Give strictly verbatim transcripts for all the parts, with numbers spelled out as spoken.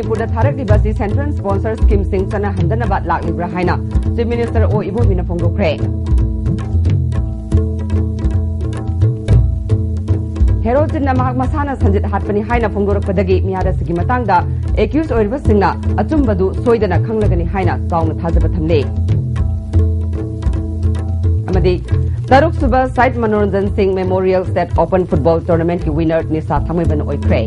ꯃꯅꯤꯄꯨꯔꯗ ꯊꯥꯔꯛꯂꯤꯕ ꯑꯁꯤ central sponsor schemeꯁꯤꯡ ꯆꯠꯅꯍꯟꯗꯅꯕ ꯂꯥꯛꯂꯤꯕ꯭ꯔꯥ ꯍꯥꯏꯅ Chief Minister ꯑꯣ ꯏꯕꯣꯕꯤꯅ ꯐꯣꯡꯗꯣꯛꯈ꯭ꯔꯦ꯫ ꯍꯦꯔꯣꯆꯤꯟꯅ ꯃꯍꯥꯛ ꯃꯁꯥꯅ ꯁꯟꯖꯤꯠ ꯍꯥꯠꯄꯅꯤ ꯍꯥꯏꯅ ꯐꯣꯡꯗꯣꯔꯛꯄꯗꯒꯤ ꯃꯤꯌꯥꯔ ꯑꯁꯤꯒꯤ ꯃꯇꯥꯡꯗ accused ꯑꯣꯏꯔꯤꯕꯁꯤꯡꯅ ꯑꯆꯨꯝꯕꯗꯨ ꯁꯣꯏꯗꯅ ꯈꯪꯂꯒꯅꯤ ꯍꯥꯏꯅ ꯆꯥꯎꯅ ꯊꯥꯖꯕ ꯊꯝꯂꯤ꯫ ꯑꯃꯗꯤ ꯇꯔꯨꯛꯁꯨꯕ ꯁꯥꯏꯠ ꯃꯅꯣꯔꯟꯖꯟ ꯁꯤꯡ Memorial State Open Football Tournamentꯀꯤ winner ꯅꯤꯁꯥ ꯊꯥꯡꯃꯩꯕꯟ ꯑꯣꯏꯈ꯭ꯔꯦ꯫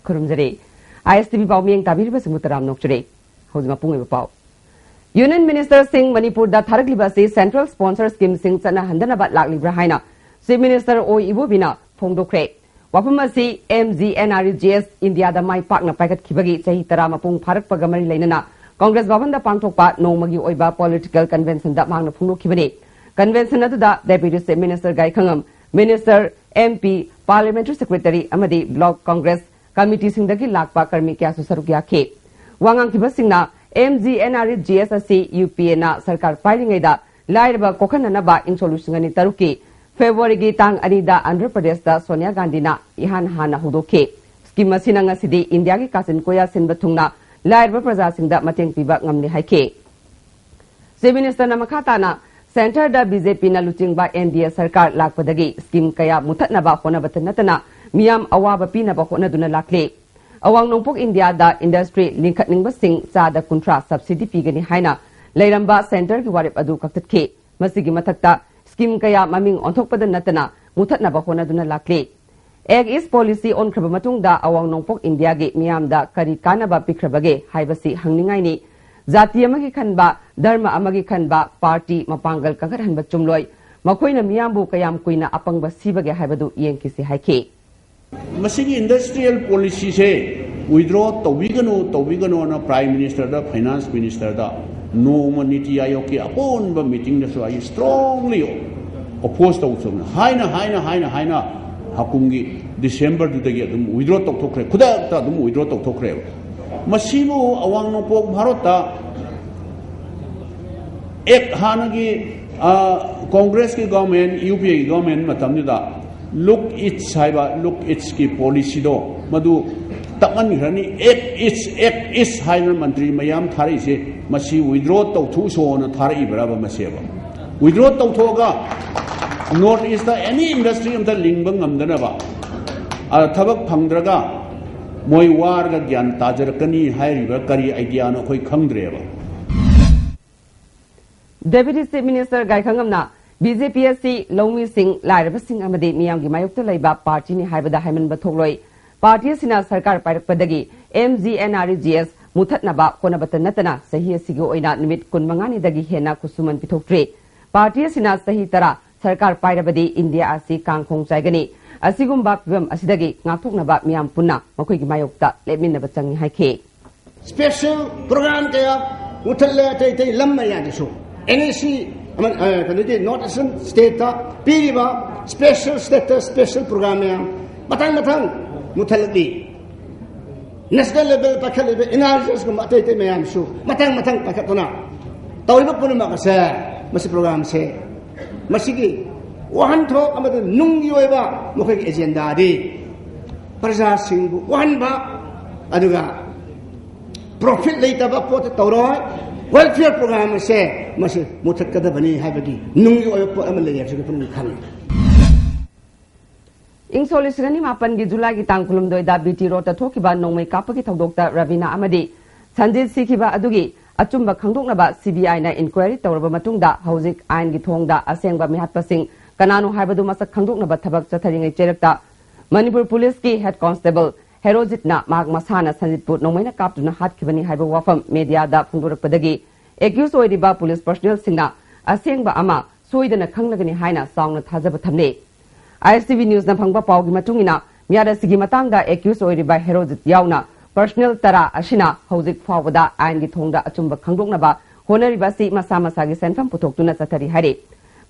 ꯈꯨꯔꯨꯝꯖꯔꯤ꯫ ISTV ꯄꯥꯎ ꯃꯤꯌꯦꯡ ꯇꯥꯕꯤꯔꯤꯕꯁꯤꯡꯕꯨ ꯇꯔꯥꯝꯅ ꯑꯣꯛꯆꯔꯤ꯫ ꯍꯧꯖꯤꯛ ꯃꯄꯨꯡ ꯑꯣꯏꯕ ꯄꯥꯎ꯫ Union Ministerꯁꯤꯡ ꯃꯅꯤꯄꯨꯔꯗ ꯊꯥꯔꯛꯂꯤꯕ ꯑꯁꯤ central sponsor schemeꯁꯤꯡ ꯆꯠꯅꯍꯟꯗꯅꯕ ꯂꯥꯛꯂꯤꯕ꯭ꯔꯥ ꯍꯥꯏꯅ Chief Minister ꯑꯣ ꯏꯕꯣꯕꯤꯅ ꯐꯣꯡꯗꯣꯛꯈ꯭ꯔꯦ꯫ ꯋꯥꯐꯝ ꯑꯁꯤ MGNREGS ꯏꯟꯗꯤꯌꯥꯗ ꯃꯥꯏ ꯄꯥꯛꯅ ꯄꯥꯏꯈꯠꯈꯤꯕꯒꯤ ꯆꯍꯤ ꯇꯔꯥ ꯃꯄꯨꯡ ꯐꯥꯔꯛꯄꯒ ꯃꯔꯤ ꯂꯩꯅꯅ ꯀꯪꯒ꯭ꯔꯦꯁ ꯚꯕꯟꯗ ꯄꯥꯡꯊꯣꯛꯄ ꯅꯣꯡꯃꯒꯤ ꯑꯣꯏꯕ political conventionꯗ ꯃꯍꯥꯛꯅ ꯐꯣꯡꯗꯣꯛꯈꯤꯕꯅꯤ꯫ Convention ꯑꯗꯨꯗ Deputy Chief Minister ꯒꯥꯏꯈꯪꯉꯝ, Minister, MP, Parliamentary Secretary ꯑꯃꯗꯤ Block Congress Committeeꯁꯤꯡꯗꯒꯤ ꯂꯥꯛꯄ ꯀꯔꯃꯤ ꯀꯌꯥꯁꯨ ꯁꯔꯨꯛ ꯌꯥꯈꯤ꯫ ꯋꯥ ꯉꯥꯡꯈꯤꯕꯁꯤꯡꯅ MGNREGS ꯑꯁꯤ UPAꯅ ꯁꯔꯀꯥꯔ ꯄꯥꯏꯔꯤꯉꯩꯗ ꯂꯥꯏꯔꯕ ꯀꯣꯛꯍꯟꯅꯅꯕ ꯏꯪ ꯁꯣꯛ ꯂꯤꯁꯤꯡ ꯑꯅꯤ ꯇꯔꯨꯛꯀꯤ Februaryꯒꯤ ꯇꯥꯡ ꯑꯅꯤꯗ ꯑꯟꯙ꯭ꯔ ꯄ꯭ꯔꯗꯦꯁꯇ ꯁꯣꯅꯤꯌꯥ ꯒꯥꯟꯙꯤꯅ ꯏꯍꯥꯟ ꯍꯥꯟꯅ ꯍꯧꯗꯣꯛꯈꯤ꯫ Scheme ꯑꯁꯤꯅ ꯉꯁꯤꯗꯤ ꯏꯟꯗꯤꯌꯥꯒꯤ ꯀꯥꯆꯤꯟ ꯀꯣꯌꯥ ꯁꯤꯟꯕ ꯊꯨꯡꯅ ꯂꯥꯏꯔꯕ ꯄ꯭ꯔꯖꯥꯁꯤꯡꯗ ꯃꯇꯦꯡ ꯄꯤꯕ ꯉꯝꯂꯦ ꯍꯥꯏꯈꯤ꯫ Chief Ministerꯅ ꯃꯈꯥ ꯇꯥꯅ centreꯗ BJPꯅ ꯂꯨꯆꯤꯡꯕ NDA ꯁꯔꯀꯥꯔ ꯂꯥꯛꯄꯗꯒꯤ scheme ꯀꯌꯥ ꯃꯨꯊꯠꯅꯕ ꯍꯣꯠꯅꯕꯇ ꯅꯠꯇꯅ ꯃꯤꯌꯥꯝ ꯑꯋꯥꯕ ꯄꯤꯅꯕ ꯍꯣꯠꯅꯗꯨꯅ ꯂꯥꯛꯂꯤ꯫ ꯑꯋꯥꯡ ꯅꯣꯡꯄꯣꯛ ꯏꯟꯗꯤꯌꯥꯗ industry ꯂꯤꯡꯈꯠꯅꯤꯡꯕꯁꯤꯡ ꯆꯥꯗ ꯀꯨꯟꯊ꯭ꯔꯥ subsidy ꯄꯤꯒꯅꯤ ꯍꯥꯏꯅ ꯂꯩꯔꯝꯕ centreꯒꯤ ꯋꯥꯔꯦꯞ ꯑꯗꯨ ꯀꯛꯊꯠꯈꯤ꯫ ꯃꯁꯤꯒꯤ ꯃꯊꯛꯇ scheme ꯀꯌꯥ ꯃꯃꯤꯡ ꯑꯣꯟꯊꯣꯛꯄꯗ ꯅꯠꯇꯅ ꯃꯨꯊꯠꯅꯕ ꯍꯣꯠꯅꯗꯨꯅ ꯂꯥꯛꯂꯤ꯫ Act East Policy ꯑꯣꯟꯈ꯭ꯔꯕ ꯃꯇꯨꯡꯗ ꯑꯋꯥꯡ ꯅꯣꯡꯄꯣꯛ ꯏꯟꯗꯤꯌꯥꯒꯤ ꯃꯤꯌꯥꯝꯗ ꯀꯔꯤ ꯀꯥꯟꯅꯕ ꯄꯤꯈ꯭ꯔꯕꯒꯦ ꯍꯥꯏꯕꯁꯤ ꯍꯪꯅꯤꯡꯉꯥꯏꯅꯤ꯫ ꯖꯥꯇꯤ ꯑꯃꯒꯤ ꯈꯟꯕ, ꯙꯔꯃ ꯑꯃꯒꯤ ꯈꯟꯕ, party ꯃꯄꯥꯡꯒꯜ ꯀꯟꯈꯠꯍꯟꯕ ꯆꯨꯝꯂꯣꯏ꯫ ꯃꯈꯣꯏꯅ ꯃꯤꯌꯥꯝꯕꯨ ꯀꯌꯥꯝ ꯀꯨꯏꯅ ꯑꯄꯪꯕ ꯁꯤꯕꯒꯦ ꯍꯥꯏꯕꯗꯨ ꯌꯦꯡꯈꯤꯁꯤ ꯍꯥꯏꯈꯤ꯫ ꯃꯁꯤꯒꯤ industrial policyꯁꯦ withdraw ꯇꯧꯕꯤꯒꯅꯨ, ꯇꯧꯕꯤꯒꯅꯨꯅ Prime Ministerꯗ, Finance Ministerꯗ ꯅꯣꯡꯃ ꯅꯤꯇꯤ ꯑꯥꯌꯣꯒꯀꯤ ꯑꯄꯨꯟꯕ meetingꯗꯁꯨ ꯑꯩ strongly oppose ꯇꯧꯖꯕꯅꯤ꯫ ꯍꯥꯏꯅ, ꯍꯥꯏꯅ, ꯍꯥꯏꯅ, ꯍꯥꯏꯅ ꯍꯥꯀꯨꯝꯒꯤ Decemberꯗꯨꯗꯒꯤ ꯑꯗꯨꯝ withdraw ꯇꯧꯊꯣꯛꯈ꯭ꯔꯦ, ꯈꯨꯗꯛꯇ ꯑꯗꯨꯝ withdraw ꯇꯧꯊꯣꯛꯈ꯭ꯔꯦꯕ꯫ ꯃꯁꯤꯕꯨ ꯑꯋꯥꯡ ꯅꯣꯡꯄꯣꯛ ꯚꯥꯔꯠꯇ ꯑꯦꯛ ꯍꯥꯟꯅꯒꯤ, ꯑ, ꯀꯣꯡꯒ꯭ꯔꯦꯁꯀꯤ ꯒꯣꯚꯔꯟꯃꯦꯟꯠ, ꯌꯨ ꯄꯤ ꯑꯦꯒꯤ ꯒꯣꯚꯔꯟꯃꯦꯟꯠ ꯃꯇꯝꯗꯨꯗ ꯂꯨꯛ ꯏꯁ꯭ꯠ ꯍꯥꯏꯕ, ꯂꯨꯛ ꯏꯁ꯭ꯠꯀꯤ ꯄꯣꯂꯤꯁꯤꯗꯣ ꯃꯗꯨ ꯇꯞꯍꯟꯈ꯭ꯔꯅꯤ꯫ ꯑꯦꯛ ꯏꯁ꯭ꯠ, ꯑꯦꯛ ꯏꯁ꯭ꯠ ꯍꯥꯏꯗꯅ ꯃꯟꯇ꯭ꯔꯤ ꯃꯌꯥꯝ ꯊꯥꯔꯛꯏꯁꯦ, ꯃꯁꯤ ꯋꯤꯗ꯭ꯔꯣ ꯇꯧꯊꯣꯛꯎꯁꯣꯅ ꯊꯥꯔꯛꯏꯕ꯭ꯔꯕ ꯃꯁꯦꯕ? ꯋꯤꯗ꯭ꯔꯣ ꯇꯧꯊꯣꯛꯑꯒ ꯅꯣꯔꯠ ꯏꯁ꯭ꯠꯇ ꯑꯦꯅꯤ ꯏꯟꯗꯁꯇ꯭ꯔꯤ ꯑꯝꯇ ꯂꯤꯡꯕ ꯉꯝꯗꯅꯕ, ꯑ, ꯊꯕꯛ ꯐꯪꯗ꯭ꯔꯒ ꯃꯣꯏ ꯋꯥꯔꯒ ꯒ꯭ꯌꯥꯟ ꯇꯥꯖꯔꯛꯀꯅꯤ ꯍꯥꯏꯔꯤꯕ꯭ꯔꯥ? ꯀꯔꯤ ꯑꯥꯏꯗꯤꯌꯥꯅꯣ ꯑꯩꯈꯣꯏ ꯈꯪꯗ꯭ꯔꯦꯕ꯫ Deputy Chief Minister ꯒꯥꯏꯈꯪꯉꯝꯅ ꯕꯤ ꯖꯦ ꯄꯤ ꯑꯁꯤ ꯂꯧꯃꯤꯁꯤꯡ, ꯂꯥꯏꯔꯕꯁꯤꯡ ꯑꯃꯗꯤ ꯃꯤꯌꯥꯝꯒꯤ ꯃꯥꯌꯣꯛꯇ ꯂꯩꯕ ꯄꯥꯔꯇꯤꯅꯤ ꯍꯥꯏꯕꯗ ꯍꯥꯏꯃꯟꯕ ꯊꯣꯛꯂꯣꯏ꯫ ꯄꯥꯔꯇꯤ ꯑꯁꯤꯅ ꯁꯔꯀꯥꯔ ꯄꯥꯏꯔꯛꯄꯗꯒꯤ M G N R E G S ꯃꯨꯊꯠꯅꯕ ꯍꯣꯠꯅꯕꯇ ꯅꯠꯇꯅ ꯆꯍꯤ ꯑꯁꯤꯒꯤ ꯑꯣꯏꯅ ꯅꯨꯃꯤꯠ ꯀꯨꯟꯃꯉꯥꯅꯤꯗꯒꯤ ꯍꯦꯟꯅ ꯈꯨꯠꯁꯨꯃꯟ ꯄꯤꯊꯣꯛꯇ꯭ꯔꯤ꯫ ꯄꯥꯔꯇꯤ ꯑꯁꯤꯅ ꯆꯍꯤ ꯇꯔꯥ ꯁꯔꯀꯥꯔ ꯄꯥꯏꯔꯕꯗꯤ ꯏꯟꯗꯤꯌꯥ ꯑꯁꯤ ꯀꯥꯡꯈꯣꯡ ꯆꯥꯏꯒꯅꯤ꯫ ꯑꯁꯤꯒꯨꯝꯕ ꯐꯤꯚꯝ ꯑꯁꯤꯗꯒꯤ ꯉꯥꯛꯊꯣꯛꯅꯕ ꯃꯤꯌꯥꯝ ꯄꯨꯟꯅ ꯃꯈꯣꯏꯒꯤ ꯃꯥꯌꯣꯛꯇ ꯂꯦꯞꯃꯤꯟꯅꯕ ꯆꯪꯏ ꯍꯥꯏꯈꯤ꯫ Special program ꯀꯌꯥ ꯃꯨꯊꯠꯂꯦ ꯑꯇꯩ ꯑꯇꯩ ꯂꯝ ꯃꯌꯥꯗꯁꯨ꯫ ꯑꯦꯟ ꯑꯦ ꯁꯤ ꯑꯃ, ꯑ, ꯀꯩꯅꯣꯒꯤ North Eastern stateꯇ ꯄꯤꯔꯤꯕ special status, special program ꯃꯌꯥꯝ ꯃꯊꯪ ꯃꯊꯪ ꯃꯨꯊꯠꯂꯛꯂꯤ꯫ National level ꯄꯥꯏꯈꯠꯂꯤꯕ N R G Sꯀꯨꯝꯕ ꯑꯇꯩ ꯑꯇꯩ ꯃꯌꯥꯝꯁꯨ ꯃꯊꯪ ꯃꯊꯪ ꯄꯥꯏꯈꯠꯇꯨꯅ ꯇꯧꯔꯤꯕ ꯄꯨꯝꯅꯃꯛ ꯑꯁꯦ, ꯃꯁꯤ programꯁꯦ, ꯃꯁꯤꯒꯤ ꯋꯥꯍꯟꯊꯣꯛ ꯑꯃꯗꯤ ꯅꯨꯡꯒꯤ ꯑꯣꯏꯕ ꯃꯈꯣꯏꯒꯤ agendaꯗꯤ ꯄ꯭ꯔꯖꯥꯁꯤꯡꯕꯨ ꯋꯥꯍꯟꯕ, ꯑꯗꯨꯒ profit ꯂꯩꯇꯕ ꯄꯣꯠꯇ ꯇꯧꯔꯣꯏ꯫ Welfare program ꯑꯁꯦ ꯃꯁꯤ ꯃꯨꯊꯠꯀꯗꯕꯅꯤ ꯍꯥꯏꯕꯒꯤ ꯅꯨꯡꯒꯤ ꯑꯣꯏꯕ ꯄꯣꯠ ꯑꯃ ꯂꯩ ꯍꯥꯏꯕꯁꯤ ꯑꯩꯈꯣꯏ ꯄꯨꯝꯅꯃꯛ ꯈꯪꯏ꯫ ꯏꯪ ꯁꯣꯛ ꯂꯤꯁꯤꯡ ꯑꯅꯤ ꯃꯥꯄꯟꯒꯤ ꯖꯨꯂꯥꯏꯒꯤ ꯇꯥꯡ ꯀꯨꯟꯍꯨꯝꯗꯣꯏꯗ ꯕꯤ ꯇꯤ ꯔꯣꯗꯇ ꯊꯣꯛꯈꯤꯕ ꯅꯣꯡꯃꯩ ꯀꯥꯞꯄꯒꯤ ꯊꯧꯗꯣꯛꯇ ꯔꯕꯤꯅꯥ ꯑꯃꯗꯤ ꯁꯟꯖꯤꯠ ꯁꯤꯈꯤꯕ ꯑꯗꯨꯒꯤ ꯑꯆꯨꯝꯕ ꯈꯪꯗꯣꯛꯅꯕ ꯁꯤ ꯕꯤ ꯑꯥꯏꯅ inquiry ꯇꯧꯔꯕ ꯃꯇꯨꯡꯗ ꯍꯧꯖꯤꯛ ꯑꯥꯏꯟꯒꯤ ꯊꯣꯡꯗ ꯑꯁꯦꯡꯕ ꯃꯤꯍꯥꯠꯄꯁꯤꯡ ꯀꯅꯥꯅꯣ ꯍꯥꯏꯕꯗꯨ ꯃꯁꯛ ꯈꯪꯗꯣꯛꯅꯕ ꯊꯕꯛ ꯆꯠꯊꯔꯤꯉꯩ ꯆꯩꯔꯛꯇ ꯃꯅꯤꯄꯨꯔ ꯄꯨꯂꯤꯁꯀꯤ head constable ꯍꯦꯔꯣꯖꯤꯠꯅ ꯃꯍꯥꯛ ꯃꯁꯥꯅ ꯁꯟꯖꯤꯠꯄꯨ ꯅꯣꯡꯃꯩꯅ ꯀꯥꯞꯇꯨꯅ ꯍꯥꯠꯈꯤꯕꯅꯤ ꯍꯥꯏꯕ ꯋꯥꯐꯝ ꯃꯦꯗꯤꯌꯥꯗ ꯐꯣꯡꯗꯣꯔꯛꯄꯗꯒꯤ accused ꯑꯣꯏꯔꯤꯕ ꯄꯨꯂꯤꯁ personnelꯁꯤꯡꯅ ꯑꯁꯦꯡꯕ ꯑꯃ ꯁꯣꯏꯗꯅ ꯈꯪꯂꯒꯅꯤ ꯍꯥꯏꯅ ꯆꯥꯎꯅ ꯊꯥꯖꯕ ꯊꯝꯂꯤ꯫ ꯑꯥꯏ ꯑꯦꯁ ꯇꯤ ꯚꯤ ꯅ꯭ꯌꯨꯁꯅ ꯐꯪꯕ ꯄꯥꯎꯒꯤ ꯃꯇꯨꯡ ꯏꯟꯅ, ꯃꯤꯍꯥꯠ ꯑꯁꯤꯒꯤ ꯃꯇꯥꯡꯗ accused ꯑꯣꯏꯔꯤꯕ ꯍꯦꯔꯣꯖꯤꯠ ꯌꯥꯎꯅ personnel ꯇꯔꯥ ꯑꯁꯤꯅ ꯍꯧꯖꯤꯛ ꯐꯥꯎꯕꯗ ꯑꯥꯏꯟꯒꯤ ꯊꯣꯡꯗ ꯑꯆꯨꯝꯕ ꯈꯪꯗꯣꯛꯅꯕ ꯍꯣꯠꯅꯔꯤꯕ ꯑꯁꯤ ꯃꯁꯥ ꯃꯁꯥꯒꯤ ꯁꯦꯟꯐꯝ ꯄꯨꯊꯣꯛꯇꯨꯅ ꯆꯠꯊꯔꯤ ꯍꯥꯏꯔꯤ꯫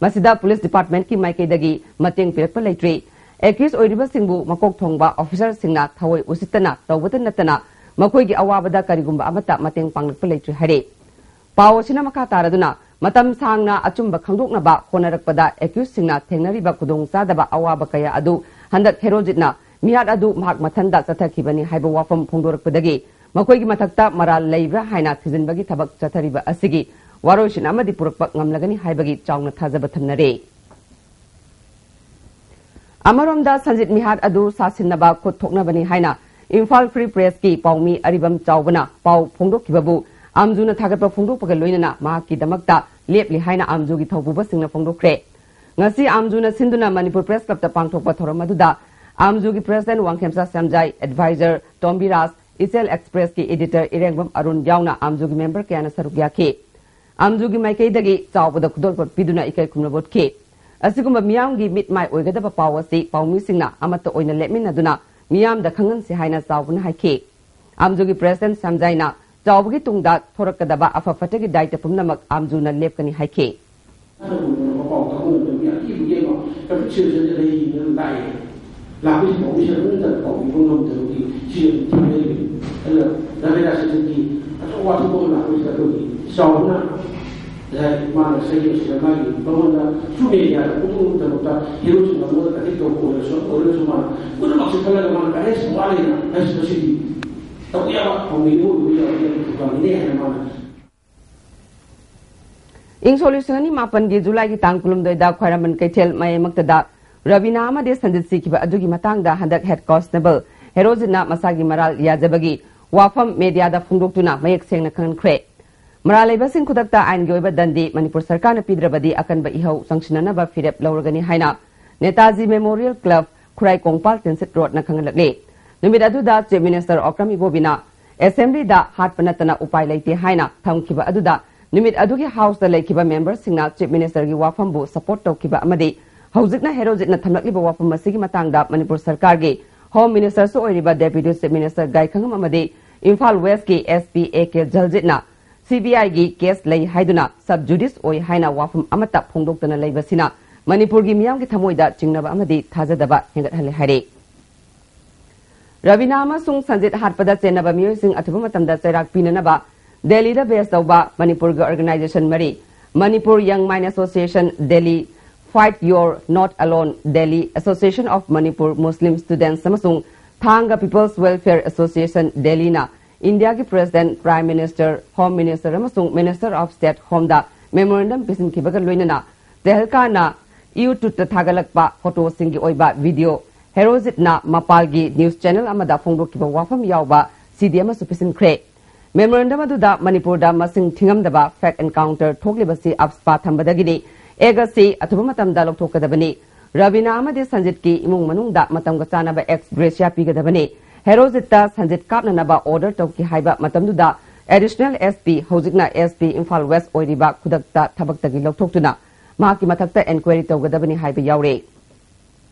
ꯃꯁꯤꯗ ꯄꯨꯂꯤꯁ departmentꯀꯤ ꯃꯥꯏꯀꯩꯗꯒꯤ ꯃꯇꯦꯡ ꯄꯤꯔꯛꯄ ꯂꯩꯇ꯭ꯔꯤ꯫ Accused ꯑꯣꯏꯔꯤꯕꯁꯤꯡꯕꯨ ꯃꯀꯣꯛ ꯊꯣꯡꯕ officerꯁꯤꯡꯅ ꯊꯑꯣꯏ ꯎꯁꯤꯠꯇꯅ ꯇꯧꯕꯇ ꯅꯠꯇꯅ ꯃꯈꯣꯏꯒꯤ ꯑꯋꯥꯕꯗ ꯀꯔꯤꯒꯨꯝꯕ ꯑꯃꯠꯇ ꯃꯇꯦꯡ ꯄꯥꯡꯂꯛꯄ ꯂꯩꯇ꯭ꯔꯤ ꯍꯥꯏꯔꯤ꯫ ꯄꯥꯎ ꯑꯁꯤꯅ ꯃꯈꯥ ꯇꯥꯔꯗꯨꯅ, ꯃꯇꯝ ꯁꯥꯡꯅ ꯑꯆꯨꯝꯕ ꯈꯪꯗꯣꯛꯅꯕ ꯍꯣꯠꯅꯔꯛꯄꯗ ꯑꯦꯀ꯭ꯌꯨꯖꯁꯤꯡꯅ ꯊꯦꯡꯅꯔꯤꯕ ꯈꯨꯗꯣꯡꯆꯥꯗꯕ ꯑꯋꯥꯕ ꯀꯌꯥ ꯑꯗꯨ ꯍꯟꯗꯛ ꯍꯦꯔꯣꯖꯤꯠꯅ ꯃꯤꯍꯥꯠ ꯑꯗꯨ ꯃꯍꯥꯛ ꯃꯊꯟꯇ ꯆꯠꯊꯈꯤꯕꯅꯤ ꯍꯥꯏꯕ ꯋꯥꯐꯝ ꯐꯣꯡꯗꯣꯔꯛꯄꯗꯒꯤ ꯃꯈꯣꯏꯒꯤ ꯃꯊꯛꯇ ꯃꯔꯥꯜ ꯂꯩꯕ꯭ꯔꯥ ꯍꯥꯏꯅ ꯊꯤꯖꯤꯟꯕꯒꯤ ꯊꯕꯛ ꯆꯠꯊꯔꯤꯕ ꯑꯁꯤꯒꯤ ꯋꯥꯔꯣꯏꯁꯤꯟ ꯑꯃꯗꯤ ꯄꯨꯔꯛꯄ ꯉꯝꯂꯒꯅꯤ ꯍꯥꯏꯕꯒꯤ ꯆꯥꯎꯅ ꯊꯥꯖꯕ ꯊꯝꯅꯔꯤ꯫ ꯑꯃꯔꯣꯝꯗ ꯁꯟꯖꯤꯠ ꯃꯤꯍꯥꯠ ꯑꯗꯨ ꯁꯥꯁꯤꯟꯅꯕ ꯈꯨꯠ ꯊꯣꯛꯅꯕꯅꯤ ꯍꯥꯏꯅ ꯏꯝꯐꯥꯜ ꯐ꯭ꯔꯤ ꯄ꯭ꯔꯦꯁꯀꯤ ꯄꯥꯎꯃꯤ ꯑꯔꯤꯕꯝ ꯆꯥꯎꯕꯅ ꯄꯥꯎ ꯐꯣꯡꯗꯣꯛꯈꯤꯕꯕꯨ ꯑꯥꯝꯖꯨꯅ ꯊꯥꯒꯠꯄ ꯐꯣꯡꯗꯣꯛꯄꯒ ꯂꯣꯏꯅꯅ ꯃꯍꯥꯛꯀꯤꯗꯃꯛꯇ ꯂꯦꯞꯂꯤ ꯍꯥꯏꯅ ꯑꯥꯝꯖꯨꯒꯤ ꯊꯧꯄꯨꯕꯁꯤꯡꯅ ꯐꯣꯡꯗꯣꯛꯈ꯭ꯔꯦ꯫ ꯉꯁꯤ ꯑꯥꯝꯖꯨꯅ ꯁꯤꯟꯗꯨꯅ ꯃꯅꯤꯄꯨꯔ ꯄ꯭ꯔꯦꯁ ꯀ꯭ꯂꯕꯇ ꯄꯥꯡꯊꯣꯛꯄ ꯊꯧꯔꯝ ꯑꯗꯨꯗ ꯑꯥꯝꯖꯨꯒꯤ ꯄ꯭ꯔꯦꯁꯤꯗꯦꯟ ꯋꯥꯡꯈꯦꯝꯆꯥ ꯁꯦꯝꯖꯥꯏ, ꯑꯦꯗꯚꯥꯏꯖꯔ ꯇꯣꯝꯕꯤꯔꯥꯖ, ꯏꯆꯦꯜ ꯑꯦꯛꯁꯄ꯭ꯔꯦꯁꯀꯤ ꯑꯦꯗꯤꯇꯔ ꯏꯔꯦꯡꯕꯝ ꯑꯔꯨꯟ ꯌꯥꯎꯅ ꯑꯥꯝꯖꯨꯒꯤ ꯃꯦꯝꯕꯔ ꯀꯌꯥꯅ ꯁꯔꯨꯛ ꯌꯥꯈꯤ꯫ ꯑꯥꯝꯖꯨꯒꯤ ꯃꯥꯏꯀꯩꯗꯒꯤ ꯆꯥꯎꯕꯗ ꯈꯨꯗꯣꯜꯄꯣꯠ ꯄꯤꯗꯨꯅ ꯏꯀꯥꯏ ꯈꯨꯝꯅꯕ ꯎꯠꯈꯤ꯫ ꯑꯁꯤꯒꯨꯝꯕ ꯃꯤꯌꯥꯝꯒꯤ ꯃꯤꯠ ꯃꯥꯏ ꯑꯣꯏꯒꯗꯕ ꯄꯥꯎ ꯑꯁꯤ ꯄꯥꯎꯃꯤꯁꯤꯡꯅ ꯑꯃꯠꯇ ꯑꯣꯏꯅ ꯂꯦꯞꯃꯤꯟꯅꯗꯨꯅ ꯃꯤꯌꯥꯝꯗ ꯈꯪꯍꯟꯁꯤ ꯍꯥꯏꯅ ꯆꯥꯎꯕꯅ ꯍꯥꯏꯈꯤ꯫ ꯑꯥꯝꯖꯨꯒꯤ ꯄ꯭ꯔꯦꯁꯤꯗꯦꯟ ꯁꯦꯝꯖꯥꯏꯅ ꯆꯥꯎꯕꯒꯤ ꯇꯨꯡꯗ ꯊꯣꯔꯛꯀꯗꯕ ꯑꯐ ꯐꯠꯇꯒꯤ ꯗꯥꯏꯇ ꯄꯨꯝꯅꯃꯛ ꯑꯥꯝꯖꯨꯅ ꯂꯦꯞꯀꯅꯤ ꯍꯥꯏꯈꯤ꯫ ꯃꯄꯥꯎ ꯇꯥꯍꯧꯅꯕꯒꯤ ꯑꯀꯤꯕꯒꯤ ꯑꯃ ꯀꯩꯝꯇ ꯁꯤꯔꯁꯨ ꯂꯩꯅ ꯂꯥꯛꯑꯦ꯫ ꯂꯥꯛꯄꯁꯤ ꯄꯥꯎꯃꯤꯁꯤꯅ ꯑꯗꯨꯝ ꯄꯥꯎ ꯄꯤꯕ ꯉꯝꯗꯕꯒꯤ ꯁꯤ ꯑꯗꯨꯝ ꯊꯦꯡꯅꯔꯤꯕꯅꯤ꯫ ꯑꯗꯨꯅ ꯔꯥꯃꯦꯗꯥꯁ ꯁꯤꯡꯒꯤ ꯑꯆꯧꯕ ꯋꯥꯊꯣꯛ ꯑꯃ ꯂꯥꯛꯄꯁꯤꯗ ꯑꯩꯈꯣꯏꯒꯤ ꯆꯥꯎꯕꯅ ꯉꯁꯥꯏ ꯃꯥꯅ ꯉꯁꯥꯏꯒꯤ ꯑꯁꯤꯗ ꯃꯥꯒꯤ ꯃꯉꯣꯟꯗ ꯇ꯭ꯔꯨ ꯃꯦꯗꯤꯌꯥꯗ ꯐꯣꯡꯗꯣꯛꯅꯕꯗꯃꯛꯇ ꯍꯦꯔꯣꯁꯤꯡ ꯑꯃꯗ ꯑꯦꯇꯦꯛ ꯇꯧꯕ ꯑꯣꯏꯔꯁꯨ ꯑꯣꯏꯔꯁꯨ ꯃꯥꯅ ꯄꯨꯝꯅꯃꯛꯁꯦ ꯈꯜꯂꯒ ꯃꯥꯅ ꯀꯔꯦꯖ ꯋꯥꯠꯂꯦꯅ ꯍꯥꯏꯁꯤ ꯃꯁꯤꯗꯤ ꯇꯧꯕ ꯌꯥꯕ ꯄꯥꯎꯃꯤꯅꯤ ꯑꯣꯏꯕ ꯌꯥꯕ ꯊꯧꯗꯥꯡꯅꯤꯅꯦ ꯍꯥꯏꯅ ꯃꯥꯅ ꯏꯪ ꯁꯣꯛ ꯂꯤꯁꯤꯡ ꯑꯅꯤ ꯃꯥꯄꯟꯒꯤ ꯖꯨꯂꯥꯏꯒꯤ ꯇꯥꯡ ꯀꯨꯟꯍꯨꯝꯗꯣꯏꯗ ꯈ꯭ꯋꯥꯏꯔꯝꯕꯟ ꯀꯩꯊꯦꯜ ꯃꯌꯥꯏꯃꯛꯇꯗ ꯔꯕꯤꯅꯥ ꯑꯃꯗꯤ ꯁꯟꯖꯤꯠ ꯁꯤꯈꯤꯕ ꯑꯗꯨꯒꯤ ꯃꯇꯥꯡꯗ ꯍꯟꯗꯛ ꯍꯦꯗ ꯀꯣꯟꯁꯇꯦꯕꯜ ꯍꯦꯔꯣꯖꯤꯠꯅ ꯃꯁꯥꯒꯤ ꯃꯔꯥꯜ ꯌꯥꯖꯕꯒꯤ ꯋꯥꯐꯝ ꯃꯦꯗꯤꯌꯥꯗ ꯐꯣꯡꯗꯣꯛꯇꯨꯅ ꯃꯌꯦꯛ ꯁꯦꯡꯅ ꯈꯪꯍꯟꯈ꯭ꯔꯦ꯫ ꯃꯔꯥꯜ ꯂꯩꯕꯁꯤꯡ ꯈꯨꯗꯛꯇ ꯑꯥꯏꯟꯒꯤ ꯑꯣꯏꯕ ꯗꯟꯗꯤ ꯃꯅꯤꯄꯨꯔ ꯁꯔꯀꯥꯔꯅ ꯄꯤꯗ꯭ꯔꯕꯗꯤ ꯑꯀꯟꯕ ꯏꯍꯧ ꯆꯪꯁꯤꯟꯅꯅꯕ ꯐꯤꯔꯦꯞ ꯂꯧꯔꯒꯅꯤ ꯍꯥꯏꯅ ꯅꯦꯇꯥꯖꯤ ꯃꯦꯃꯣꯔꯤꯌꯦꯜ ꯀ꯭ꯂꯕ, ꯈꯨꯔꯥꯏ ꯀꯣꯡꯄꯥꯜ ꯇꯤꯟꯁꯤꯠ ꯔꯣꯗꯅ ꯈꯪꯍꯜꯂꯛꯂꯤ꯫ ꯅꯨꯃꯤꯠ ꯑꯗꯨꯗ ꯆꯤꯐ ꯃꯤꯅꯤꯁꯇꯔ ꯑꯣꯀ꯭ꯔꯝ ꯏꯕꯣꯕꯤꯅ ꯑꯦꯁꯦꯝꯕ꯭ꯂꯤꯗ ꯍꯥꯠꯄ ꯅꯠꯇꯅ ꯎꯄꯥꯏ ꯂꯩꯇꯦ ꯍꯥꯏꯅ ꯊꯝꯈꯤꯕ ꯑꯗꯨꯗ ꯅꯨꯃꯤꯠ ꯑꯗꯨꯒꯤ ꯍꯥꯎꯁꯇ ꯂꯩꯈꯤꯕ ꯃꯦꯝꯕꯔꯁꯤꯡꯅ ꯆꯤꯐ ꯃꯤꯅꯤꯁꯇꯔꯒꯤ ꯋꯥꯐꯝꯕꯨ ꯁꯄꯣꯔꯠ ꯇꯧꯈꯤꯕ ꯑꯃꯗꯤ ꯍꯧꯖꯤꯛꯅ ꯍꯦꯔꯣꯖꯤꯠꯅ ꯊꯝꯂꯛꯂꯤꯕ ꯋꯥꯐꯝ ꯑꯁꯤꯒꯤ ꯃꯇꯥꯡꯗ ꯃꯅꯤꯄꯨꯔ ꯁꯔꯀꯥꯔꯒꯤ ꯍꯣꯝ ꯃꯤꯅꯤꯁꯇꯔꯁꯨ ꯑꯣꯏꯔꯤꯕ ꯗꯦꯄ꯭ꯌꯨꯇꯤ ꯆꯤꯐ ꯃꯤꯅꯤꯁꯇꯔ ꯒꯥꯏꯈꯪꯉꯝ ꯑꯃꯗꯤ ꯏꯝꯐꯥꯜ ꯋꯦꯁꯀꯤ S P A K ꯖꯜꯖꯤꯠꯅ C B ꯑꯥꯏꯒꯤ ꯀꯦꯁ ꯂꯩ ꯍꯥꯏꯗꯨꯅ ꯁꯕ ꯖꯨꯗꯤꯁ ꯑꯣꯏ ꯍꯥꯏꯅ ꯋꯥꯐꯝ ꯑꯃꯠꯇ ꯐꯣꯡꯗꯣꯛꯇꯅ ꯂꯩꯕꯁꯤꯅ ꯃꯅꯤꯄꯨꯔꯒꯤ ꯃꯤꯌꯥꯝꯒꯤ ꯊꯃꯣꯏꯗ ꯆꯤꯡꯅꯕ ꯑꯃꯗꯤ ꯊꯥꯖꯗꯕ ꯍꯦꯟꯒꯠꯍꯜꯂꯦ ꯍꯥꯏꯔꯤ꯫ ꯔꯕꯤꯅꯥ ꯑꯃꯁꯨꯡ ꯁꯟꯖꯤꯠ ꯍꯥꯠꯄꯗ ꯆꯦꯟꯅꯕ ꯃꯤꯑꯣꯏꯁꯤꯡ ꯑꯊꯨꯕ ꯃꯇꯝꯗ ꯆꯩꯔꯥꯛ ꯄꯤꯅꯅꯕ ꯗꯦꯜꯂꯤꯗ ꯕꯦꯁ ꯇꯧꯕ ꯃꯅꯤꯄꯨꯔꯒꯤ ꯑꯣꯔꯒꯅꯥꯏꯖꯦꯁꯟ ꯃꯔꯤ, Manipur Young Minds Association Delhi, Fight You're Not Alone Delhi, Association of Manipur Muslim Students ꯑꯃꯁꯨꯡ ꯊꯥꯡꯒ People's Welfare Association Delhiꯅ ꯏꯟꯗꯤꯌꯥꯒꯤ president, prime minister, home minister ꯑꯃꯁꯨꯡ ꯃꯤꯅꯤꯁꯇꯔ ꯑꯣꯐ ꯁ꯭ꯇꯦꯠ ꯍꯣꯝꯗ ꯃꯦꯃꯣꯔꯦꯟꯗꯝ ꯄꯤꯁꯤꯟꯈꯤꯕꯒ ꯂꯣꯏꯅꯅ ꯇꯦꯍꯜꯀꯥꯅ YouTube-ꯇ ꯊꯥꯒꯠꯂꯛꯄ ꯐꯣꯇꯣꯁꯤꯡꯒꯤ ꯑꯣꯏꯕ ꯚꯤꯗꯤꯑꯣ ꯍꯦꯔꯣꯖꯤꯠꯅ ꯃꯄꯥꯜꯒꯤ ꯅ꯭ꯌꯨꯁ ꯆꯦꯅꯦꯜ ꯑꯃꯗ ꯐꯣꯡꯗꯣꯛꯈꯤꯕ ꯋꯥꯐꯝ ꯌꯥꯎꯕ ꯁꯤꯗꯤ ꯑꯃꯁꯨ ꯄꯤꯁꯤꯟꯈ꯭ꯔꯦ꯫ ꯃꯦꯃꯣꯔꯦꯟꯗꯝ ꯑꯗꯨꯗ ꯃꯅꯤꯄꯨꯔꯗ ꯃꯁꯤꯡ ꯊꯤꯉꯝꯗꯕ ꯐꯦꯛ ꯑꯦꯟꯀꯥꯎꯟꯇꯔ ꯊꯣꯛꯂꯤꯕꯁꯤ ꯑꯞꯁꯄꯥ ꯊꯝꯕꯗꯒꯤꯅꯤ꯫ ꯑꯦꯛ ꯑꯁꯤ ꯑꯊꯨꯕ ꯃꯇꯝꯗ ꯂꯧꯊꯣꯛꯀꯗꯕꯅꯤ꯫ ꯔꯕꯤꯅꯥ ꯑꯃꯗꯤ ꯁꯟꯖꯤꯠꯀꯤ ꯏꯃꯨꯡ ꯃꯅꯨꯡꯗ ꯃꯇꯝꯒ ꯆꯥꯅꯕ ꯑꯦꯛꯁ ꯒ꯭ꯔꯦꯁꯤꯌꯥ ꯄꯤꯒꯗꯕꯅꯤ꯫ ꯍꯦꯔꯣꯖꯤꯠꯇ ꯁꯟꯖꯤꯠ ꯀꯥꯞꯅꯅꯕ ꯑꯣꯔꯗꯔ ꯇꯧꯈꯤ ꯍꯥꯏꯕ ꯃꯇꯝꯗꯨꯗ ꯑꯦꯗꯤꯁꯅꯦꯜ ꯑꯦꯁ ꯄꯤ, ꯍꯧꯖꯤꯛꯅ ꯑꯦꯁ ꯄꯤ ꯏꯝꯐꯥꯜ ꯋꯦꯁ ꯑꯣꯏꯔꯤꯕ, ꯈꯨꯗꯛꯇ ꯊꯕꯛꯇꯒꯤ ꯂꯧꯊꯣꯛꯇꯨꯅ ꯃꯍꯥꯛꯀꯤ ꯃꯊꯛꯇ ꯑꯦꯟꯀ꯭ꯋꯥꯏꯔꯤ ꯇꯧꯒꯗꯕꯅꯤ ꯍꯥꯏꯕ ꯌꯥꯎꯔꯤ꯫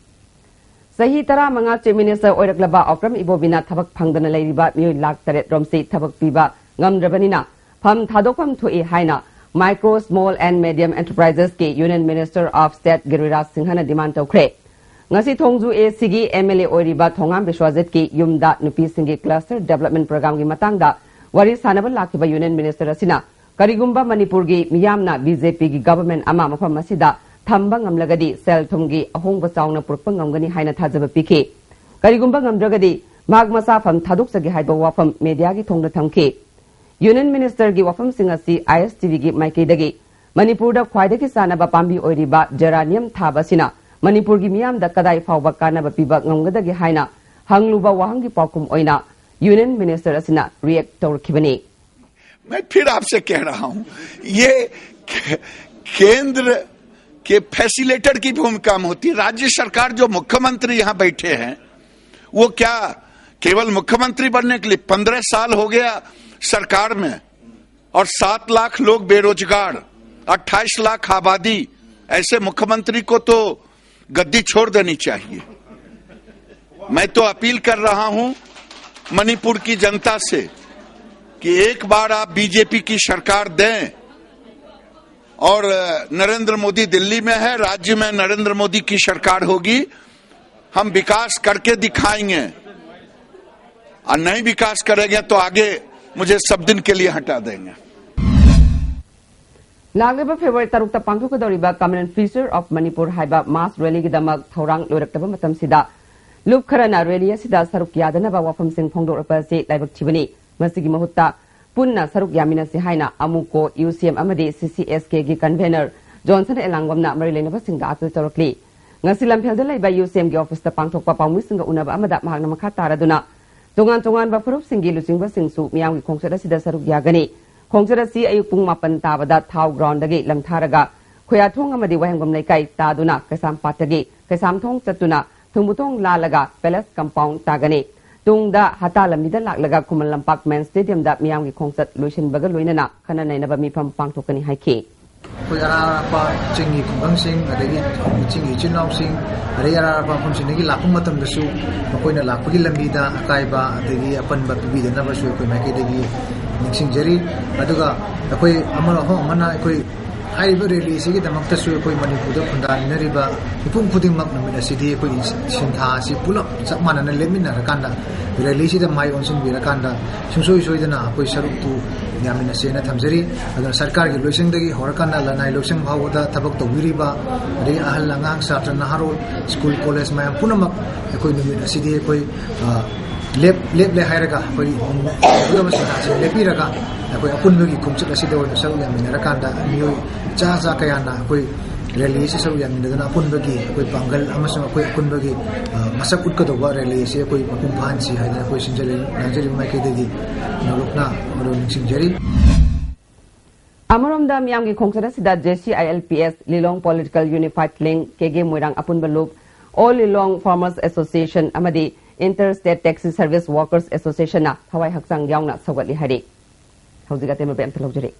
ꯆꯍꯤ ꯇꯔꯥꯃꯉꯥ ꯆꯤꯐ ꯃꯤꯅꯤꯁꯇꯔ ꯑꯣꯏꯔꯛꯂꯕ ꯑꯣꯀ꯭ꯔꯝ ꯏꯕꯣꯕꯤꯅ ꯊꯕꯛ ꯐꯪꯗꯅ ꯂꯩꯔꯤꯕ ꯃꯤꯑꯣꯏ ꯂꯥꯈ ꯇꯔꯦꯠ ꯔꯣꯝꯁꯤ ꯊꯕꯛ ꯄꯤꯕ ꯉꯝꯗ꯭ꯔꯕꯅꯤꯅ ꯐꯝ ꯊꯥꯗꯣꯛꯐꯝ ꯊꯣꯛꯏ ꯍꯥꯏꯅ Micro, Small and Medium Enterprises-ꯀꯤ Union Minister of State ꯒꯤꯔꯤꯔꯥꯖ ꯁꯤꯡꯍꯅ ꯗꯤꯃꯥꯟ ꯇꯧꯈ꯭ꯔꯦ꯫ ꯉꯁꯤ ꯊꯣꯡꯖꯨ ꯑꯦ ꯁꯤꯒꯤ ꯑꯦꯝ ꯑꯦꯜ ꯑꯦ ꯑꯣꯏꯔꯤꯕ ꯊꯣꯉꯥꯝ ꯕꯤꯁ꯭ꯋꯥꯖꯤꯠꯀꯤ ꯌꯨꯝꯗ ꯅꯨꯄꯤꯁꯤꯡꯒꯤ ꯀ꯭ꯂꯁꯇꯔ ꯗꯤꯕꯦꯂꯞꯃꯦꯟ ꯄ꯭ꯔꯣꯒ꯭ꯔꯥꯝꯒꯤ ꯃꯇꯥꯡꯗ ꯋꯥꯔꯤ ꯁꯥꯟꯅꯕ ꯂꯥꯛꯈꯤꯕ ꯌꯨꯅꯤꯌꯟ ꯃꯤꯅꯤꯁꯇꯔ ꯑꯁꯤꯅ ꯀꯔꯤꯒꯨꯝꯕ ꯃꯅꯤꯄꯨꯔꯒꯤ ꯃꯤꯌꯥꯝꯅ ꯕꯤ ꯖꯦ ꯄꯤꯒꯤ ꯒꯚꯔꯟꯃꯦꯟꯠ ꯑꯃ ꯃꯐꯝ ꯑꯁꯤꯗ ꯊꯝꯕ ꯉꯝꯂꯒꯗꯤ ꯁꯦꯜ ꯊꯨꯝꯒꯤ ꯑꯍꯣꯡꯕ ꯆꯥꯎꯅ ꯄꯨꯔꯛꯄ ꯉꯝꯒꯅꯤ ꯍꯥꯏꯅ ꯊꯥꯖꯕ ꯄꯤꯈꯤ꯫ ꯀꯔꯤꯒꯨꯝꯕ ꯉꯝꯗ꯭ꯔꯒꯗꯤ ꯃꯍꯥꯛ ꯃꯁꯥ ꯐꯝ ꯊꯥꯗꯣꯛꯆꯒꯦ ꯍꯥꯏꯕ ꯋꯥꯐꯝ ꯃꯦꯗꯤꯌꯥꯒꯤ ꯊꯣꯡꯗ ꯊꯝꯈꯤ꯫ ꯌꯨꯅꯤꯌꯟ ꯃꯤꯅꯤꯁꯇꯔꯒꯤ ꯋꯥꯐꯝꯁꯤꯡ ꯑꯁꯤ ꯑꯥꯏ ꯑꯦꯁ ꯇꯤ ꯚꯤꯒꯤ ꯃꯥꯏꯀꯩꯗꯒꯤ ꯃꯅꯤꯄꯨꯔꯗ ꯈ꯭ꯋꯥꯏꯗꯒꯤ ꯆꯥꯟꯅꯕ ꯄꯥꯝꯕꯤ ꯑꯣꯏꯔꯤꯕ ꯖꯦꯔꯥꯅꯤꯌꯝ ꯊꯥꯕ ꯑꯁꯤꯅ ꯃꯅꯤꯄꯨꯔꯒꯤ ꯃꯤꯌꯥꯝꯗ ꯀꯗꯥꯏ ꯐꯥꯎꯕ ꯀꯥꯟꯅꯕ ꯄꯤꯕ ꯉꯝꯒꯗꯒꯦ ꯍꯥꯏꯅ ꯍꯪꯂꯨꯕ ꯋꯥꯍꯪꯒꯤ ꯄꯥꯎꯈꯨꯝ ꯑꯣꯏꯅ ꯌꯨꯅꯤꯌꯟ ꯃꯤꯅꯤꯁꯇꯔ ꯑꯁꯤꯅ ꯔꯤꯌꯦꯛ ꯇꯧꯔꯛꯈꯤꯕꯅꯤ꯫ मैं फिर आपसे कह रहा हूं, ये केंद्र के फैसिलिटेटर की भूमिका में होती है। राज्य सरकार, जो मुख्यमंत्री यहां बैठे हैं, वो क्या केवल मुख्यमंत्री बनने के लिए, पन्द्रह साल हो गया सरकार में और सात लाख लोग बेरोजगार, अट्ठाईस लाख आबादी, ऐसे मुख्यमंत्री को तो गद्दी छोड़ देनी चाहिए। मैं तो अपील कर रहा हूं मणिपुर की जनता से कि एक बार आप बी जे पी की सरकार दें और नरेंद्र मोदी दिल्ली में है, राज्य में नरेंद्र मोदी की सरकार होगी, हम विकास करके दिखाएंगे। और नहीं विकास करेंगे तो आगे मुझे सब दिन के लिए हटा देंगे। ꯂꯥꯛꯂꯤꯕ ꯐꯦꯕ꯭ꯔꯨꯋꯥꯔꯤ ꯇꯔꯨꯛꯇ ꯄꯥꯡꯊꯣꯛꯀꯗꯧꯔꯤꯕ Common Future of Manipur ꯍꯥꯏꯕ mass rallyꯒꯤꯗꯃꯛ ꯊꯧꯔꯥꯡ ꯂꯣꯏꯔꯛꯂꯕ ꯃꯇꯝꯁꯤꯗ, ꯂꯨꯞ ꯈꯔꯅ rally ꯑꯁꯤꯗ ꯁꯔꯨꯛ ꯌꯥꯗꯅꯕ ꯋꯥꯐꯝꯁꯤꯡ ꯐꯣꯡꯗꯣꯛꯂꯛꯄ ꯑꯁꯤ ꯂꯥꯏꯕꯛ ꯊꯤꯕꯅꯤ꯫ ꯃꯁꯤꯒꯤ ꯃꯍꯨꯠꯇ ꯄꯨꯟꯅ ꯁꯔꯨꯛ ꯌꯥꯃꯤꯟꯅꯁꯤ ꯍꯥꯏꯅ ꯑꯃꯨꯀꯣ, ꯌꯨ ꯁꯤ ꯑꯦꯝ ꯑꯃꯗꯤ ꯁꯤ ꯁꯤ ꯑꯦꯁ ꯀꯦꯒꯤ convener ꯖꯣꯟꯁꯟ ꯑꯦꯂꯥꯡꯕꯝꯅ ꯃꯔꯤ ꯂꯩꯅꯕꯁꯤꯡꯗ appeal ꯇꯧꯔꯛꯂꯤ꯫ ꯉꯁꯤ ꯂꯝꯐꯦꯜꯗ ꯂꯩꯕ ꯌꯨ ꯁꯤ ꯑꯦꯝꯒꯤ officeꯇ ꯄꯥꯡꯊꯣꯛꯄ ꯄꯥꯎꯃꯤꯁꯤꯡꯒ ꯎꯅꯕ ꯑꯃꯗ ꯃꯍꯥꯛꯅ ꯃꯈꯥ ꯇꯥꯔꯗꯨꯅ, ꯇꯣꯉꯥꯟ ꯇꯣꯉꯥꯟꯕ ꯐꯨꯔꯨꯞꯁꯤꯡꯒꯤ ꯂꯨꯆꯤꯡꯕꯁꯤꯡꯁꯨ ꯃꯤꯌꯥꯝꯒꯤ ꯈꯣꯡꯆꯠ ꯑꯁꯤꯗ ꯁꯔꯨꯛ ꯌꯥꯒꯅꯤ꯫ ꯈꯣꯡꯆꯠ ꯑꯁꯤ ꯑꯌꯨꯛ ꯄꯨꯡ ꯃꯥꯄꯟ ꯇꯥꯕꯗ ꯊꯥꯎ groundꯗꯒꯤ ꯂꯝꯊꯥꯔꯒ ꯈꯣꯌꯥꯊꯣꯡ ꯑꯃꯗꯤ ꯋꯥꯍꯦꯡꯕꯝ ꯂꯩꯀꯥꯏ ꯇꯥꯗꯨꯅ ꯀꯩꯁꯥꯝꯄꯥꯠꯇꯒꯤ ꯀꯩꯁꯥꯝꯊꯣꯡ ꯆꯠꯇꯨꯅ ꯊꯨꯝꯕꯨꯊꯣꯡ ꯂꯥꯜꯂꯒ Palace compound ꯇꯥꯒꯅꯤ꯫ ꯇꯨꯡꯗ ꯍꯇꯥ ꯂꯝꯕꯤꯗ ꯂꯥꯛꯂꯒ ꯈꯨꯃꯟ ꯂꯝꯄꯥꯛ main stadiumꯗ ꯃꯤꯌꯥꯝꯒꯤ ꯈꯣꯡꯆꯠ ꯂꯣꯏꯁꯤꯟꯕꯒ ꯂꯣꯏꯅꯅ ꯈꯟꯅ ꯅꯩꯅꯕ ꯃꯤꯐꯝ ꯄꯥꯡꯊꯣꯛꯀꯅꯤ ꯍꯥꯏꯈꯤ꯫ ꯑꯩꯈꯣꯏ ꯑꯔꯥꯞ ꯑꯔꯥꯞꯄ ꯆꯤꯡꯒꯤ ꯈꯨꯡꯒꯪꯁꯤꯡ, ꯑꯗꯒꯤ ꯆꯤꯡꯒꯤ ꯏꯆꯤꯜ ꯏꯅꯥꯎꯁꯤꯡ, ꯑꯗꯒꯤ ꯑꯔꯥꯞ ꯑꯔꯥꯞꯄ ꯃꯐꯝꯁꯤꯡꯗꯒꯤ ꯂꯥꯛꯄ ꯃꯇꯝꯗꯁꯨ ꯃꯈꯣꯏꯅ ꯂꯥꯛꯄꯒꯤ ꯂꯝꯕꯤꯗ ꯑꯀꯥꯏꯕ ꯑꯗꯒꯤ ꯑꯄꯟꯕ ꯄꯤꯕꯤꯗꯅꯕꯁꯨ ꯑꯩꯈꯣꯏ ꯃꯥꯏꯀꯩꯗꯒꯤ ꯅꯤꯡꯁꯤꯡꯖꯔꯤ꯫ ꯑꯗꯨꯒ ꯑꯩꯈꯣꯏ ꯑꯃꯅ ꯃꯐꯝ ꯑꯃꯅ ꯑꯩꯈꯣꯏ ꯍꯥꯏꯔꯤꯕ rally ꯑꯁꯤꯒꯤꯗꯃꯛꯇꯁꯨ ꯑꯩꯈꯣꯏ ꯃꯅꯤꯄꯨꯔꯗ ꯈꯨꯟꯗꯥꯃꯤꯟꯅꯔꯤꯕ ꯃꯤꯄꯨꯝ ꯈꯨꯗꯤꯡꯃꯛ ꯅꯨꯃꯤꯠ ꯑꯁꯤꯗꯤ ꯑꯩꯈꯣꯏ ꯁꯤꯟꯊꯥ ꯑꯁꯤ ꯄꯨꯂꯞ ꯆꯞ ꯃꯥꯟꯅꯅ ꯂꯦꯞꯃꯤꯟꯅꯔꯀꯥꯟꯗ, rally ꯑꯁꯤꯗ ꯃꯥꯏ ꯑꯣꯟꯁꯤꯟꯕꯤꯔꯀꯥꯟꯗ ꯁꯨꯡꯁꯣꯏ ꯁꯣꯏꯗꯅ ꯑꯩꯈꯣꯏ ꯁꯔꯨꯛꯇꯨ ꯌꯥꯃꯤꯟꯅꯁꯦꯅ ꯊꯝꯖꯔꯤ꯫ ꯑꯗꯨꯅ ꯁꯔꯀꯥꯔꯒꯤ ꯂꯣꯏꯁꯪꯗꯒꯤ ꯍꯧꯔꯀꯥꯟꯗ ꯂꯅꯥꯏ ꯂꯣꯏꯁꯪ ꯐꯥꯎꯕꯗ ꯊꯕꯛ ꯇꯧꯕꯤꯔꯤꯕ, ꯑꯗꯒꯤ ꯑꯍꯜ, ꯑꯉꯥꯡ, ꯁꯥꯇ꯭ꯔ, ꯅꯍꯥꯔꯣꯜ, ꯁ꯭ꯀꯨꯜ, ꯀꯣꯂꯦꯖ ꯃꯌꯥꯝ ꯄꯨꯝꯅꯃꯛ ꯑꯩꯈꯣꯏ ꯅꯨꯃꯤꯠ ꯑꯁꯤꯗꯤ ꯑꯩꯈꯣꯏ, ꯑ, ꯂꯦꯞ-, ꯂꯦꯞꯂꯦ ꯍꯥꯏꯔꯒ ꯑꯩꯈꯣꯏ ꯇꯧꯒꯗꯕ ꯁꯤꯟꯊꯥꯁꯤꯡ ꯂꯦꯞꯄꯤꯔꯒ ꯑꯩꯈꯣꯏ ꯑꯄꯨꯟꯕꯒꯤ ꯈꯣꯡꯆꯠ ꯑꯁꯤꯗ ꯑꯣꯏꯅ ꯁꯔꯨꯛ ꯌꯥꯃꯤꯟꯅꯔꯀꯥꯟꯗ ꯃꯤꯑꯣꯏ ꯆꯥ ꯆꯥ ꯀꯌꯥꯅ ꯑꯩꯈꯣꯏ rally ꯑꯁꯤ ꯁꯔꯨꯛ ꯌꯥꯃꯤꯟꯅꯗꯨꯅ ꯑꯄꯨꯟꯕꯒꯤ ꯑꯩꯈꯣꯏ ꯄꯥꯡꯒꯜ ꯑꯃꯁꯨꯡ ꯑꯩꯈꯣꯏ ꯑꯄꯨꯟꯕꯒꯤ, ꯑ, ꯃꯁꯛ ꯎꯠꯀꯗꯧꯕ rally ꯑꯁꯤ ꯑꯩꯈꯣꯏ ꯃꯄꯨꯡ ꯐꯥꯍꯟꯁꯤ ꯍꯥꯏꯗꯅ ꯑꯩꯈꯣꯏ ꯁꯤꯟꯖ-, ꯂꯥꯡꯖꯔꯤꯕ ꯃꯥꯏꯀꯩꯗꯒꯤ ꯅꯧꯂꯨꯛꯅ ꯃꯔꯨ ꯅꯤꯡꯁꯤꯡꯖꯔꯤ꯫ ꯑꯃꯔꯣꯝꯗ ꯃꯤꯌꯥꯝꯒꯤ ꯈꯣꯡꯆꯠ ꯑꯁꯤꯗ J C I L P S, Lilong Political Unified Link, K K Moirang ꯑꯄꯨꯟꯕ ꯂꯨꯞ, All Lilong Farmers Association ꯑꯃꯗꯤ Inter State Taxi Service Workers Associationꯅ ꯊꯋꯥꯏ ꯍꯛꯆꯥꯡ ꯌꯥꯎꯅ ꯁꯧꯒꯠꯂꯤ ꯍꯥꯏꯔꯤ꯫ ꯍꯧꯖꯤꯛ ꯑꯇꯦꯟꯕ ꯑꯝꯇ ꯂꯧꯖꯔꯤ꯫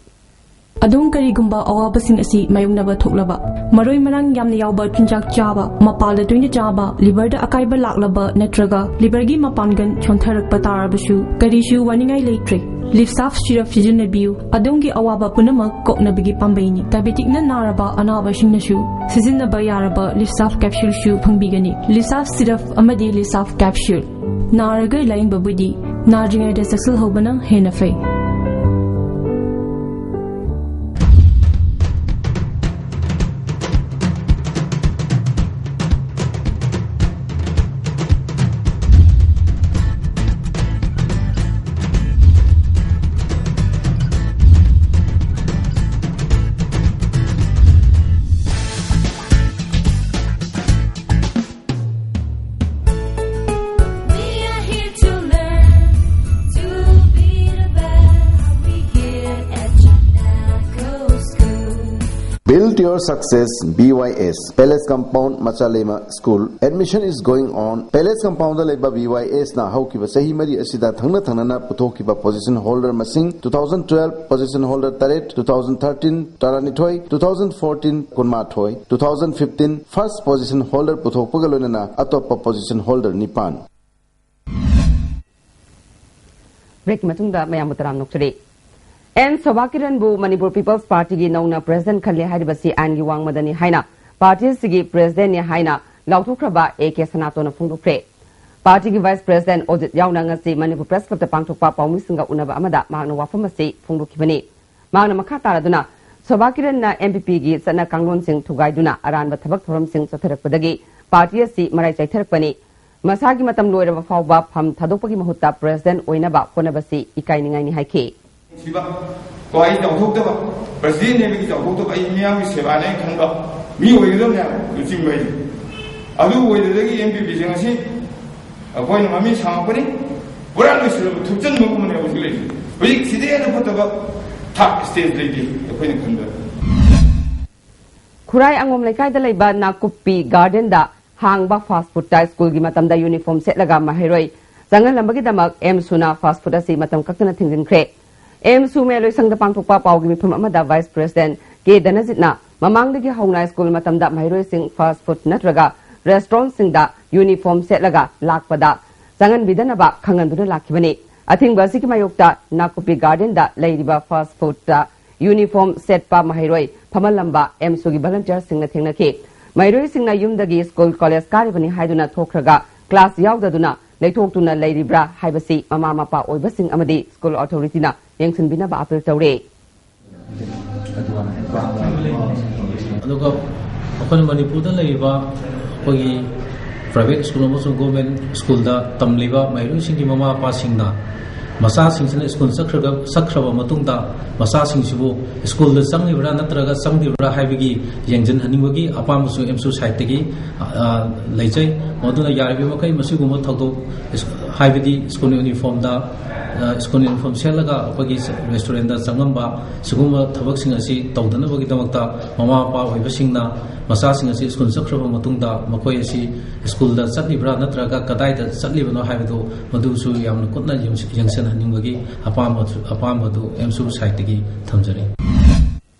ꯑꯗꯣꯝ ꯀꯔꯤꯒꯨꯝꯕ ꯑꯋꯥꯕꯁꯤꯡ ꯑꯁꯤ ꯃꯥꯌꯣꯛꯅꯕ ꯊꯣꯛꯂꯕ, ꯃꯔꯣꯏ ꯃꯔꯥꯡ ꯌꯥꯝꯅ ꯌꯥꯎꯕ ꯆꯤꯟꯖꯥꯛ ꯆꯥꯕ, ꯃꯄꯥꯜꯗ ꯇꯣꯏꯅ ꯆꯥꯕ, liverꯗ ꯑꯀꯥꯏꯕ ꯂꯥꯛꯂꯕ ꯅꯠꯇ꯭ꯔꯒ liverꯒꯤ ꯃꯄꯥꯡꯒꯜ ꯁꯣꯟꯊꯔꯛꯄ ꯇꯥꯔꯕꯁꯨ ꯀꯔꯤꯁꯨ ꯋꯥꯅꯤꯡꯉꯥꯏ ꯂꯩꯇ꯭ꯔꯦ꯫ Lifsaf syrup ꯁꯤꯖꯤꯟꯅꯕꯤꯌꯨ꯫ ꯑꯗꯣꯝꯒꯤ ꯑꯋꯥꯕ ꯄꯨꯝꯅꯃꯛ ꯀꯣꯛꯅꯕꯒꯤ ꯄꯥꯝꯕꯩꯅꯤ꯫ Diabeticꯅ ꯅꯥꯔꯕ ꯑꯅꯥꯕꯁꯤꯡꯅꯁꯨ ꯁꯤꯖꯤꯟꯅꯕ ꯌꯥꯔꯕ Lifsaf capsuleꯁꯨ ꯐꯪꯕꯤꯒꯅꯤ꯫ Lifsaf syrup ꯑꯃꯗꯤ Lifsaf capsule꯫ ꯅꯥꯔꯒ ꯂꯥꯌꯦꯡꯕꯕꯨꯗꯤ ꯅꯥꯗ꯭ꯔꯤꯉꯩꯗ ꯆꯦꯛꯁꯤꯜꯍꯧꯕꯅ ꯍꯦꯟꯅ ꯐꯩ꯫ We are here to learn to be the best. We here at Chanago School. Build your success, B Y S, Palace Compound, Machalema School. Admission is going on. Palace Compound ꯗ ꯂꯩꯕ B Y S ꯅ ꯍꯧꯈꯤꯕ ꯆꯍꯤ ꯃꯔꯤ ꯑꯁꯤꯗ ꯊꯪꯅ ꯊꯪꯅꯅ ꯄꯨꯊꯣꯛꯈꯤꯕ position holder ꯃꯁꯤꯡ, two thousand twelve position holder ꯇꯔꯦꯠ, two thousand thirteen ꯇꯔꯥꯅꯤꯊꯣꯏ, two thousand fourteen ꯀꯨꯟꯃꯥꯊꯣꯏ, two thousand fifteen first position holder ꯄꯨꯊꯣꯛꯄꯒ ꯂꯣꯏꯅꯅ ꯑꯇꯣꯞꯄ position holder ꯅꯤꯄꯥꯟ꯫ Break ꯀꯤ ꯃꯇꯨꯡꯗ ꯃꯌꯥꯝꯕꯨ ꯇꯔꯥꯝꯅ ꯑꯣꯛꯆꯔꯤ꯫ ꯑꯦꯟ ꯁꯣꯚꯥ ꯀꯤꯔꯟꯕꯨ ꯃꯅꯤꯄꯨꯔ ꯄꯤꯄꯜꯁ ꯄꯥꯔꯇꯤꯒꯤ ꯅꯧꯅ president ꯈꯜꯂꯦ ꯍꯥꯏꯔꯤꯕꯁꯤ ꯑꯥꯏꯟꯒꯤ ꯋꯥꯡꯃꯗꯅꯤ ꯍꯥꯏꯅ ꯄꯥꯔꯇꯤ ꯑꯁꯤꯒꯤ president ꯅꯤ ꯍꯥꯏꯅ ꯂꯥꯎꯊꯣꯛꯈ꯭ꯔꯕ ꯑꯦ ꯀꯦ ꯁꯅꯥꯇꯣꯟꯅ ꯐꯣꯡꯗꯣꯛꯈ꯭ꯔꯦ꯫ ꯄꯥꯔꯇꯤꯒꯤ vice president ꯑꯣꯖꯤꯠ ꯌꯥꯎꯅ ꯉꯁꯤ ꯃꯅꯤꯄꯨꯔ ꯄ꯭ꯔꯦꯁ ꯀ꯭ꯂꯕꯇ ꯄꯥꯡꯊꯣꯛꯄ ꯄꯥꯎꯃꯤꯁꯤꯡꯒ ꯎꯅꯕ ꯑꯃꯗ ꯃꯍꯥꯛꯅ ꯋꯥꯐꯝ ꯑꯁꯤ ꯐꯣꯡꯗꯣꯛꯈꯤꯕꯅꯤ꯫ ꯃꯍꯥꯛꯅ ꯃꯈꯥ ꯇꯥꯔꯗꯨꯅ, ꯁꯣꯚꯥ ꯀꯤꯔꯟꯅ ꯑꯦꯟ ꯄꯤ ꯄꯤꯒꯤ ꯆꯠꯅ ꯀꯥꯡꯂꯣꯟꯁꯤꯡ ꯊꯨꯒꯥꯏꯗꯨꯅ ꯑꯔꯥꯟꯕ ꯊꯕꯛ ꯊꯧꯔꯝꯁꯤꯡ ꯆꯠꯊꯔꯛꯄꯗꯒꯤ ꯄꯥꯔꯇꯤ ꯑꯁꯤ ꯃꯔꯥꯏ ꯆꯥꯏꯊꯔꯛꯄꯅꯤ꯫ ꯃꯁꯥꯒꯤ ꯃꯇꯝ ꯂꯣꯏꯔꯕ ꯐꯥꯎꯕ ꯐꯝ ꯊꯥꯗꯣꯛꯄꯒꯤ ꯃꯍꯨꯠꯇ president ꯑꯣꯏꯅꯕ ꯍꯣꯠꯅꯕꯁꯤ ꯏꯀꯥꯏꯅꯤꯡꯉꯥꯏꯅꯤ ꯍꯥꯏꯈꯤ꯫ ꯁꯤꯕ, ꯀꯣ ꯑꯩ ꯆꯥꯎꯊꯣꯛꯇꯕ, president ꯅꯦꯕꯒꯤ ꯆꯥꯎꯊꯣꯛꯇꯕ, ꯑꯩ ꯃꯤꯌꯥꯝꯒꯤ ꯁꯦꯕꯥꯅꯦ ꯍꯥꯏꯅ ꯈꯟꯕ ꯃꯤ ꯑꯣꯏꯒꯗꯕꯅꯦ ꯍꯥꯏꯕ ꯂꯨꯆꯤꯡꯕ ꯑꯩꯁꯦ꯫ ꯑꯗꯨ ꯑꯣꯏꯗꯕꯗꯒꯤ ꯑꯦꯟ ꯄꯤ ꯄꯤꯁꯦ ꯉꯁꯤ ꯑꯩꯈꯣꯏꯅ ꯃꯃꯤꯡ ꯁꯥꯡꯉꯛꯄꯅꯤ, ꯄꯨꯔꯥ ꯂꯣꯏꯁꯤꯜꯂꯕ ꯊꯨꯞꯆꯟꯕꯒꯨꯝꯕꯅꯦ ꯍꯧꯖꯤꯛ ꯂꯩꯔꯤꯁꯦ꯫ ꯍꯧꯖꯤꯛ ꯁꯤꯗꯩ ꯍꯦꯟꯅ ꯐꯠꯇꯕ ꯊꯥꯛ stage ꯂꯩꯇꯦ ꯑꯩꯈꯣꯏꯅ ꯈꯟꯕꯗ꯫ ꯈꯨꯔꯥꯏ ꯑꯉꯣꯝ ꯂꯩꯀꯥꯏꯗ ꯂꯩꯕ ꯅꯥꯀꯨꯞꯄꯤ garden ꯗ ꯍꯥꯡꯕ fast food ꯇ ꯁ꯭ꯀꯨꯜꯒꯤ ꯃꯇꯝꯗ uniform ꯁꯦꯠꯂꯒ ꯃꯍꯩꯔꯣꯏ ꯆꯪꯍꯜꯂꯝꯕꯒꯤꯗꯃꯛ ꯑꯦꯝꯁꯨꯅ fast food ꯑꯁꯤ ꯃꯇꯝ ꯀꯛꯇꯅ ꯊꯤꯡꯖꯤꯟꯈ꯭ꯔꯦ꯫ ꯑꯦꯝꯁꯨ ꯃꯌꯥꯏꯂꯣꯏ ꯁꯪꯗ ꯄꯥꯡꯊꯣꯛꯄ ꯄꯥꯎꯒꯤ ꯃꯤꯐꯝ ꯑꯃꯗ vice president ꯀꯦ ꯙꯅꯖꯤꯠꯅ ꯃꯃꯥꯡꯗꯒꯤ ꯍꯧꯅ ꯁ꯭ꯀꯨꯜ ꯃꯇꯝꯗ ꯃꯍꯩꯔꯣꯏꯁꯤꯡ fast food ꯅꯠꯇ꯭ꯔꯒ restaurant ꯁꯤꯡꯗ uniform ꯁꯦꯠꯂꯒ ꯂꯥꯛꯄꯗ ꯆꯪꯍꯟꯕꯤꯗꯅꯕ ꯈꯪꯍꯟꯗꯨꯅ ꯂꯥꯛꯈꯤꯕꯅꯤ꯫ ꯑꯊꯤꯡꯕ ꯑꯁꯤꯒꯤ ꯃꯥꯌꯣꯛꯇ ꯅꯥꯀꯨꯞꯄꯤ garden ꯗ ꯂꯩꯔꯤꯕ fast food ꯇ uniform ꯁꯦꯠꯄ ꯃꯍꯩꯔꯣꯏ ꯐꯝꯍꯜꯂꯝꯕ ꯑꯦꯝꯁꯨꯒꯤ volunteer ꯁꯤꯡꯅ ꯊꯦꯡꯅꯈꯤ꯫ ꯃꯍꯩꯔꯣꯏꯁꯤꯡꯅ ꯌꯨꯝꯗꯒꯤ ꯁ꯭ꯀꯨꯜ ꯀꯣꯂꯦꯖ ꯀꯥꯔꯤꯕꯅꯤ ꯍꯥꯏꯗꯨꯅ ꯊꯣꯛꯈ꯭ꯔꯒ class ꯌꯥꯎꯗꯗꯨꯅ ꯂꯩꯊꯣꯛꯇꯨꯅ ꯂꯩꯔꯤꯕ꯭ꯔꯥ ꯍꯥꯏꯕꯁꯤ ꯃꯃꯥ ꯃꯄꯥ ꯑꯣꯏꯕꯁꯤꯡ ꯑꯃꯗꯤ ꯁ꯭ꯀꯨꯜ ꯑꯣꯊꯣꯔꯤꯇꯤꯅ ꯌꯦꯡꯁꯤꯟꯕꯤꯅꯕ ꯑꯥꯄꯤꯜ ꯇꯧꯔꯦ꯫ ꯑꯗꯨꯒ ꯑꯩꯈꯣꯏꯅ ꯃꯅꯤꯄꯨꯔꯗ ꯂꯩꯔꯤꯕ ꯑꯩꯈꯣꯏꯒꯤ ꯄ꯭ꯔꯥꯏꯚꯦꯠ ꯁ꯭ꯀꯨꯜ ꯑꯃꯁꯨꯡ ꯒꯣꯔꯃꯦꯟ ꯁ꯭ꯀꯨꯜꯗ ꯇꯝꯂꯤꯕ ꯃꯍꯩꯔꯣꯏꯁꯤꯡꯒꯤ ꯃꯃꯥ ꯃꯄꯥꯁꯤꯡꯅ ꯃꯆꯥꯁꯤꯡꯁꯤꯅ ꯁ꯭ꯀꯨꯜ ꯆꯠꯈ꯭ꯔꯒ ꯆꯠꯈ꯭ꯔꯕ ꯃꯇꯨꯡꯗ ꯃꯆꯥꯁꯤꯡꯁꯤꯕꯨ ꯁ꯭ꯀꯨꯜꯗ ꯆꯪꯂꯤꯕ꯭ꯔꯥ ꯅꯠꯇ꯭ꯔꯒ ꯆꯪꯗ꯭ꯔꯤꯕ꯭ꯔꯥ ꯍꯥꯏꯕꯒꯤ ꯌꯦꯡꯁꯤꯟꯍꯟꯅꯤꯡꯕꯒꯤ ꯑꯄꯥꯝꯕꯁꯨ ꯑꯦꯝꯁꯨ ꯁꯥꯏꯠꯇꯒꯤ ꯂꯩꯖꯩ꯫ ꯃꯗꯨꯅ ꯌꯥꯔꯤꯕ ꯃꯈꯩ ꯃꯁꯤꯒꯨꯝꯕ ꯊꯧꯗꯣꯛ, ꯍꯥꯏꯕꯗꯤ ꯁ꯭ꯀꯨꯜ ꯌꯨꯅꯤꯐꯣꯔꯝꯗ, ꯁ꯭ꯀꯨꯜ ꯌꯨꯅꯤꯐꯣꯔꯝ ꯁꯦꯠꯂꯒ ꯑꯩꯈꯣꯏꯒꯤ ꯔꯦꯁꯇꯨꯔꯦꯟꯗ ꯆꯪꯉꯝꯕ, ꯁꯤꯒꯨꯝꯕ ꯊꯕꯛꯁꯤꯡ ꯑꯁꯤ ꯇꯧꯗꯅꯕꯒꯤꯗꯃꯛꯇ ꯃꯃꯥ ꯃꯄꯥ ꯑꯣꯏꯕꯁꯤꯡꯅ ꯃꯆꯥꯁꯤꯡ ꯑꯁꯤ ꯁ꯭ꯀꯨꯜ ꯆꯠꯈ꯭ꯔꯕ ꯃꯇꯨꯡꯗ ꯃꯈꯣꯏ ꯑꯁꯤ ꯁ꯭ꯀꯨꯜꯗ ꯆꯠꯂꯤꯕ꯭ꯔꯥ ꯅꯠꯇ꯭ꯔꯒ ꯀꯗꯥꯏꯗ ꯆꯠꯂꯤꯕꯅꯣ ꯍꯥꯏꯕꯗꯨ ꯃꯗꯨꯁꯨ ꯌꯥꯝꯅ ꯀꯨꯞꯅ ꯌꯦꯡꯁꯤ-, ꯌꯦꯡꯁꯤꯟꯍꯟꯅꯤꯡꯕꯒꯤ ꯑꯄꯥꯝꯕꯁꯨ, ꯑꯄꯥꯝꯕꯗꯨ ꯑꯦꯝꯁꯨ ꯁꯥꯏꯠꯇꯒꯤ ꯊꯝꯖꯔꯤ꯫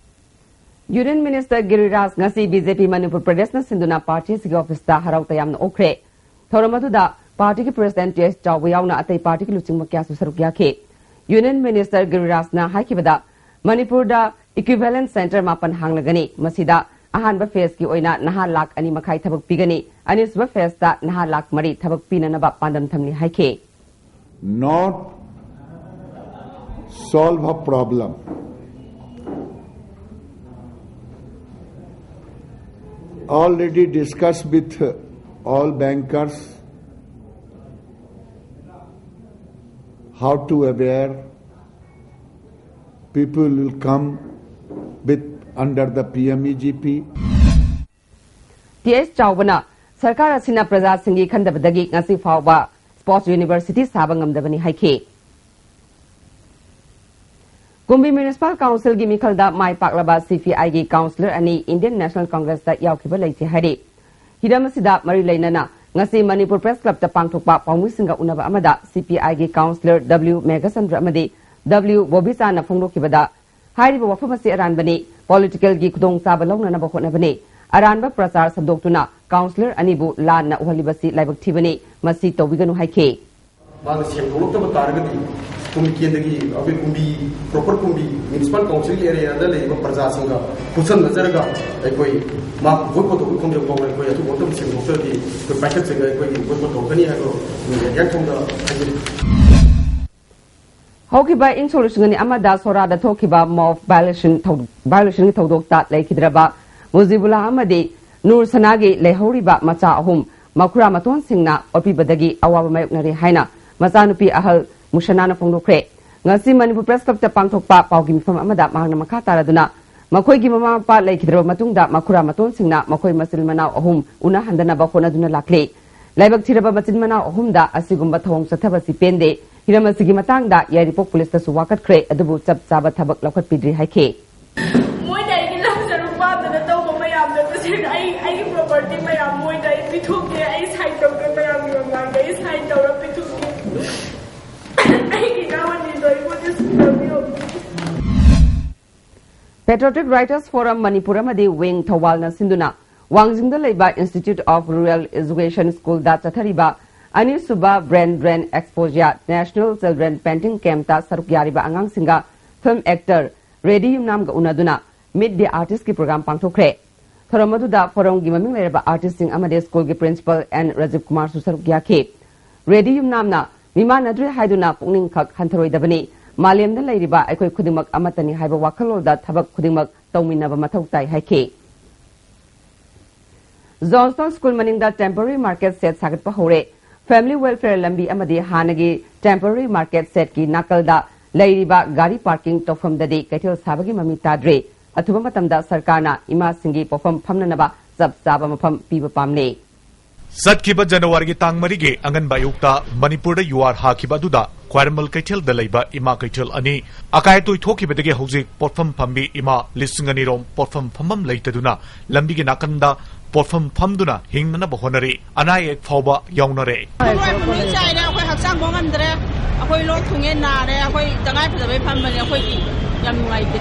ꯌꯨꯅꯤꯌꯟ ꯃꯤꯅꯤꯁꯇꯔ ꯒꯤꯔꯤꯔꯥꯖ ꯉꯁꯤ ꯕꯤ ꯖꯦ ꯄꯤ ꯃꯅꯤꯄꯨꯔ ꯄ꯭ꯔꯗꯦꯁꯅ ꯁꯤꯟꯗꯨꯅ ꯄꯥꯔꯇꯤ ꯑꯁꯤꯒꯤ ꯑꯣꯐꯤꯁꯇ ꯍꯔꯥꯎ ꯇꯌꯥꯝꯅ ꯑꯣꯛꯈ꯭ꯔꯦ꯫ ꯊꯧꯔꯝ ꯑꯗꯨꯗ ꯄꯥꯔꯇꯤꯒꯤ ꯄ꯭ꯔꯦꯁꯤꯗꯦꯟꯠ ꯇꯤ ꯑꯩꯆ ꯆꯥꯎꯕ ꯌꯥꯎꯅ ꯑꯇꯩ ꯄꯥꯔꯇꯤꯒꯤ ꯂꯨꯆꯤꯡꯕ ꯀꯌꯥꯁꯨ ꯁꯔꯨꯛ ꯌꯥꯈꯤ꯫ ꯌꯨꯅꯤꯌꯟ ꯃꯤꯅꯤꯁꯇꯔ ꯒꯤꯔꯤꯔꯥꯖꯅ ꯍꯥꯏꯈꯤꯕꯗ, ꯃꯅꯤꯄꯨꯔꯗ ꯏꯀ꯭ꯋꯤꯚꯦꯂꯦꯟꯠ ꯁꯦꯟꯇꯔ ꯃꯥꯄꯟ ꯍꯥꯡꯂꯒꯅꯤ꯫ ꯃꯁꯤꯗ ꯑꯍꯥꯟꯕ ꯐꯦꯖꯀꯤ ꯑꯣꯏꯅ ꯅꯍꯥ ꯂꯥꯈ ꯑꯅꯤ ꯃꯈꯥꯏ ꯊꯕꯛ ꯄꯤꯒꯅꯤ꯫ ꯑꯅꯤꯁꯨꯕ ꯐꯦꯖꯇ ꯅꯍꯥ ꯂꯥꯈ ꯃꯔꯤ ꯊꯕꯛ ꯄꯤꯅꯅꯕ ꯄꯥꯟꯗꯝ ꯊꯝꯂꯤ ꯍꯥꯏꯈꯤ꯫ Not solve a problem. Already discussed with all bankers how to aware people will come with under the P M E G P. T H ꯆꯥꯎꯕꯅ ꯁꯔꯀꯥꯔ ꯑꯁꯤꯅ ꯄ꯭ꯔꯖꯥꯁꯤꯡꯒꯤ ꯈꯟꯗꯕꯗꯒꯤ ꯉꯁꯤ ꯐꯥꯎꯕ ꯁ꯭ꯄꯣꯔꯠꯁ ꯌꯨꯅꯤꯚꯔꯁꯤꯇꯤ ꯁꯥꯕ ꯉꯝꯗꯕꯅꯤ ꯍꯥꯏꯈꯤ꯫ ꯀꯨꯝꯕꯤ ꯃ꯭ꯌꯨꯅꯤꯁꯤꯄꯥꯜ ꯀꯥꯎꯟꯁꯤꯜꯒꯤ ꯃꯤꯈꯜꯗ ꯃꯥꯏ ꯄꯥꯛꯂꯕ ꯁꯤ ꯄꯤ ꯑꯥꯏꯒꯤ ꯀꯥꯎꯟꯁꯤꯂꯔ ꯑꯅꯤ ꯏꯟꯗꯤꯌꯟ ꯅꯦꯁꯅꯦꯜ ꯀꯪꯒ꯭ꯔꯦꯁꯇ ꯌꯥꯎꯈꯤꯕ ꯂꯩꯇꯦ ꯍꯥꯏꯔꯤ꯫ ꯍꯤꯔꯝ ꯑꯁꯤꯗ ꯃꯔꯤ ꯂꯩꯅꯅ ꯉꯁꯤ ꯃꯅꯤꯄꯨꯔ ꯄ꯭ꯔꯦꯁ ꯀ꯭ꯂꯕꯇ ꯄꯥꯡꯊꯣꯛꯄ ꯄꯥꯎꯃꯤꯁꯤꯡꯒ ꯎꯅꯕ ꯑꯃꯗ ꯁꯤ ꯄꯤ ꯑꯥꯏꯒꯤ ꯀꯥꯎꯟꯁꯤꯂꯔ ꯗꯕ꯭ꯂꯤꯎ ꯃꯦꯘꯆꯟꯗ꯭ꯔ ꯑꯃꯗꯤ ꯗꯕ꯭ꯂꯤꯎ ꯕꯣꯕꯤꯆꯥꯟꯅ ꯐꯣꯡꯗꯣꯛꯈꯤꯕꯗ, ꯍꯥꯏꯔꯤꯕ ꯋꯥꯐꯝ ꯑꯁꯤ ꯑꯔꯥꯟꯕꯅꯤ꯫ ꯄꯣꯂꯤꯇꯤꯀꯦꯜꯒꯤ ꯈꯨꯗꯣꯡꯆꯥꯕ ꯂꯧꯅꯅꯕ ꯍꯣꯠꯅꯕꯅꯤ꯫ ꯑꯔꯥꯟꯕ ꯄ꯭ꯔꯆꯥꯔ ꯁꯟꯗꯣꯛꯇꯨꯅ ꯀꯥꯎꯟꯁꯤꯂꯔ ꯑꯅꯤꯕꯨ ꯂꯥꯟꯅ ꯎꯍꯜꯂꯤꯕꯁꯤ ꯂꯥꯏꯕꯛ ꯊꯤꯕꯅꯤ꯫ ꯃꯁꯤ ꯇꯧꯕꯤꯒꯅꯨ ꯍꯥꯏꯈꯤ꯫ ꯃꯥꯅ ꯁꯦꯡꯗꯣꯛꯂꯛꯇꯕ ꯇꯥꯔꯒꯗꯤ ꯀꯨꯝꯕꯤ ꯀꯦꯟꯗ꯭ꯔꯒꯤ ꯑꯩꯈꯣꯏ ꯀꯨꯝꯕꯤ, ꯄ꯭ꯔꯣꯄꯔ ꯀꯨꯝꯕꯤ ꯃ꯭ꯌꯨꯅꯤꯁꯤꯄꯥꯜ ꯀꯥꯎꯟꯁꯤꯜꯒꯤ ꯑꯦꯔꯤꯌꯥꯗ ꯂꯩꯔꯤꯕ ꯄ꯭ꯔꯖꯥꯁꯤꯡꯒ ꯈꯨꯠꯁꯝꯅꯖꯔꯒ ꯑꯩꯈꯣꯏ ꯃꯥ ꯕꯣꯏꯀꯣꯠ ꯇꯧꯕꯒꯤ ꯈꯣꯡꯖꯦꯜ ꯐꯥꯎꯕ ꯑꯩꯈꯣꯏ ꯑꯊꯨꯕ ꯃꯇꯝꯗ ꯁꯦꯡꯗꯣꯛꯇ꯭ꯔꯗꯤ ꯑꯩꯈꯣꯏ ꯄꯥꯏꯈꯠꯆꯒ ꯑꯩꯈꯣꯏꯒꯤ ꯕꯣꯏꯀꯣꯠ ꯇꯧꯒꯅꯤ ꯍꯥꯏꯕ ꯌꯥꯏꯐꯝꯗ ꯍꯥꯏꯖꯔꯤ꯫ ꯍꯧꯈꯤꯕ ꯏꯪ ꯁꯣꯛ ꯂꯤꯁꯤꯡ ꯑꯅꯤ ꯑꯃꯗ ꯁꯣꯔꯥꯗ ꯊꯣꯛꯈꯤꯕ ꯃꯣꯞ ꯚꯥꯏꯑꯣꯂꯦꯁꯟ ꯊꯧ-, ꯚꯥꯏꯑꯣꯂꯦꯁꯟꯒꯤ ꯊꯧꯗꯣꯛꯇ ꯂꯩꯈꯤꯗ꯭ꯔꯕ ꯃꯨꯖꯤꯕꯨꯜꯂꯥ ꯑꯃꯗꯤ ꯅꯨꯔ ꯁꯅꯥꯒꯤ ꯂꯩꯍꯧꯔꯤꯕ ꯃꯆꯥ ꯑꯍꯨꯝ ꯃꯈꯨꯔꯥ ꯃꯇꯣꯟꯁꯤꯡꯅ ꯑꯣꯠꯄꯤꯕꯗꯒꯤ ꯑꯋꯥꯕ ꯃꯥꯌꯣꯛꯅꯔꯤ ꯍꯥꯏꯅ ꯃꯆꯥꯅꯨꯄꯤ ꯑꯍꯜ ꯃꯨꯁꯅꯥꯅ ꯐꯣꯡꯗꯣꯛꯈ꯭ꯔꯦ꯫ ꯉꯁꯤ ꯃꯅꯤꯄꯨꯔ ꯄ꯭ꯔꯦꯁ ꯀ꯭ꯂꯕꯇ ꯄꯥꯡꯊꯣꯛꯄ ꯄꯥꯎꯒꯤ ꯃꯤꯐꯝ ꯑꯃꯗ ꯃꯍꯥꯛꯅ ꯃꯈꯥ ꯇꯥꯔꯗꯨꯅ ꯃꯈꯣꯏꯒꯤ ꯃꯃꯥ ꯃꯄꯥ ꯂꯩꯈꯤꯗ꯭ꯔꯕ ꯃꯇꯨꯡꯗ ꯃꯈꯨꯔꯥ ꯃꯇꯣꯟꯁꯤꯡꯅ ꯃꯈꯣꯏ ꯃꯆꯤꯜ ꯃꯅꯥꯎ ꯑꯍꯨꯝ ꯎꯅꯍꯟꯗꯅꯕ ꯍꯣꯠꯅꯗꯨꯅ ꯂꯥꯛꯂꯤ꯫ ꯂꯥꯏꯕꯛ ꯊꯤꯔꯕ ꯃꯆꯤꯟ ꯃꯅꯥꯎ ꯑꯍꯨꯝꯗ ꯑꯁꯤꯒꯨꯝꯕ ꯊꯧꯑꯣꯡ ꯆꯠꯊꯕꯁꯤ ꯄꯦꯟꯗꯦ꯫ ꯍꯤꯔꯝ ꯑꯁꯤꯒꯤ ꯃꯇꯥꯡꯗ ꯌꯥꯏꯔꯤꯄꯣꯛ ꯄꯨꯂꯤꯁꯇꯁꯨ ꯋꯥꯀꯠꯈ꯭ꯔꯦ, ꯑꯗꯨꯕꯨ ꯆꯞ ꯆꯥꯕ ꯊꯕꯛ ꯂꯧꯈꯠꯄꯤꯗ꯭ꯔꯤ ꯍꯥꯏꯈꯤ꯫ ꯃꯣꯏꯅ ꯑꯩꯒꯤ ꯂꯝ ꯁꯔꯨꯛ ꯄꯥꯝꯗꯅ ꯇꯧꯕ ꯃꯌꯥꯝꯗꯣ ꯇꯁꯦꯡꯅ ꯑꯩ ꯑꯩꯒꯤ ꯄ꯭ꯔꯣꯄꯔꯇꯤ ꯃꯌꯥꯝ ꯃꯣꯏꯗ ꯑꯩ ꯄꯤꯊꯣꯛꯀꯦ, ꯑꯩ ꯁꯥꯏꯟ ꯇꯧꯒꯦ, ꯃꯌꯥꯝꯒꯤ ꯃꯃꯥꯡꯗ ꯑꯩ ꯁꯥꯏꯟ ꯇꯧꯔ ꯄꯤꯊꯣꯛꯀꯦ꯫ ꯑꯩꯒꯤ ꯏꯅꯥꯎ ꯑꯅꯤꯗꯣ ꯑꯩꯉꯣꯟꯗ ꯁꯤꯟꯅꯕꯤꯌꯣ꯫ Patriotic Writers Forum ꯃꯅꯤꯄꯨꯔ ꯑꯃꯗꯤ ꯋꯤꯡ ꯊꯧꯕꯥꯜꯅ ꯁꯤꯟꯗꯨꯅ ꯋꯥꯡꯖꯤꯡꯗ ꯂꯩꯕ Institute of Rural Education Schoolꯗ ꯆꯠꯊꯔꯤꯕ ꯑꯅꯤꯁꯨꯕ Brain Drain Exposure National Children Painting Campꯇ ꯁꯔꯨꯛ ꯌꯥꯔꯤꯕ ꯑꯉꯥꯡꯁꯤꯡꯒ film actor ꯔꯦꯗꯤ ꯌꯨꯝꯅꯥꯝꯒ ꯎꯅꯗꯨꯅ Meet the Artistꯀꯤ program ꯄꯥꯡꯊꯣꯛꯈ꯭ꯔꯦ꯫ ꯊꯧꯔꯝ ꯑꯗꯨꯗ forumꯒꯤ ꯃꯃꯤꯡ ꯂꯩꯔꯕ artistꯁꯤꯡ ꯑꯃꯗꯤ schoolꯒꯤ principal ꯑꯦꯟ ꯔꯥꯖꯤꯕ ꯀꯨꯃꯥꯔꯁꯨ ꯁꯔꯨꯛ ꯌꯥꯈꯤ꯫ ꯔꯦꯗꯤ ꯌꯨꯝꯅꯥꯝꯅ ꯃꯤꯃꯥꯟꯅꯗ꯭ꯔꯦ ꯍꯥꯏꯗꯨꯅ ꯄꯨꯛꯅꯤꯡ ꯈꯛ ꯍꯟꯊꯔꯣꯏꯗꯕꯅꯤ, ꯃꯥꯂꯦꯝꯗ ꯂꯩꯔꯤꯕ ꯑꯩꯈꯣꯏ ꯈꯨꯗꯤꯡꯃꯛ ꯑꯃꯠꯇꯅꯤ ꯍꯥꯏꯕ ꯋꯥꯈꯜꯂꯣꯟꯗ ꯊꯕꯛ ꯈꯨꯗꯤꯡꯃꯛ ꯇꯧꯃꯤꯟꯅꯕ ꯃꯊꯧ ꯇꯥꯏ ꯍꯥꯏꯈꯤ꯫ Johnson School ꯃꯅꯤꯡꯗ temporary market shed ꯁꯥꯒꯠꯄ ꯍꯧꯔꯦ꯫ Family Welfare ꯂꯝꯕꯤ ꯑꯃꯗꯤ ꯍꯥꯟꯅꯒꯤ temporary market shedꯀꯤ ꯅꯥꯀꯜꯗ ꯂꯩꯔꯤꯕ ꯒꯥꯔꯤ parking ꯇꯧꯐꯝꯗꯗꯤ ꯀꯩꯊꯦꯜ ꯁꯥꯕꯒꯤ ꯃꯃꯤ ꯇꯥꯗ꯭ꯔꯤ꯫ ꯑꯊꯨꯕ ꯃꯇꯝꯗ ꯁꯔꯀꯥꯔꯅ ꯏꯃꯥꯁꯤꯡꯒꯤ ꯄꯣꯠꯐꯝ ꯐꯝꯅꯅꯕ ꯆꯞ ꯆꯥꯕ ꯃꯐꯝ ꯄꯤꯕ ꯄꯥꯝꯂꯤ꯫ ꯆꯠꯈꯤꯕ ꯖꯅꯋꯥꯔꯤꯒꯤ ꯇꯥꯡ ꯃꯔꯤꯒꯤ ꯑꯉꯟꯕ ꯑꯌꯨꯛꯇ ꯃꯅꯤꯄꯨꯔꯗ ꯌꯨꯍꯥꯔ ꯍꯥꯈꯤꯕ ꯑꯗꯨꯗ ꯈ꯭ꯋꯥꯏꯔꯝꯕꯟ ꯀꯩꯊꯦꯜꯗ ꯂꯩꯕ ꯏꯃꯥ ꯀꯩꯊꯦꯜ ꯑꯅꯤ ꯑꯀꯥꯏ ꯑꯇꯣꯏ ꯊꯣꯛꯈꯤꯕꯗꯒꯤ ꯍꯧꯖꯤꯛ ꯄꯣꯠꯐꯝ ꯐꯝꯕꯤ ꯏꯃꯥ ꯂꯤꯁꯤꯡ ꯑꯅꯤ ꯔꯣꯝ ꯄꯣꯠꯐꯝ ꯐꯝꯐꯝ ꯂꯩꯇꯗꯨꯅ ꯂꯝꯕꯤꯒꯤ ꯅꯥꯀꯟꯗ ꯄꯣꯠꯐꯝ ꯐꯝꯗꯨꯅ ꯍꯤꯡꯅꯅꯕ ꯍꯣꯠꯅꯔꯤ꯫ ꯑꯅꯥ ꯑꯌꯦꯛ ꯐꯥꯎꯕ ꯌꯥꯎꯅꯔꯦ꯫ ꯂꯣꯏ ꯄꯨꯛꯅꯤꯡ ꯆꯥꯏꯔꯦ꯫ ꯑꯩꯈꯣꯏ ꯍꯛꯆꯥꯡ ꯐꯥꯎ ꯉꯝꯗ꯭ꯔꯦ꯫ ꯑꯩꯈꯣꯏ ꯂꯣꯛ ꯊꯨꯡꯉꯦ, ꯅꯥꯔꯦ꯫ ꯑꯩꯈꯣꯏ ꯇꯉꯥꯏ ꯐꯗꯕꯩ ꯐꯝꯕꯅꯦ꯫ ꯑꯩꯈꯣꯏꯒꯤ ꯌꯥꯝ ꯅꯨꯡꯉꯥꯏꯇꯦ꯫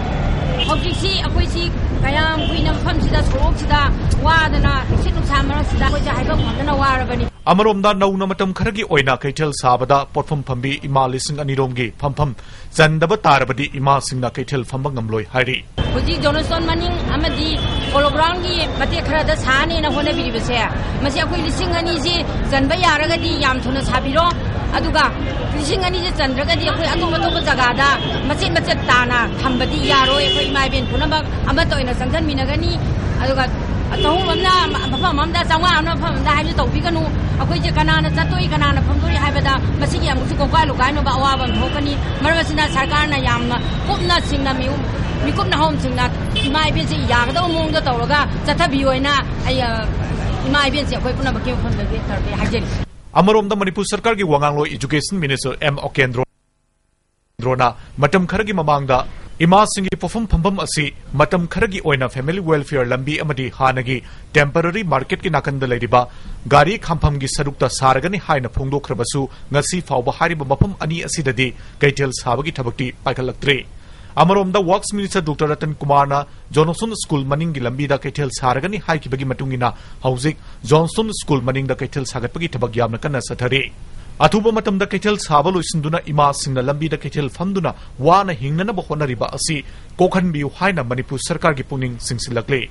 ꯍꯧꯖꯤꯛꯁꯤ ꯑꯩꯈꯣꯏꯁꯤ ꯀꯌꯥꯝ ꯀꯨꯏꯅ ꯃꯐꯝꯁꯤꯗ, ꯁꯣꯔꯣꯛꯁꯤꯗ ꯋꯥꯗꯅ, ꯅꯨꯡꯁꯤꯠ ꯅꯨꯡꯁꯥ ꯃꯔꯛꯁꯤꯗ ꯑꯩꯈꯣꯏꯁꯦ ꯍꯥꯏꯐꯝ ꯈꯪꯗꯅ ꯋꯥꯔꯕꯅꯤ꯫ ꯑꯃꯔꯣꯝꯗ, ꯅꯧꯅ ꯃꯇꯝ ꯈꯔꯒꯤ ꯑꯣꯏꯅ ꯀꯩꯊꯦꯜ ꯁꯥꯕꯗ ꯄꯣꯠꯐꯝ ꯐꯝꯕꯤ ꯏꯃꯥ ꯂꯤꯁꯤꯡ ꯑꯅꯤ ꯔꯣꯝꯒꯤ ꯐꯝꯐꯝ ꯆꯟꯗꯕ ꯇꯥꯔꯕꯗꯤ ꯏꯃꯥꯁꯤꯡꯅ ꯀꯩꯊꯦꯜ ꯐꯝꯕ ꯉꯝꯂꯣꯏ ꯍꯥꯏꯔꯤ꯫ ꯍꯧꯖꯤꯛ ꯖꯣꯟꯁꯇꯣꯟ ꯃꯅꯤꯡ ꯑꯃꯗꯤ ꯄꯣꯂꯣ ꯒ꯭ꯔꯥꯎꯟꯒꯤ ꯃꯇꯦꯛ ꯈꯔꯗ ꯁꯥꯅꯦꯅ ꯍꯣꯠꯅꯕꯤꯔꯤꯕꯁꯦ, ꯃꯁꯤ ꯑꯩꯈꯣꯏ ꯂꯤꯁꯤꯡ ꯑꯅꯤꯁꯤ ꯆꯟꯕ ꯌꯥꯔꯒꯗꯤ ꯌꯥꯝ ꯊꯨꯅ ꯁꯥꯕꯤꯔꯣ꯫ ꯑꯗꯨꯒ ꯂꯤꯁꯤꯡ ꯑꯅꯤꯁꯤ ꯆꯟꯗ꯭ꯔꯒꯗꯤ ꯑꯩꯈꯣꯏ ꯑꯇꯣꯞ ꯑꯇꯣꯞꯄ ꯖꯒꯥꯗ ꯃꯆꯦꯠ ꯃꯆꯦꯠ ꯇꯥꯅ ꯊꯝꯕꯗꯤ ꯌꯥꯔꯣꯏ꯫ ꯑꯩꯈꯣꯏ ꯏꯃꯥ ꯏꯕꯦꯟ ꯄꯨꯝꯅꯃꯛ ꯑꯃꯠꯇ ꯑꯣꯏꯅ ꯆꯪꯁꯤꯟꯃꯤꯟꯅꯒꯅꯤ꯫ ꯑꯗꯨꯒ ꯆꯍꯨꯝ ꯑꯃꯅ ꯃꯐꯝ ꯑꯃꯗ, ꯆꯥꯝꯃꯉꯥ ꯑꯃꯅ ꯃꯐꯝ ꯑꯃꯗ ꯍꯥꯏꯕꯁꯨ ꯇꯧꯕꯤꯒꯅꯨ꯫ ꯑꯩꯈꯣꯏꯁꯦ ꯀꯅꯥꯅ ꯆꯠꯇꯣꯔꯤ, ꯀꯅꯥꯅ ꯐꯝꯗꯣꯔꯤ ꯍꯥꯏꯕꯗ ꯃꯁꯤꯒꯤ ꯑꯃꯨꯛꯁꯨ ꯀꯣꯡꯀꯥꯏ ꯂꯨꯀꯥꯏꯅꯕ ꯑꯋꯥꯕ ꯑꯃ ꯊꯣꯛꯀꯅꯤ꯫ ꯃꯔꯝ ꯑꯁꯤꯅ ꯁꯔꯀꯥꯔꯅ ꯌꯥꯝꯅ ꯀꯨꯞꯅ ꯁꯤꯡꯅ ꯃꯤꯍꯨ-, ꯃꯤꯀꯨꯞꯅ ꯍꯧꯝꯁꯤꯡꯅ ꯏꯃꯥ ꯏꯕꯦꯟꯁꯤ ꯌꯥꯒꯗꯕ ꯃꯑꯣꯡꯗ ꯇꯧꯔꯒ ꯆꯠꯊꯕꯤꯌꯣ ꯍꯥꯏꯅ ꯑꯩ, ꯑ, ꯏꯃꯥ ꯏꯕꯦꯟꯁꯤ ꯑꯩꯈꯣꯏ ꯄꯨꯝꯅꯃꯛꯀꯤ ꯃꯐꯝꯗꯒꯤ ꯇꯧꯔꯛꯀꯦ ꯍꯥꯏꯖꯔꯤ꯫ ꯑꯃꯔꯣꯝꯗ, ꯃꯅꯤꯄꯨꯔ ꯁꯔꯀꯥꯔꯒꯤ ꯋꯥꯉꯥꯡꯂꯣꯏ ꯏꯖꯨꯀꯦꯁꯟ ꯃꯤꯅꯤꯁꯇꯔ ꯑꯦꯝ ꯑꯣꯀꯦꯟꯗ꯭ꯔꯣ ꯗ꯭ꯔꯣꯅ ꯃꯇꯝ ꯈꯔꯒꯤ ꯃꯃꯥꯡꯗ ꯏꯃꯥꯁꯤꯡꯒꯤ ꯄꯣꯠꯐꯝ ꯐꯝꯐꯝ ꯑꯁꯤ ꯃꯇꯝ ꯈꯔꯒꯤ ꯑꯣꯏꯅ ꯐꯦꯃꯤꯂꯤ ꯋꯦꯜꯐꯤꯌꯔ ꯂꯝꯕꯤ ꯑꯃꯗꯤ ꯍꯥꯟꯅꯒꯤ ꯇꯦꯝꯄꯔꯔꯤ ꯃꯥꯔꯀꯦꯠꯀꯤ ꯅꯥꯀꯟꯗ ꯂꯩꯔꯤꯕ ꯒꯥꯔꯤ ꯈꯥꯝꯐꯝꯒꯤ ꯁꯔꯨꯛꯇ ꯁꯥꯔꯒꯅꯤ ꯍꯥꯏꯅ ꯐꯣꯡꯗꯣꯛꯈ꯭ꯔꯕꯁꯨ, ꯉꯁꯤ ꯐꯥꯎꯕ ꯍꯥꯏꯔꯤꯕ ꯃꯐꯝ ꯑꯅꯤ ꯑꯁꯤꯗꯗꯤ ꯀꯩꯊꯦꯜ ꯁꯥꯕꯒꯤ ꯊꯕꯛꯇꯤ ꯄꯥꯏꯈꯠꯂꯛꯇ꯭ꯔꯤ꯫ ꯑꯃꯔꯣꯝꯗ, ꯋꯥꯔꯛꯁ ꯃꯤꯅꯤꯁꯇꯔ ꯗꯣꯛꯇꯔ ꯔꯇꯟ ꯀꯨꯃꯥꯔꯅ ꯖꯣꯟꯁꯇꯣꯟ ꯁ꯭ꯀꯨꯜ ꯃꯅꯤꯡꯒꯤ ꯂꯝꯕꯤꯗ ꯀꯩꯊꯦꯜ ꯁꯥꯔꯒꯅꯤ ꯍꯥꯏꯈꯤꯕꯒꯤ ꯃꯇꯨꯡ ꯏꯟꯅ, ꯍꯧꯖꯤꯛ ꯖꯣꯟꯁꯇꯣꯟ ꯁ꯭ꯀꯨꯜ ꯃꯅꯤꯡꯗ ꯀꯩꯊꯦꯜ ꯁꯥꯒꯠꯄꯒꯤ ꯊꯕꯛ ꯌꯥꯝꯅ ꯀꯟꯅ ꯆꯠꯊꯔꯤ꯫ ꯑꯊꯨꯕ ꯃꯇꯝꯗ ꯀꯩꯊꯦꯜ ꯁꯥꯕ ꯂꯣꯏꯁꯤꯟꯗꯨꯅ ꯏꯃꯥꯁꯤꯡꯅ ꯂꯝꯕꯤꯗ ꯀꯩꯊꯦꯜ ꯐꯝꯗꯨꯅ ꯋꯥꯅ ꯍꯤꯡꯅꯅꯕ ꯍꯣꯠꯅꯔꯤꯕ ꯑꯁꯤ ꯀꯣꯛꯍꯟꯕꯤꯌꯨ ꯍꯥꯏꯅ ꯃꯅꯤꯄꯨꯔ ꯁꯔꯀꯥꯔꯒꯤ ꯄꯨꯛꯅꯤꯡ ꯆꯤꯡꯁꯤꯜꯂꯛꯂꯤ꯫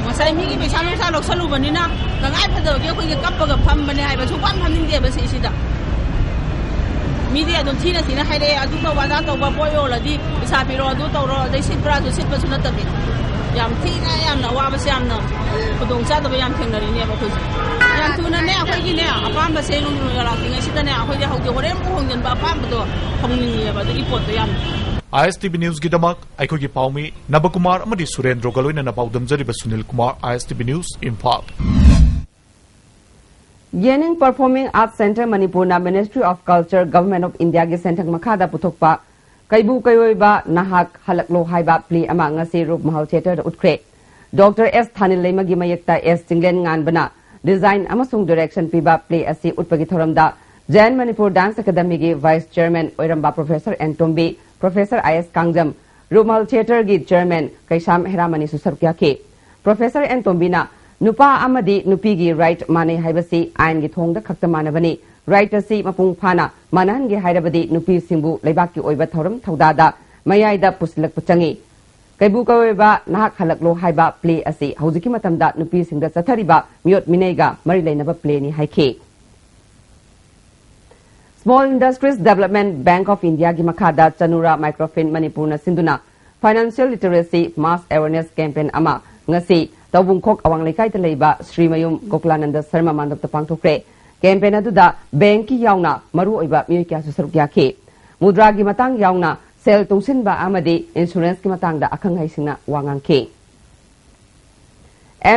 ꯉꯁꯥꯏ ꯃꯤꯒꯤ ꯄꯩꯁꯥ ꯅꯨꯡꯁꯥ ꯂꯧꯁꯜꯂꯨꯕꯅꯤꯅ ꯇꯉꯥꯏ ꯐꯗꯕꯒꯤ ꯑꯩꯈꯣꯏꯒꯤ ꯀꯞꯄꯒ ꯐꯝꯕꯅꯦ ꯍꯥꯏꯕ, ꯁꯨꯡꯐꯝ ꯐꯝꯅꯤꯡꯗꯦꯕ ꯁꯤꯁꯤꯗ꯫ ꯃꯤꯗꯤ ꯑꯗꯨꯝ ꯊꯤꯅ ꯊꯤꯅ ꯍꯥꯏꯔꯛꯑꯦ, "ꯑꯗꯨ ꯇꯧꯕ, ꯑꯗꯥ ꯇꯧꯕ, ꯄꯣꯠ ꯌꯣꯜꯂꯗꯤ ꯄꯩꯁꯥ ꯄꯤꯔꯣ, ꯑꯗꯨ ꯇꯧꯔꯣ", ꯑꯗꯩ ꯁꯤꯠꯄ꯭ꯔꯥꯁꯨ ꯁꯤꯠꯄꯁꯨ ꯅꯠꯇꯕꯤ꯫ ꯌꯥꯝ ꯊꯤꯅ, ꯌꯥꯝꯅ ꯑꯋꯥꯕꯁꯦ, ꯌꯥꯝꯅ ꯈꯨꯗꯣꯡꯆꯥꯗꯕ ꯌꯥꯝ ꯊꯦꯡꯅꯔꯤꯅꯦꯕ ꯑꯩꯈꯣꯏꯁꯦ꯫ ꯌꯥꯝ ꯊꯨꯅꯅꯦ ꯑꯩꯈꯣꯏꯒꯤꯅꯦ ꯑꯄꯥꯝꯕꯁꯦ ꯂꯥꯛꯇ꯭ꯔꯤꯉꯩꯁꯤꯗꯅꯦ ꯑꯩꯈꯣꯏꯗꯤ ꯍꯧꯖꯤꯛ ꯍꯣꯔꯦꯟꯕꯨ ꯍꯣꯡꯖꯤꯟꯕ ꯑꯄꯥꯝꯕꯗꯣ ꯍꯧꯅꯤꯡꯉꯦꯕ, ꯑꯗꯨꯒꯤ ꯄꯣꯠꯇꯣ ꯌꯥꯝ꯫ ꯑꯥꯏ ꯑꯦꯁ ꯇꯤ ꯚꯤ ꯅ꯭ꯌꯨꯁꯀꯤꯗꯃꯛ ꯑꯩꯈꯣꯏꯒꯤ ꯄꯥꯎꯃꯤ ꯅꯕꯀꯨꯃꯥꯔ ꯑꯃꯗꯤ ꯁꯨꯔꯦꯟꯗ꯭ꯔꯣꯒ ꯂꯣꯏꯅꯅ ꯄꯥꯎꯗꯝꯖꯔꯤꯕ Sunil Kumar, I S T V news, Imphal. ꯌꯦꯅꯤꯡ Performing Arts Centre ꯃꯅꯤꯄꯨꯔꯅ Ministry of Culture, Government of Indiaꯒꯤ ꯁꯦꯟꯊꯪ ꯃꯈꯥꯗ ꯄꯨꯊꯣꯛꯄ ꯀꯩꯕꯨ ꯀꯩꯑꯣꯏꯕ ꯅꯍꯥꯛ ꯍꯜꯂꯛꯂꯣ ꯍꯥꯏꯕ play ꯑꯃ ꯉꯁꯤ ꯔꯨꯞꯃꯍꯜ ꯊꯤꯌꯦꯇꯔꯗ ꯎꯠꯈ꯭ꯔꯦ꯫ ꯗꯣꯛꯇꯔ ꯑꯦꯁ ꯊꯥꯅꯤꯜ ꯂꯩꯃꯒꯤ ꯃꯌꯦꯛꯇ ꯑꯦꯁ ꯆꯤꯡꯂꯦꯟ ꯉꯥꯟꯕꯅ design ꯑꯃꯁꯨꯡ direction ꯄꯤꯕ play ꯑꯁꯤ ꯎꯠꯄꯒꯤ ꯊꯧꯔꯝꯗ Jain Manipur Dance Academyꯒꯤ vice chairman ꯑꯣꯏꯔꯝꯕ Professor N Tombi, Professor I S Kangjam, Rupmahal ꯊꯤꯌꯦꯇꯔꯒꯤ chairman ꯀꯩꯁꯥꯝ ꯍꯦꯔꯥꯃꯅꯤꯁꯨ ꯁꯔꯨꯛ ꯌꯥꯈꯤ꯫ Professor ꯑꯦꯟ ꯇꯣꯝꯕꯤꯅ ꯅꯨꯄꯥ ꯑꯃꯗꯤ ꯅꯨꯄꯤꯒꯤ ꯔꯥꯏꯠ ꯃꯥꯟꯅꯩ ꯍꯥꯏꯕꯁꯤ ꯑꯥꯏꯟꯒꯤ ꯊꯣꯡꯗ ꯈꯛꯇ ꯃꯥꯟꯅꯕꯅꯤ꯫ ꯔꯥꯏꯠ ꯑꯁꯤ ꯃꯄꯨꯡ ꯐꯥꯅ ꯃꯥꯟꯅꯍꯟꯒꯦ ꯍꯥꯏꯔꯕꯗꯤ ꯅꯨꯄꯤꯁꯤꯡꯕꯨ ꯂꯩꯕꯥꯛꯀꯤ ꯑꯣꯏꯕ ꯊꯧꯔꯝ ꯊꯧꯗꯥꯗ ꯃꯌꯥꯏꯗ ꯄꯨꯁꯤꯜꯂꯛꯄ ꯆꯪꯏ꯫ ꯀꯩꯕꯨ ꯀꯋꯦꯕ ꯅꯍꯥꯛ ꯍꯜꯂꯛꯂꯣ ꯍꯥꯏꯕ ꯄ꯭ꯂꯦ ꯑꯁꯤ ꯍꯧꯖꯤꯛꯀꯤ ꯃꯇꯝꯗ ꯅꯨꯄꯤꯁꯤꯡꯗ ꯆꯠꯊꯔꯤꯕ ꯃꯤꯑꯣꯠ ꯃꯤꯅꯩꯒ ꯃꯔꯤ ꯂꯩꯅꯕ ꯄ꯭ꯂꯦꯅꯤ ꯍꯥꯏꯈꯤ꯫ Small Industries Development Bank of Indiaꯒꯤ ꯃꯈꯥꯗ ꯆꯅꯨꯔꯥ ꯃꯥꯏꯀ꯭ꯔꯣꯐꯤꯟ ꯃꯅꯤꯄꯨꯔꯅ ꯁꯤꯟꯗꯨꯅ Financial Literacy Mass Awareness Campaign ꯑꯃ ꯉꯁꯤ ꯇꯧꯕꯨꯡꯈꯣꯛ ꯑꯋꯥꯡ ꯂꯩꯀꯥꯏꯗ ꯂꯩꯕ ꯁ꯭ꯔꯤꯃꯌꯨꯝ ꯒꯣꯀꯨꯂꯥꯅꯟꯗ ꯁꯔꯃ ꯃꯥꯟꯗꯞꯇ ꯄꯥꯡꯊꯣꯛꯈ꯭ꯔꯦ꯫ ꯀꯦꯝꯄꯦꯟ ꯑꯗꯨꯗ ꯕꯦꯡꯛꯀꯤ ꯌꯥꯎꯅ ꯃꯔꯨꯑꯣꯏꯕ ꯃꯤꯑꯣꯏ ꯀꯌꯥꯁꯨ ꯁꯔꯨꯛ ꯌꯥꯈꯤ꯫ ꯃꯨꯗ꯭ꯔꯥꯒꯤ ꯃꯇꯥꯡ ꯌꯥꯎꯅ ꯁꯦꯜ ꯇꯨꯡꯁꯤꯟꯕ ꯑꯃꯗꯤ ꯏꯟꯁꯨꯔꯦꯟꯁꯀꯤ ꯃꯇꯥꯡꯗ ꯑꯈꯪ ꯑꯍꯩꯁꯤꯡꯅ ꯋꯥ ꯉꯥꯡꯈꯤ꯫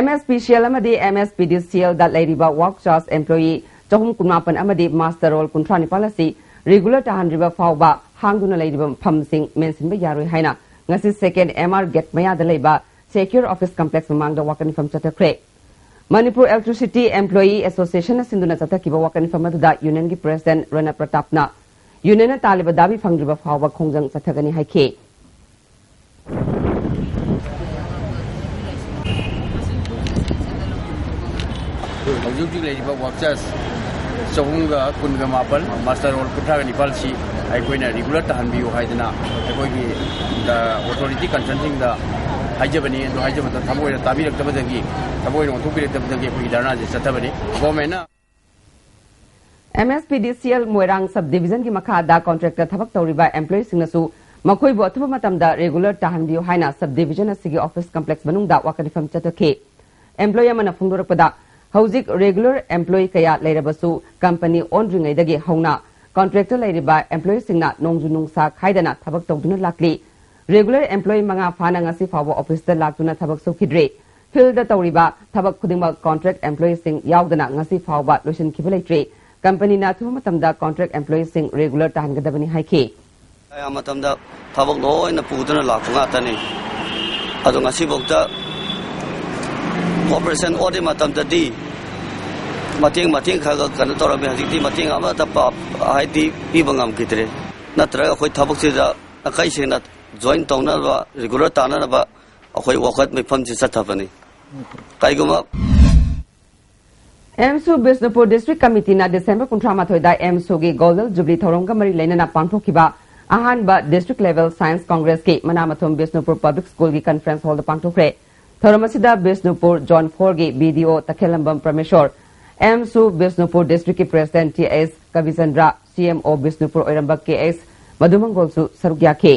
MSPCL ꯑꯃꯗꯤ MSPDCLꯗ ꯂꯩꯔꯤꯕ ꯋꯥꯔꯛ ꯆꯥꯔꯖ ꯑꯦꯝꯄ꯭ꯂꯣꯌꯤ ꯆꯍꯨꯝ ꯀꯨꯟꯃꯥꯄꯟ ꯑꯃꯗꯤ ꯃꯥꯁꯇꯔ ꯔꯣꯜ ꯀꯨꯟꯊ꯭ꯔꯥ ꯅꯤꯄꯥꯜ ꯑꯁꯤ ꯔꯤꯒꯨꯂꯔ ꯇꯥꯍꯟꯗ꯭ꯔꯤꯕ ꯐꯥꯎꯕ ꯍꯥꯡꯗꯨꯅ ꯂꯩꯔꯤꯕ ꯃꯐꯝꯁꯤꯡ ꯃꯦꯟꯁꯤꯟꯕ ꯌꯥꯔꯣꯏ ꯍꯥꯏꯅ ꯉꯁꯤ ꯁꯦꯀꯦꯟ MR ꯒꯦꯠ ꯃꯌꯥꯗ ꯂꯩꯕ Secure Office Complex ꯃꯃꯥꯡꯗ ꯋꯥꯀꯠ ꯃꯤꯐꯝ ꯆꯠꯊꯈ꯭ꯔꯦ꯫ ꯃꯅꯤꯄꯨꯔ Electricity Employee Associationꯅ ꯁꯤꯟꯗꯨꯅ ꯆꯠꯊꯈꯤꯕ ꯋꯥꯀꯠ ꯃꯤꯐꯝ ꯑꯗꯨꯗ ꯌꯨꯅꯤꯌꯟꯒꯤ ꯄ꯭ꯔꯦꯁꯤꯗꯦꯟꯠ ꯔꯅ ꯄ꯭ꯔꯇꯥꯞꯅ ꯌꯨꯅꯤꯌꯟꯅ ꯇꯥꯜꯂꯤꯕ ꯗꯥꯕꯤ ꯐꯪꯗ꯭ꯔꯤꯕ ꯐꯥꯎꯕ ꯈꯣꯡꯖꯪ ꯆꯠꯊꯒꯅꯤ ꯍꯥꯏꯈꯤ꯫ ꯍꯧꯖꯤꯛ ꯍꯧꯖꯤꯛ ꯂꯩꯔꯤꯕ ꯋꯥꯔꯛ ꯆꯥꯔꯖ ꯆꯍꯨꯝꯒ ꯀꯨꯟꯒ ꯃꯥꯄꯜ, ꯃꯥꯁꯇꯔ ꯔꯣꯜ ꯀꯨꯟꯊ꯭ꯔꯥꯒ ꯅꯤꯄꯥꯜꯁꯤ ꯑꯩꯈꯣꯏꯅ ꯔꯤꯒꯨꯂꯔ ꯇꯥꯍꯟꯕꯤꯌꯨ ꯍꯥꯏꯗꯅ ꯑꯩꯈꯣꯏꯒꯤ, ꯑ, ꯑꯣꯊꯣꯔꯤꯇꯤ ꯀꯟꯁꯔꯟꯁꯤꯡꯗ ꯍꯥꯏꯖꯕꯅꯤ꯫ ꯑꯗꯨ ꯍꯥꯏꯖꯕꯗ ꯊꯃꯣꯏꯅ ꯇꯥꯕꯤꯔꯛꯇꯕꯗꯒꯤ, ꯊꯃꯣꯏꯅ ꯑꯣꯟꯊꯣꯛꯄꯤꯔꯛꯇꯕꯗꯒꯤ ꯑꯩꯈꯣꯏꯒꯤ ꯙꯔꯅꯥꯁꯦ ꯆꯠꯊꯕꯅꯤ꯫ ꯒꯣꯔꯃꯦꯟꯅ MSPDCL ꯃꯣꯏꯔꯥꯡ ꯁꯕ ꯗꯤꯚꯤꯖꯟꯒꯤ ꯃꯈꯥꯗ ꯀꯣꯟꯇ꯭ꯔꯦꯛꯇ ꯊꯕꯛ ꯇꯧꯔꯤꯕ ꯑꯦꯝꯄ꯭ꯂꯣꯌꯤꯁꯤꯡꯅꯁꯨ ꯃꯈꯣꯏꯕꯨ ꯑꯊꯨꯕ ꯃꯇꯝꯗ ꯔꯤꯒꯨꯂꯔ ꯇꯥꯍꯟꯕꯤꯌꯨ ꯍꯥꯏꯅ ꯁꯕ ꯗꯤꯚꯤꯖꯟ ꯑꯁꯤꯒꯤ ꯑꯣꯐꯤꯁ ꯀꯝꯄ꯭ꯂꯦꯛꯁ ꯃꯅꯨꯡꯗ ꯋꯥꯀꯠ ꯃꯤꯐꯝ ꯆꯠꯊꯈꯤ꯫ ꯑꯦꯝꯄ꯭ꯂꯣꯌꯤ ꯑꯃꯅ ꯐꯣꯡꯗꯣꯔꯛꯄꯗ, ꯍꯧꯖꯤꯛ ꯔꯤꯒꯨꯂꯔ ꯑꯦꯝꯄ꯭ꯂꯣꯌꯤ ꯀꯌꯥ ꯂꯩꯔꯕꯁꯨ ꯀꯝꯄꯅꯤ ꯑꯣꯟꯗ꯭ꯔꯤꯉꯩꯗꯒꯤ ꯍꯧꯅ ꯀꯣꯟꯇ꯭ꯔꯦꯛꯇ ꯂꯩꯔꯤꯕ ꯑꯦꯝꯄ꯭ꯂꯣꯌꯤꯁꯤꯡꯅ ꯅꯣꯡꯖꯨ ꯅꯨꯡꯁꯥ ꯈꯥꯏꯗꯅ ꯊꯕꯛ ꯇꯧꯗꯨꯅ ꯂꯥꯛꯂꯤ꯫ ꯔꯤꯒꯨꯂꯔ ꯑꯦꯝꯄ꯭ꯂꯣꯌꯤ ꯃꯉꯥ ꯐꯥꯅ ꯉꯁꯤ ꯐꯥꯎꯕ ꯑꯣꯐꯤꯁꯇ ꯂꯥꯛꯇꯨꯅ ꯊꯕꯛ ꯁꯨꯈꯤꯗ꯭ꯔꯤ꯫ ꯐꯤꯜꯗ ꯇꯧꯔꯤꯕ ꯊꯕꯛ ꯈꯨꯗꯤꯡꯃꯛ ꯀꯣꯟꯇ꯭ꯔꯦꯛ ꯑꯦꯝꯄ꯭ꯂꯣꯌꯤꯁꯤꯡ ꯌꯥꯎꯗꯅ ꯉꯁꯤ ꯐꯥꯎꯕ ꯂꯣꯏꯁꯤꯟꯈꯤꯕ ꯂꯩꯇ꯭ꯔꯤ꯫ ꯀꯝꯄꯅꯤꯅ ꯑꯊꯨꯕ ꯃꯇꯝꯗ ꯀꯣꯟꯇ꯭ꯔꯦꯛ ꯑꯦꯝꯄ꯭ꯂꯣꯌꯤꯁꯤꯡ ꯔꯤꯒꯨꯂꯔ ꯇꯥꯍꯟꯒꯗꯕꯅꯤ ꯍꯥꯏꯈꯤ꯫ ꯑꯌꯥꯝꯕ ꯃꯇꯝꯗ ꯊꯕꯛ ꯂꯣꯏꯅ ꯄꯨꯗꯨꯅ ꯂꯥꯛꯄ ꯉꯥꯛꯇꯅꯤ꯫ ꯑꯗꯣ ꯉꯁꯤꯐꯥꯎꯗ ꯑꯣꯄꯔꯦꯁꯟ ꯑꯣꯟꯕ ꯃꯇꯝꯗꯗꯤ ꯃꯇꯦꯡ, ꯃꯇꯦꯡ ꯈꯔ ꯈꯔ ꯀꯩꯅꯣ ꯇꯧꯔꯝꯃꯤ꯫ ꯍꯧꯖꯤꯛꯇꯤ ꯃꯇꯦꯡ ꯑꯃꯠꯇ ꯄ-, ꯍꯥꯏꯗꯤ ꯄꯤꯕ ꯉꯝꯈꯤꯗ꯭ꯔꯦ꯫ ꯅꯠꯇ꯭ꯔꯒ ꯑꯩꯈꯣꯏ ꯊꯕꯛꯁꯤꯗ ꯅꯥꯈꯩ ꯁꯦꯡꯅ ꯖꯣꯏꯟ ꯇꯧꯅꯅꯕ, ꯔꯤꯒꯨꯂꯔ ꯇꯥꯅꯅꯕ ꯑꯩꯈꯣꯏ ꯋꯥꯀꯠ ꯃꯤꯐꯝꯁꯤ ꯆꯠꯊꯕꯅꯤ꯫ ꯀꯩꯒꯨꯝꯕ ꯑꯦꯝꯁꯨ ꯕꯤꯁꯅꯨꯄꯨꯔ ꯗꯤꯁꯇ꯭ꯔꯤꯛ ꯀꯃꯤꯇꯤꯅ ꯗꯤꯁꯦꯝꯕꯔ ꯀꯨꯟꯊ꯭ꯔꯥ ꯃꯥꯊꯣꯏꯗ ꯑꯦꯝꯁꯨꯒꯤ ꯒꯣꯜꯗꯟ ꯖꯨꯕꯤꯂꯤ ꯊꯧꯔꯝꯒ ꯃꯔꯤ ꯂꯩꯅꯅ ꯄꯥꯡꯊꯣꯛꯈꯤꯕ ꯑꯍꯥꯟꯕ ꯗꯤꯁꯇ꯭ꯔꯤꯛ ꯂꯦꯚꯦꯜ ꯁꯥꯏꯟꯁ ꯀꯣꯡꯒ꯭ꯔꯦꯁꯀꯤ ꯃꯅꯥ ꯃꯊꯨꯝ ꯕꯤꯁꯅꯨꯄꯨꯔ ꯄꯕ꯭ꯂꯤꯛ ꯁ꯭ꯀꯨꯜꯒꯤ ꯀꯟꯐꯔꯦꯟꯁ ꯍꯣꯜꯗ ꯄꯥꯡꯊꯣꯛꯈ꯭ꯔꯦ꯫ ꯊꯧꯔꯝ ꯑꯁꯤꯗ ꯕꯤꯁꯅꯨꯄꯨꯔ ꯖꯣꯟ ꯐꯣꯔꯒꯤ ꯕꯤ ꯗꯤ ꯑꯣ ꯇꯈꯦꯜꯂꯝꯕꯝ ꯄ꯭ꯔꯃꯦꯁꯣꯔ, ꯑꯦꯝꯁꯨ ꯕꯤꯁꯅꯨꯄꯨꯔ ꯗꯤꯁꯇ꯭ꯔꯤꯛꯀꯤ ꯄ꯭ꯔꯦꯁꯤꯗꯦꯟꯠ ꯇꯤ ꯑꯦꯁ ꯀꯕꯤꯆꯟꯗ꯭ꯔ, ꯁꯤ ꯑꯦꯝ ꯑꯣ ꯕꯤꯁꯅꯨꯄꯨꯔ ꯑꯣꯏꯔꯝꯕ ꯀꯦ ꯑꯦꯁ ꯃꯙꯨꯃꯪꯒꯣꯜꯁꯨ ꯁꯔꯨꯛ ꯌꯥꯈꯤ꯫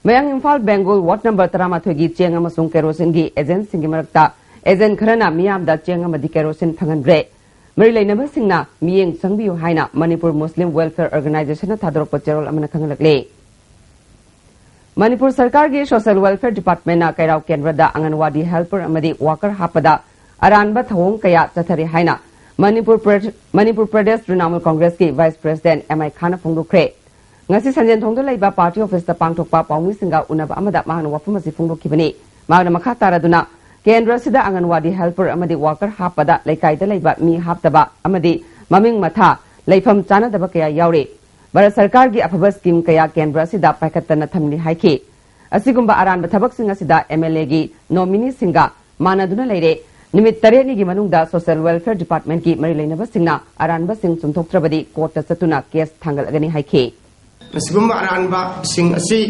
ꯃꯌꯥꯡ ꯏꯝꯐꯥꯜ ꯕꯦꯡꯒꯨꯜ ꯋꯥꯔꯗ ꯅꯝꯕꯔ ꯇꯔꯥꯃꯥꯊꯣꯏꯒꯤ ꯆꯦꯡ ꯑꯃꯁꯨꯡ ꯀꯦꯔꯣꯁꯤꯟꯒꯤ ꯑꯦꯖꯦꯟꯠꯁꯤꯡꯒꯤ ꯃꯔꯛꯇ ꯑꯦꯖꯦꯟꯠ ꯈꯔꯅ ꯃꯤꯌꯥꯝꯗ ꯆꯦꯡ ꯑꯃꯗꯤ ꯀꯦꯔꯣꯁꯤꯟ ꯐꯪꯍꯟꯗ꯭ꯔꯦ꯫ ꯃꯔꯤ ꯂꯩꯅꯕꯁꯤꯡꯅ ꯃꯤꯠꯌꯦꯡ ꯆꯪꯕꯤꯌꯨ ꯍꯥꯏꯅ ꯃꯅꯤꯄꯨꯔ ꯃꯨꯁꯂꯤꯝ ꯋꯦꯜꯐꯤꯌꯔ ꯑꯣꯔꯒꯅꯥꯏꯖꯦꯁꯟꯅ ꯊꯥꯗꯣꯔꯛꯄ ꯆꯦꯔꯣꯜ ꯑꯃꯅ ꯈꯪꯍꯜꯂꯛꯂꯤ꯫ ꯃꯅꯤꯄꯨꯔ ꯁꯔꯀꯥꯔꯒꯤ ꯁꯣꯁꯤꯌꯦꯜ ꯋꯦꯜꯐꯤꯌꯔ ꯗꯤꯄꯥꯔꯠꯃꯦꯟꯠꯅ ꯀꯩꯔꯥꯎ ꯀꯦꯟꯗ꯭ꯔꯗ ꯑꯪꯒꯟꯋꯥꯗꯤ ꯍꯦꯜꯄꯔ ꯑꯃꯗꯤ ꯋꯥꯀꯔ ꯍꯥꯞꯄꯗ ꯑꯔꯥꯟꯕ ꯊꯧꯑꯣꯡ ꯀꯌꯥ ꯆꯠꯊꯔꯤ ꯍꯥꯏꯅ ꯃꯅꯤꯄꯨꯔ ꯄ꯭ꯔ-, ꯃꯅꯤꯄꯨꯔ ꯄ꯭ꯔꯗꯦꯁ ꯇ꯭ꯔꯤꯅꯥꯃꯨꯜ ꯀꯣꯡꯒ꯭ꯔꯦꯁꯀꯤ ꯚꯥꯏꯁ ꯄ꯭ꯔꯦꯁꯤꯗꯦꯟꯠ ꯑꯦꯝ ꯑꯥꯏ ꯈꯥꯟꯅ ꯐꯣꯡꯗꯣꯛꯈ꯭ꯔꯦ꯫ ꯉꯁꯤ ꯁꯟꯖꯦꯟꯊꯣꯡꯗ ꯂꯩꯕ ꯄꯥꯔꯇꯤ ꯑꯣꯐꯤꯁꯇ ꯄꯥꯡꯊꯣꯛꯄ ꯄꯥꯎꯃꯤꯁꯤꯡꯒ ꯎꯅꯕ ꯑꯃꯗ ꯃꯍꯥꯛꯅ ꯋꯥꯐꯝ ꯑꯁꯤ ꯐꯣꯡꯗꯣꯛꯈꯤꯕꯅꯤ꯫ ꯃꯍꯥꯛꯅ ꯃꯈꯥ ꯇꯥꯔꯗꯨꯅ, ꯀꯦꯟꯗ꯭ꯔ ꯑꯁꯤꯗ ꯑꯪꯒꯟꯋꯥꯗꯤ ꯍꯦꯜꯄꯔ ꯑꯃꯗꯤ ꯋꯥꯀꯔ ꯍꯥꯞꯄꯗ ꯂꯩꯀꯥꯏꯗ ꯂꯩꯕ ꯃꯤ ꯍꯥꯞꯇꯕ ꯑꯃꯗꯤ ꯃꯃꯤꯡ ꯃꯊꯥ, ꯂꯩꯐꯝ ꯆꯥꯅꯗꯕ ꯀꯌꯥ ꯌꯥꯎꯔꯤ꯫ ꯚꯥꯔꯠ ꯁꯔꯀꯥꯔꯒꯤ ꯑꯐꯕ ꯁ꯭ꯀꯤꯝ ꯀꯌꯥ ꯀꯦꯟꯗ꯭ꯔ ꯑꯁꯤꯗ ꯄꯥꯏꯈꯠꯇꯅ ꯊꯝꯂꯤ ꯍꯥꯏꯈꯤ꯫ ꯑꯁꯤꯒꯨꯝꯕ ꯑꯔꯥꯟꯕ ꯊꯕꯛꯁꯤꯡ ꯑꯁꯤꯗ ꯑꯦꯝ ꯑꯦꯜ ꯑꯦꯒꯤ ꯅꯣꯃꯤꯅꯤꯁꯤꯡꯒ ꯃꯥꯟꯅꯗꯨꯅ ꯂꯩꯔꯦ꯫ ꯅꯨꯃꯤꯠ ꯇꯔꯦꯠꯅꯤꯒꯤ ꯃꯅꯨꯡꯗ ꯁꯣꯁꯤꯌꯦꯜ ꯋꯦꯜꯐꯤꯌꯔ ꯗꯤꯄꯥꯔꯠꯃꯦꯟꯠꯀꯤ ꯃꯔꯤ ꯂꯩꯅꯕꯁꯤꯡꯅ ꯑꯔꯥꯟꯕꯁꯤꯡ ꯆꯨꯝꯊꯣꯛꯇ꯭ꯔꯕꯗꯤ ꯀꯣꯔꯠꯇ ꯆꯠꯇꯨꯅ ꯀꯦꯁ ꯊꯥꯡꯒꯠꯂꯒꯅꯤ ꯍꯥꯏꯈꯤ꯫ ꯃꯁꯤꯒꯨꯝꯕ ꯑꯔꯥꯟꯕꯁꯤꯡ ꯑꯁꯤ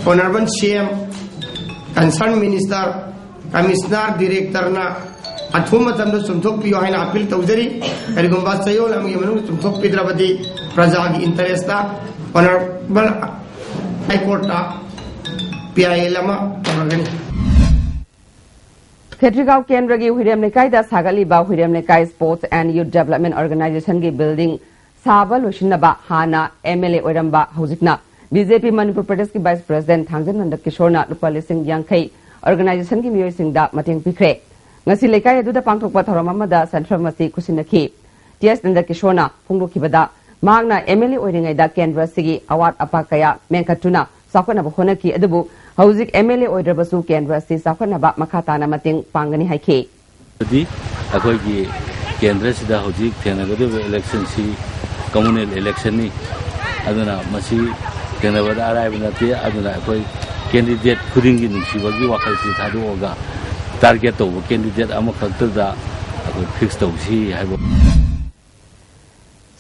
ꯑꯣꯅꯔꯦꯕꯜ ꯁꯤ ꯑꯦꯝ, ꯀꯟꯁꯔꯟ ꯃꯤꯅꯤꯁꯇꯔ, ꯀꯃꯤꯁꯅꯔ, ꯗꯤꯔꯦꯛꯇꯔꯅ ꯑꯊꯨꯕ ꯃꯇꯝꯗ ꯆꯨꯝꯊꯣꯛꯄꯤꯌꯨ ꯍꯥꯏꯅ ꯑꯄꯤꯜ ꯇꯧꯖꯔꯤ꯫ ꯀꯔꯤꯒꯨꯝꯕ ꯆꯌꯣꯜ ꯑꯃꯒꯤ ꯃꯅꯨꯡꯗ ꯆꯨꯝꯊꯣꯛꯄꯤꯗ꯭ꯔꯕꯗꯤ ꯄ꯭ꯔꯖꯥꯒꯤ ꯏꯟꯇꯔꯦꯁꯇ ꯑꯣꯅꯔꯦꯕꯜ ꯍꯥꯏ ꯀꯣꯔꯠꯇ ꯄꯤ ꯑꯥꯏ ꯑꯦꯜ ꯑꯃ ꯇꯧꯔꯒꯅꯤ꯫ ꯈꯦꯇ꯭ꯔꯤꯒꯥꯎ ꯀꯦꯟꯗ꯭ꯔꯒꯤ ꯍꯨꯏꯔꯦꯝ ꯂꯩꯀꯥꯏꯗ ꯁꯥꯒꯠꯂꯤꯕ Huirem Leikai sports and youth development ꯑꯣꯔꯒꯅꯥꯏꯖꯦꯁꯟꯒꯤ ꯕꯤꯜꯗꯤꯡ ꯁꯥꯕ ꯂꯣꯏꯁꯤꯟꯅꯕ ꯍꯥꯟꯅ ꯑꯦꯝ ꯑꯦꯜ ꯑꯦ ꯑꯣꯏꯔꯝꯕ, ꯍꯧꯖꯤꯛꯅ ꯕꯤ ꯖꯦ ꯄꯤ ꯃꯅꯤꯄꯨꯔ ꯄ꯭ꯔꯗꯦꯁꯀꯤ ꯚꯥꯏꯁ ꯄ꯭ꯔꯦꯁꯤꯗꯦꯟꯠ ꯊꯥꯡꯖꯝ ꯅꯟꯗ ꯀꯤꯁꯣꯔꯅ ꯂꯨꯄꯥ ꯂꯤꯁꯤꯡ ꯌꯥꯡꯈꯩ ꯑꯣꯔꯒꯅꯥꯏꯖꯦꯁꯟꯒꯤ ꯃꯤꯑꯣꯏꯁꯤꯡꯗ ꯃꯇꯦꯡ ꯄꯤꯈ꯭ꯔꯦ꯫ ꯉꯁꯤ ꯂꯩꯀꯥꯏ ꯑꯗꯨꯗ ꯄꯥꯡꯊꯣꯛꯄ ꯊꯧꯔꯝ ꯑꯃꯗ ꯁꯦꯟꯐꯝ ꯑꯁꯤ ꯈꯨꯠꯁꯤꯟꯅꯈꯤ꯫ ꯇꯤ ꯑꯦꯁ ꯅꯟꯗ ꯀꯤꯁꯣꯔꯅ ꯐꯣꯡꯗꯣꯛꯈꯤꯕꯗ, ꯃꯍꯥꯛꯅ ꯑꯦꯝ ꯑꯦꯜ ꯑꯦ ꯑꯣꯏꯔꯤꯉꯩꯗ ꯀꯦꯟꯗ꯭ꯔ ꯑꯁꯤꯒꯤ ꯑꯋꯥꯠ ꯑꯄꯥ ꯀꯌꯥ ꯃꯦꯟꯈꯠꯇꯨꯅ ꯆꯥꯎꯈꯠꯅꯕ ꯍꯣꯠꯅꯈꯤ, ꯑꯗꯨꯕꯨ ꯍꯧꯖꯤꯛ ꯑꯦꯝ ꯑꯦꯜ ꯑꯦ ꯑꯣꯏꯗ꯭ꯔꯕꯁꯨ ꯀꯦꯟꯗ꯭ꯔ ꯑꯁꯤ ꯆꯥꯎꯈꯠꯅꯕ ꯃꯈꯥ ꯇꯥꯅ ꯃꯇꯦꯡ ꯄꯥꯡꯒꯅꯤ ꯍꯥꯏꯈꯤ꯫ ꯑꯗꯨꯗꯤ ꯑꯩꯈꯣꯏꯒꯤ ꯀꯦꯟꯗ꯭ꯔꯁꯤꯗ ꯍꯧꯖꯤꯛ ꯊꯦꯡꯅꯒꯗꯧꯔꯤꯕ ꯏꯂꯦꯛꯁꯟꯁꯤ ꯀꯝꯃꯨꯅꯦꯜ ꯏꯂꯦꯛꯁꯟꯅꯤ꯫ ꯑꯗꯨꯅ ꯃꯁꯤ ꯊꯦꯡꯅꯕꯗ ꯑꯔꯥꯏꯕ ꯅꯠꯇꯦ꯫ ꯑꯗꯨꯅ ꯑꯩꯈꯣꯏ ꯀꯦꯟꯗꯤꯗꯦꯠ ꯈꯨꯗꯤꯡꯒꯤ ꯅꯨꯡꯁꯤꯕꯒꯤ ꯋꯥꯈꯜꯁꯤ ꯊꯥꯗꯣꯛꯑꯒ ꯇꯥꯔꯒꯦꯠ ꯇꯧꯕ ꯀꯦꯟꯗꯤꯗꯦꯠ ꯑꯃꯈꯛꯇꯗ ꯑꯩꯈꯣꯏ ꯐꯤꯛꯁ ꯇꯧꯁꯤ ꯍꯥꯏꯕ꯫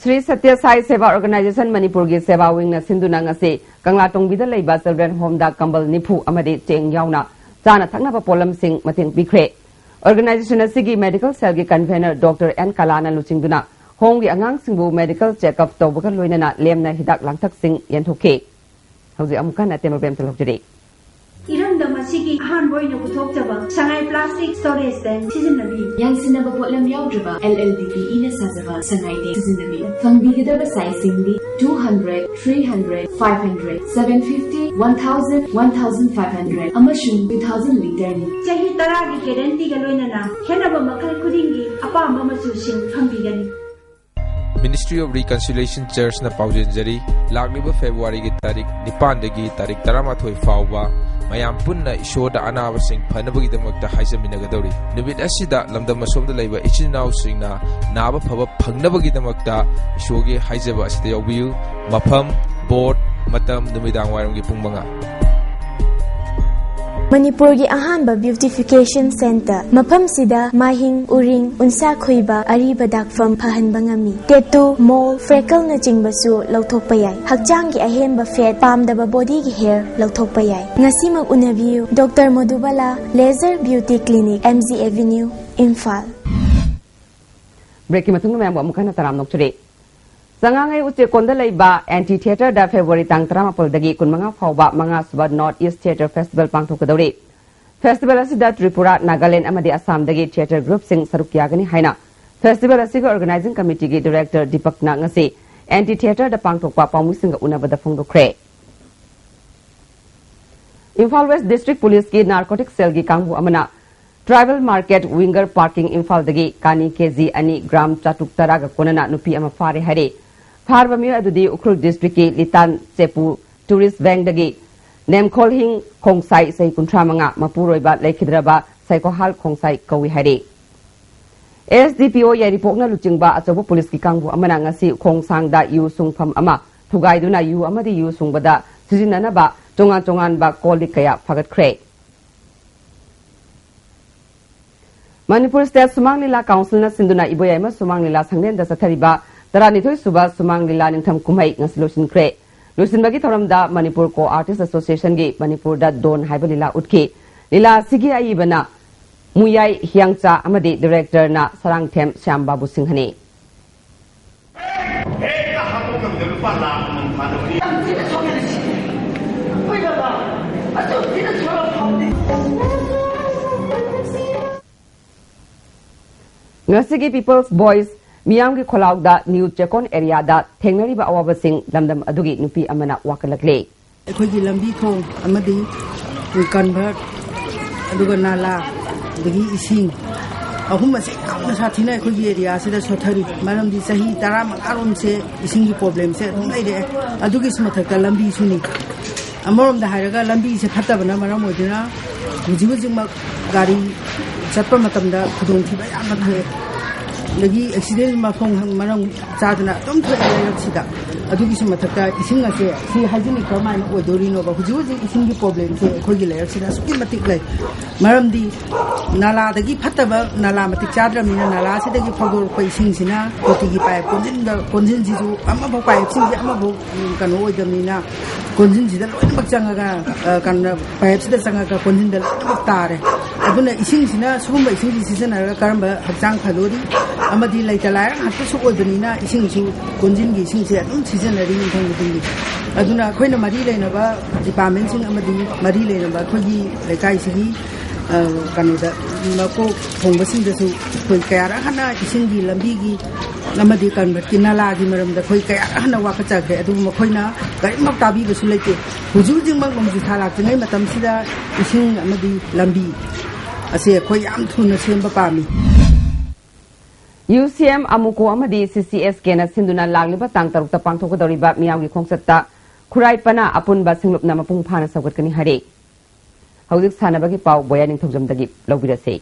ꯁ꯭ꯔꯤ ꯁꯇ꯭ꯌ ꯁꯥꯏ ꯁꯦꯕꯥ ꯑꯣꯔꯒꯅꯥꯏꯖꯦꯁꯟ ꯃꯅꯤꯄꯨꯔꯒꯤ ꯁꯦꯕꯥ ꯋꯤꯡꯅ ꯁꯤꯟꯗꯨꯅ ꯉꯁꯤ ꯀꯪꯂꯥꯇꯣꯡꯕꯤꯗ ꯂꯩꯕ ꯆꯤꯜꯗ꯭ꯔꯦꯟ ꯍꯣꯝꯗ ꯀꯝꯕꯜ ꯅꯤꯐꯨ ꯑꯃꯗꯤ ꯆꯦꯡ ꯌꯥꯎꯅ ꯆꯥꯅ ꯊꯛꯅꯕ ꯄꯣꯠꯂꯝꯁꯤꯡ ꯃꯇꯦꯡ ꯄꯤꯈ꯭ꯔꯦ꯫ ꯑꯣꯔꯒꯅꯥꯏꯖꯦꯁꯟ ꯑꯁꯤꯒꯤ ꯃꯦꯗꯤꯀꯦꯜ ꯁꯦꯜꯒꯤ ꯀꯟꯚꯦꯅꯔ ꯗꯣꯛꯇꯔ ꯑꯦꯟ ꯀꯂꯥꯅ ꯂꯨꯆꯤꯡꯗꯨꯅ ꯍꯣꯝꯒꯤ ꯑꯉꯥꯡꯁꯤꯡꯕꯨ ꯃꯦꯗꯤꯀꯦꯜ ꯆꯦꯛꯑꯞ ꯇꯧꯕꯒ ꯂꯣꯏꯅꯅ ꯂꯦꯝꯅ ꯍꯤꯗꯥꯛ ꯂꯥꯡꯊꯛꯁꯤꯡ ꯌꯦꯟꯊꯣꯛꯈꯤ꯫ ꯍꯧꯖꯤꯛ ꯑꯃꯨꯛꯀ ꯍꯟꯅ ꯇꯦꯕꯜ ꯄꯦꯝꯇ ꯂꯧꯖꯔꯤ꯫ ꯏꯔꯝꯗꯝ ꯑꯁꯤꯒꯤ ꯑꯍꯥꯟꯕ ꯑꯣꯏꯅ ꯄꯨꯊꯣꯛꯆꯕ ꯁꯉꯥꯏ ꯄ꯭ꯂꯥꯁꯇꯤꯛ ꯁ꯭ꯇꯣꯔꯦꯖ ꯇꯦꯡ ꯁꯤꯖꯤꯟꯅꯕꯤꯌꯨ꯫ ꯌꯥꯟꯁꯤꯟꯅꯕ ꯄꯣꯠꯂꯝ ꯌꯥꯎꯗ꯭ꯔꯕ ꯑꯦꯜ ꯑꯦꯜ ꯗꯤ ꯄꯤ ꯏꯅ ꯁꯥꯖꯕ ꯁꯉꯥꯏ ꯇꯦꯡ ꯁꯤꯖꯤꯟꯅꯕꯤꯌꯨ꯫ ꯐꯪꯕꯤꯒꯗꯕ ꯁꯥꯏꯖꯁꯤꯡꯗꯤ two hundred, three hundred, five hundred, seven fifty, one thousand, one thousand five hundred ꯑꯃꯁꯨꯡ two thousand ꯂꯤꯇꯔꯅꯤ꯫ ꯆꯍꯤ ꯇꯔꯥꯒꯤ ꯒꯦꯔꯦꯟꯇꯤꯒ ꯂꯣꯏꯅꯅ ꯈꯦꯠꯅꯕ ꯃꯈꯜ ꯈꯨꯗꯤꯡꯒꯤ ꯑꯄꯥꯝꯕ ꯃꯆꯨꯁꯤꯡ ꯐꯪꯕꯤꯒꯅꯤ꯫ Ministry of Reconciliation Churchꯅ ꯄꯥꯎꯖꯦꯟꯖꯔꯤ꯫ ꯂꯥꯛꯂꯤꯕ ꯐꯦꯕ꯭ꯔꯨꯋꯥꯔꯤꯒꯤ ꯇꯥꯔꯤꯛ ꯅꯤꯄꯥꯟꯗꯒꯤ ꯇꯥꯔꯤꯛ ꯇꯔꯥꯃꯥꯊꯣꯏ ꯐꯥꯎꯕ ꯃꯌꯥꯝ ꯄꯨꯟꯅ ꯏꯁꯣꯔꯗ ꯑꯅꯥꯕꯁꯤꯡ ꯐꯅꯕꯒꯤꯗꯃꯛꯇ ꯍꯥꯏꯖꯃꯤꯟꯅꯒꯗꯧꯔꯤ꯫ ꯅꯨꯃꯤꯠ ꯑꯁꯤꯗ ꯂꯝꯗꯝ ꯑꯁꯣꯝꯗ ꯂꯩꯕ ꯏꯆꯤꯟ ꯏꯅꯥꯎꯁꯤꯡꯅ ꯅꯥꯕ ꯐꯕ ꯐꯪꯅꯕꯒꯤꯗꯃꯛꯇ ꯏꯁꯣꯔꯒꯤ ꯍꯥꯏꯖꯕ ꯑꯁꯤꯗ ꯌꯥꯎꯕꯤꯌꯨ꯫ ꯃꯐꯝ, ꯕꯣꯔꯗ, ꯃꯇꯝ, ꯅꯨꯃꯤꯗꯥꯡ ꯋꯥꯏꯔꯝꯒꯤ ꯄꯨꯡ ꯃꯉꯥ꯫ ꯃꯅꯤꯄꯨꯔꯒꯤ ꯑꯍꯥꯟꯕ ꯕ꯭ꯌꯨꯇꯤꯐꯤꯀꯦꯁꯟ ꯁꯦꯟꯇꯔ꯫ ꯃꯐꯝꯁꯤꯗ ꯃꯥꯏꯍꯤꯡ, ꯎꯔꯤꯡ, ꯎꯟꯁꯥ ꯈꯣꯏꯕ, ꯑꯔꯤꯕ ꯗꯥꯛꯐꯝ ꯐꯍꯟꯕ ꯉꯝꯃꯤ꯫ ꯇꯦꯇꯨ, ꯃꯣꯜ, ꯐ꯭ꯔꯦꯀꯜꯅꯆꯤꯡꯕꯁꯨ ꯂꯧꯊꯣꯛꯄ ꯌꯥꯏ꯫ ꯍꯛꯆꯥꯡꯒꯤ ꯑꯍꯦꯟꯕ ꯐꯦꯠ, ꯄꯥꯝꯗꯕ ꯕꯣꯗꯤꯒꯤ ꯍꯦꯌꯔ ꯂꯧꯊꯣꯛꯄ ꯌꯥꯏ꯫ ꯉꯁꯤꯃꯛ ꯎꯅꯕꯤꯌꯨ꯫ Doctor Modubala, laser beauty clinic, M G avenue, Imphal. ꯕ꯭ꯔꯦꯛꯀꯤ ꯃꯇꯨꯡꯗ ꯃꯌꯥꯝꯕꯨ ꯑꯃꯨꯛ ꯍꯟꯅ ꯇꯔꯥꯝꯅ ꯑꯣꯛꯆꯔꯤ꯫ ꯆꯉꯥꯡꯉꯩ ꯎꯆꯦꯛꯀꯣꯟꯗ ꯂꯩꯕ ꯑꯦꯟꯇꯤ ꯊꯤꯌꯦꯇꯔꯗ ꯐꯦꯕ꯭ꯔꯨꯋꯥꯔꯤ ꯇꯥꯡ ꯇꯔꯥꯃꯥꯄꯜꯗꯒꯤ ꯀꯨꯟꯃꯉꯥ ꯐꯥꯎꯕ ꯃꯉꯥ ꯁꯨꯕ ꯅꯣꯔꯠ ꯏꯁ ꯊꯤꯌꯦꯇꯔ ꯐꯦꯁꯇꯤꯚꯦꯜ ꯄꯥꯡꯊꯣꯛꯀꯗꯧꯔꯤ꯫ ꯐꯦꯁꯇꯤꯚꯦꯜ ꯑꯁꯤꯗ ꯇ꯭ꯔꯤꯄꯨꯔꯥ, ꯅꯥꯒꯥꯂꯦꯟ ꯑꯃꯗꯤ ꯑꯁꯥꯝꯗꯒꯤ ꯊꯤꯌꯦꯇꯔ ꯒ꯭ꯔꯨꯞꯁꯤꯡ ꯁꯔꯨꯛ ꯌꯥꯒꯅꯤ ꯍꯥꯏꯅ ꯐꯦꯁꯇꯤꯚꯦꯜ ꯑꯁꯤꯒꯤ ꯑꯣꯔꯒꯅꯥꯏꯖꯤꯡ ꯀꯃꯤꯇꯤꯒꯤ ꯗꯤꯔꯦꯛꯇꯔ ꯗꯤꯄꯛꯅ ꯉꯁꯤ ꯑꯦꯟꯇꯤ ꯊꯤꯌꯦꯇꯔꯗ ꯄꯥꯡꯊꯣꯛꯄ ꯄꯥꯎꯃꯤꯁꯤꯡꯒ ꯎꯅꯕꯗ ꯐꯣꯡꯗꯣꯛꯈ꯭ꯔꯦ꯫ ꯏꯝꯐꯥꯜ ꯋꯦꯁ ꯗꯤꯁꯇ꯭ꯔꯤꯛ ꯄꯨꯂꯤꯁꯀꯤ ꯅꯥꯔꯀꯣꯇꯤꯛ ꯁꯦꯜꯒꯤ ꯀꯥꯡꯕꯨ ꯑꯃꯅ ꯇ꯭ꯔꯥꯏꯕꯦꯜ ꯃꯥꯔꯀꯦꯠ ꯋꯤꯡꯒꯔ ꯄꯥꯔꯀꯤꯡ ꯏꯝꯐꯥꯜꯗꯒꯤ ꯀꯥꯅꯤ ꯀꯦꯖꯤ ꯑꯅꯤ ꯒ꯭ꯔꯥꯝ ꯆꯥꯇ꯭ꯔꯨꯛ ꯇꯔꯥꯒ ꯀꯣꯟꯅꯅ ꯅꯨꯄꯤ ꯑꯃ ꯐꯥꯔꯦ ꯍꯥꯏꯔꯦ꯫ ꯐꯥꯔꯕ ꯃꯤꯑꯣꯏ ꯑꯗꯨꯗꯤ ꯎꯈ꯭ꯔꯨꯜ ꯗꯤꯁꯇ꯭ꯔꯤꯛꯀꯤ ꯂꯤꯇꯥꯟ ꯆꯦꯄꯨ ꯇꯨꯔꯤꯁ ꯕꯦꯡꯗꯒꯤ ꯅꯦꯝꯈꯣꯜꯍꯤꯡ ꯈꯣꯡꯁꯥꯏ, ꯆꯍꯤ ꯀꯨꯟꯊ꯭ꯔꯥ ꯃꯉꯥ, ꯃꯄꯨꯔꯣꯏꯕ ꯂꯩꯈꯤꯗ꯭ꯔꯕ ꯁꯩꯀꯣꯍꯥꯜ ꯈꯣꯡꯁꯥꯏ ꯀꯧꯏ ꯍꯥꯏꯔꯦ꯫ ꯑꯦꯁ ꯗꯤ ꯄꯤ ꯑꯣ ꯌꯥꯏꯔꯤꯄꯣꯛꯅ ꯂꯨꯆꯤꯡꯕ ꯑꯆꯧꯕ ꯄꯨꯂꯤꯁꯀꯤ ꯀꯥꯡꯕꯨ ꯑꯃꯅ ꯉꯁꯤ ꯈꯣꯡꯁꯥꯡꯗ ꯌꯨ ꯁꯨꯡꯐꯝ ꯑꯃ ꯊꯨꯒꯥꯏꯗꯨꯅ ꯌꯨ ꯑꯃꯗꯤ ꯌꯨ ꯁꯨꯡꯕꯗ ꯁꯤꯖꯤꯟꯅꯅꯕ ꯇꯣꯉꯥꯟ ꯇꯣꯉꯥꯟꯕ ꯀꯣꯜ ꯂꯤꯛ ꯀꯌꯥ ꯐꯒꯠꯈ꯭ꯔꯦ꯫ ꯃꯅꯤꯄꯨꯔ ꯁ꯭ꯇꯦꯠ ꯁꯨꯃꯥꯡ ꯂꯤꯂꯥ ꯀꯥꯎꯟꯁꯤꯜꯅ ꯁꯤꯟꯗꯨꯅ ꯏꯕꯣꯌꯥꯏꯃ ꯁꯨꯃꯥꯡ ꯂꯤꯂꯥ ꯁꯪꯂꯦꯟꯗ ꯆꯠꯊꯔꯤꯕ ꯇꯔꯥꯅꯤꯊꯣꯏ ꯁꯨꯕ ꯁꯨꯃꯥꯡ ꯂꯤꯂꯥ ꯅꯤꯡꯊꯝ ꯀꯨꯝꯍꯩ ꯉꯁꯤ ꯂꯣꯏꯁꯤꯟꯈ꯭ꯔꯦ꯫ ꯂꯣꯏꯁꯤꯟꯕꯒꯤ ꯊꯧꯔꯝꯗ ꯃꯅꯤꯄꯨꯔ ꯀꯣ ꯑꯥꯔꯇꯤꯁ ꯑꯁꯣꯁꯤꯌꯦꯁꯟꯒꯤ ꯃꯅꯤꯄꯨꯔꯗ ꯗꯣꯟ ꯍꯥꯏꯕ ꯂꯤꯂꯥ ꯎꯠꯈꯤ꯫ ꯂꯤꯂꯥ ꯑꯁꯤꯒꯤ ꯑꯏꯕꯅ ꯃꯨꯌꯥꯏ ꯍꯤꯌꯥꯡꯆꯥ ꯑꯃꯗꯤ ꯗꯤꯔꯦꯛꯇꯔꯅ ꯁꯔꯥꯡꯊꯦꯝ ꯁ꯭ꯌꯥꯝ ꯕꯥꯕꯨ ꯁꯤꯡꯍꯅꯤ꯫ ꯍꯦꯛꯇ ꯍꯥꯠꯇꯣꯛ ꯉꯝꯗꯦ, ꯂꯨꯄꯥ ꯂꯥꯈ ꯑꯃꯃꯝ ꯊꯥꯗꯕꯅꯤ꯫ ꯉꯁꯤꯒꯤ ꯄꯤꯄꯜꯁ ꯚꯣꯏꯁ ꯃꯤꯌꯥꯝꯒꯤ ꯈꯣꯜꯂꯥꯎꯗ ꯅ꯭ꯌꯨ ꯆꯦꯀꯣꯟ ꯑꯦꯔꯤꯌꯥꯗ ꯊꯦꯡꯅꯔꯤꯕ ꯑꯋꯥꯕꯁꯤꯡ ꯂꯝꯗꯝ ꯑꯗꯨꯒꯤ ꯅꯨꯄꯤ ꯑꯃꯅ ꯋꯥꯀꯠꯂꯛꯂꯦ꯫ ꯑꯩꯈꯣꯏꯒꯤ ꯂꯝꯕꯤ ꯊꯣꯡ ꯑꯃꯗꯤ ꯀꯟꯚꯔꯠ, ꯑꯗꯨꯒ ꯅꯥꯂꯥ, ꯑꯗꯒꯤ ꯏꯁꯤꯡ, ꯑꯍꯨꯝ ꯑꯁꯦ ꯌꯥꯝꯅ ꯁꯥꯊꯤꯅ ꯑꯩꯈꯣꯏꯒꯤ ꯑꯦꯔꯤꯌꯥꯁꯤꯗ ꯁꯣꯠꯊꯔꯤ꯫ ꯃꯔꯝꯗꯤ ꯆꯍꯤ ꯇꯔꯥꯃꯉꯥ ꯔꯣꯝꯁꯦ ꯏꯁꯤꯡꯒꯤ ꯄ꯭ꯔꯣꯕ꯭ꯂꯦꯝꯁꯦ ꯑꯗꯨꯝ ꯂꯩꯔꯛꯑꯦ꯫ ꯑꯗꯨꯒꯤꯁꯨ ꯃꯊꯛꯇ ꯂꯝꯕꯤꯁꯨꯅꯤ꯫ ꯑꯃꯔꯣꯝꯗ ꯍꯥꯏꯔꯒ ꯂꯝꯕꯤꯁꯦ ꯐꯠꯇꯕꯅ ꯃꯔꯝ ꯑꯣꯏꯗꯨꯅ ꯍꯧꯖꯤꯛ ꯍꯧꯖꯤꯛꯃꯛ ꯒꯥꯔꯤ ꯆꯠꯄ ꯃꯇꯝꯗ ꯈꯨꯗꯣꯡꯊꯤꯕ ꯌꯥꯝꯅ ꯊꯣꯛꯑꯦ꯫ ꯑꯗꯒꯤ ꯑꯦꯛꯁꯤꯗꯦꯟ ꯃꯐꯝ ꯃꯔꯝ ꯆꯥꯗꯅ ꯑꯗꯨꯝ ꯊꯣꯛꯑꯦ ꯂꯩꯔꯛꯁꯤꯗ꯫ ꯑꯗꯨꯒꯤꯁꯨ ꯃꯊꯛꯇ ꯏꯁꯤꯡ ꯑꯁꯦ ꯁꯤ ꯍꯥꯏꯖꯤꯅꯤꯛ ꯀꯔꯝꯍꯥꯏꯅ ꯑꯣꯏꯗꯣꯔꯤꯅꯣꯕ? ꯍꯧꯖꯤꯛ ꯍꯧꯖꯤꯛ ꯏꯁꯤꯡꯒꯤ ꯄ꯭ꯔꯣꯕ꯭ꯂꯦꯝꯁꯦ ꯑꯩꯈꯣꯏꯒꯤ ꯂꯩꯔꯛꯁꯤꯗ ꯑꯁꯨꯛꯀꯤ ꯃꯇꯤꯛ ꯂꯩ꯫ ꯃꯔꯝꯗꯤ ꯅꯥꯂꯥꯗꯒꯤ ꯐꯠꯇꯕ, ꯅꯥꯂꯥ ꯃꯇꯤꯛ ꯆꯥꯗ꯭ꯔꯕꯅꯤꯅ ꯅꯥꯂꯥꯁꯤꯗꯒꯤ ꯐꯥꯎꯗꯣꯔꯛꯄ ꯏꯁꯤꯡꯁꯤꯅ ꯇꯣꯇꯤꯒꯤ ꯄꯥꯏꯞ ꯀꯣꯟꯁꯤꯟꯗ, ꯀꯣꯟꯁꯤꯟꯁꯤꯁꯨ ꯑꯃꯐꯥꯎ, ꯄꯥꯏꯞꯁꯤꯡꯁꯦ ꯑꯃꯐꯥꯎ, ꯎꯝ, ꯀꯩꯅꯣ ꯑꯣꯏꯗꯕꯅꯤꯅ ꯀꯣꯟꯖꯤꯟꯁꯤꯗ ꯂꯣꯏꯅꯃꯛ ꯆꯪꯉꯒ, ꯑ, ꯀꯩꯅꯣ, ꯄꯥꯏꯞꯁꯤꯗ ꯆꯪꯉꯒ ꯀꯣꯟꯖꯤꯟꯗ ꯂꯣꯏꯅꯃꯛ ꯇꯥꯔꯦ꯫ ꯑꯗꯨꯅ ꯏꯁꯤꯡꯁꯤꯅ, ꯁꯤꯒꯨꯝꯕ ꯏꯁꯤꯡꯁꯤ ꯁꯤꯖꯤꯟꯅꯔꯒ ꯀꯔꯝꯕ ꯍꯛꯆꯥꯡ ꯐꯗꯣꯔꯤ? ꯑꯃꯗꯤ ꯂꯩꯇ ꯂꯥꯏꯔ ꯉꯥꯛꯇꯁꯨ ꯑꯣꯏꯕꯅꯤꯅ ꯏꯁꯤꯡꯁꯨ, ꯀꯣꯟꯖꯤꯟꯒꯤ ꯏꯁꯤꯡꯁꯦ ꯑꯗꯨꯝ ꯁꯤꯖꯤꯟꯅꯔꯤ ꯌꯨꯝꯊꯣꯡ ꯈꯨꯗꯤꯡꯒꯤ꯫ ꯑꯗꯨꯅ ꯑꯩꯈꯣꯏꯅ ꯃꯔꯤ ꯂꯩꯅꯕ ꯗꯤꯄꯥꯔꯠꯃꯦꯟꯁꯤꯡ ꯑꯃꯗꯤ ꯃꯔꯤ ꯂꯩꯅꯕ ꯑꯩꯈꯣꯏꯒꯤ ꯂꯩꯀꯥꯏꯁꯤꯒꯤ, ꯑ, ꯀꯩꯅꯣꯗ, ꯃꯀꯣꯛ ꯊꯣꯡꯕꯁꯤꯡꯗꯁꯨ ꯑꯩꯈꯣꯏ ꯀꯌꯥꯔꯛ ꯍꯟꯅ ꯏꯁꯤꯡꯒꯤ ꯂꯝꯕꯤꯒꯤ ꯑꯃꯗꯤ ꯀꯟꯚꯔꯠꯀꯤ ꯅꯂꯥꯒꯤ ꯃꯔꯝꯗ ꯑꯩꯈꯣꯏ ꯀꯌꯥ ꯍꯟꯅ ꯋꯥꯀꯠꯆꯈ꯭ꯔꯦ, ꯑꯗꯨꯕꯨ ꯃꯈꯣꯏꯅ ꯀꯔꯤꯝꯐꯥꯎ ꯇꯥꯕꯤꯕꯁꯨ ꯂꯩꯇꯦ꯫ ꯍꯧꯖꯤꯛ ꯍꯧꯖꯤꯛꯃꯛ ꯅꯣꯡꯖꯨ ꯊꯥ ꯂꯥꯛꯇ꯭ꯔꯤꯉꯩ ꯃꯇꯝꯁꯤꯗ ꯏꯁꯤꯡ ꯑꯃꯗꯤ ꯂꯝꯕꯤ ꯑꯁꯦ ꯑꯩꯈꯣꯏ ꯌꯥꯝ ꯊꯨꯅ ꯁꯦꯝꯕ ꯄꯥꯝꯃꯤ꯫ ꯌꯨ ꯁꯤ ꯑꯦꯝ ꯑꯃꯨꯀꯣ ꯑꯃꯗꯤ ꯁꯤ ꯁꯤ ꯑꯦꯁ ꯀꯦꯅ ꯁꯤꯟꯗꯨꯅ ꯂꯥꯛꯂꯤꯕ ꯇꯥꯡ ꯇꯔꯨꯛꯇ ꯄꯥꯡꯊꯣꯛꯀꯗꯧꯔꯤꯕ ꯃꯤꯌꯥꯝꯒꯤ ꯈꯣꯡꯆꯠꯇ ꯈꯨꯔꯥꯏ ꯄꯅꯥ ꯑꯄꯨꯟꯕ ꯁꯤꯡꯂꯨꯞꯅ ꯃꯄꯨꯡ ꯐꯥꯅ ꯁꯧꯒꯠꯀꯅꯤ ꯍꯥꯏꯔꯦ꯫ ꯍꯧꯖꯤꯛ ꯁꯥꯟꯅꯕꯒꯤ ꯄꯥꯎ ꯕꯣꯌꯥ ꯅꯤꯡꯊꯧꯖꯝꯗꯒꯤ ꯂꯧꯕꯤꯔꯁꯤ꯫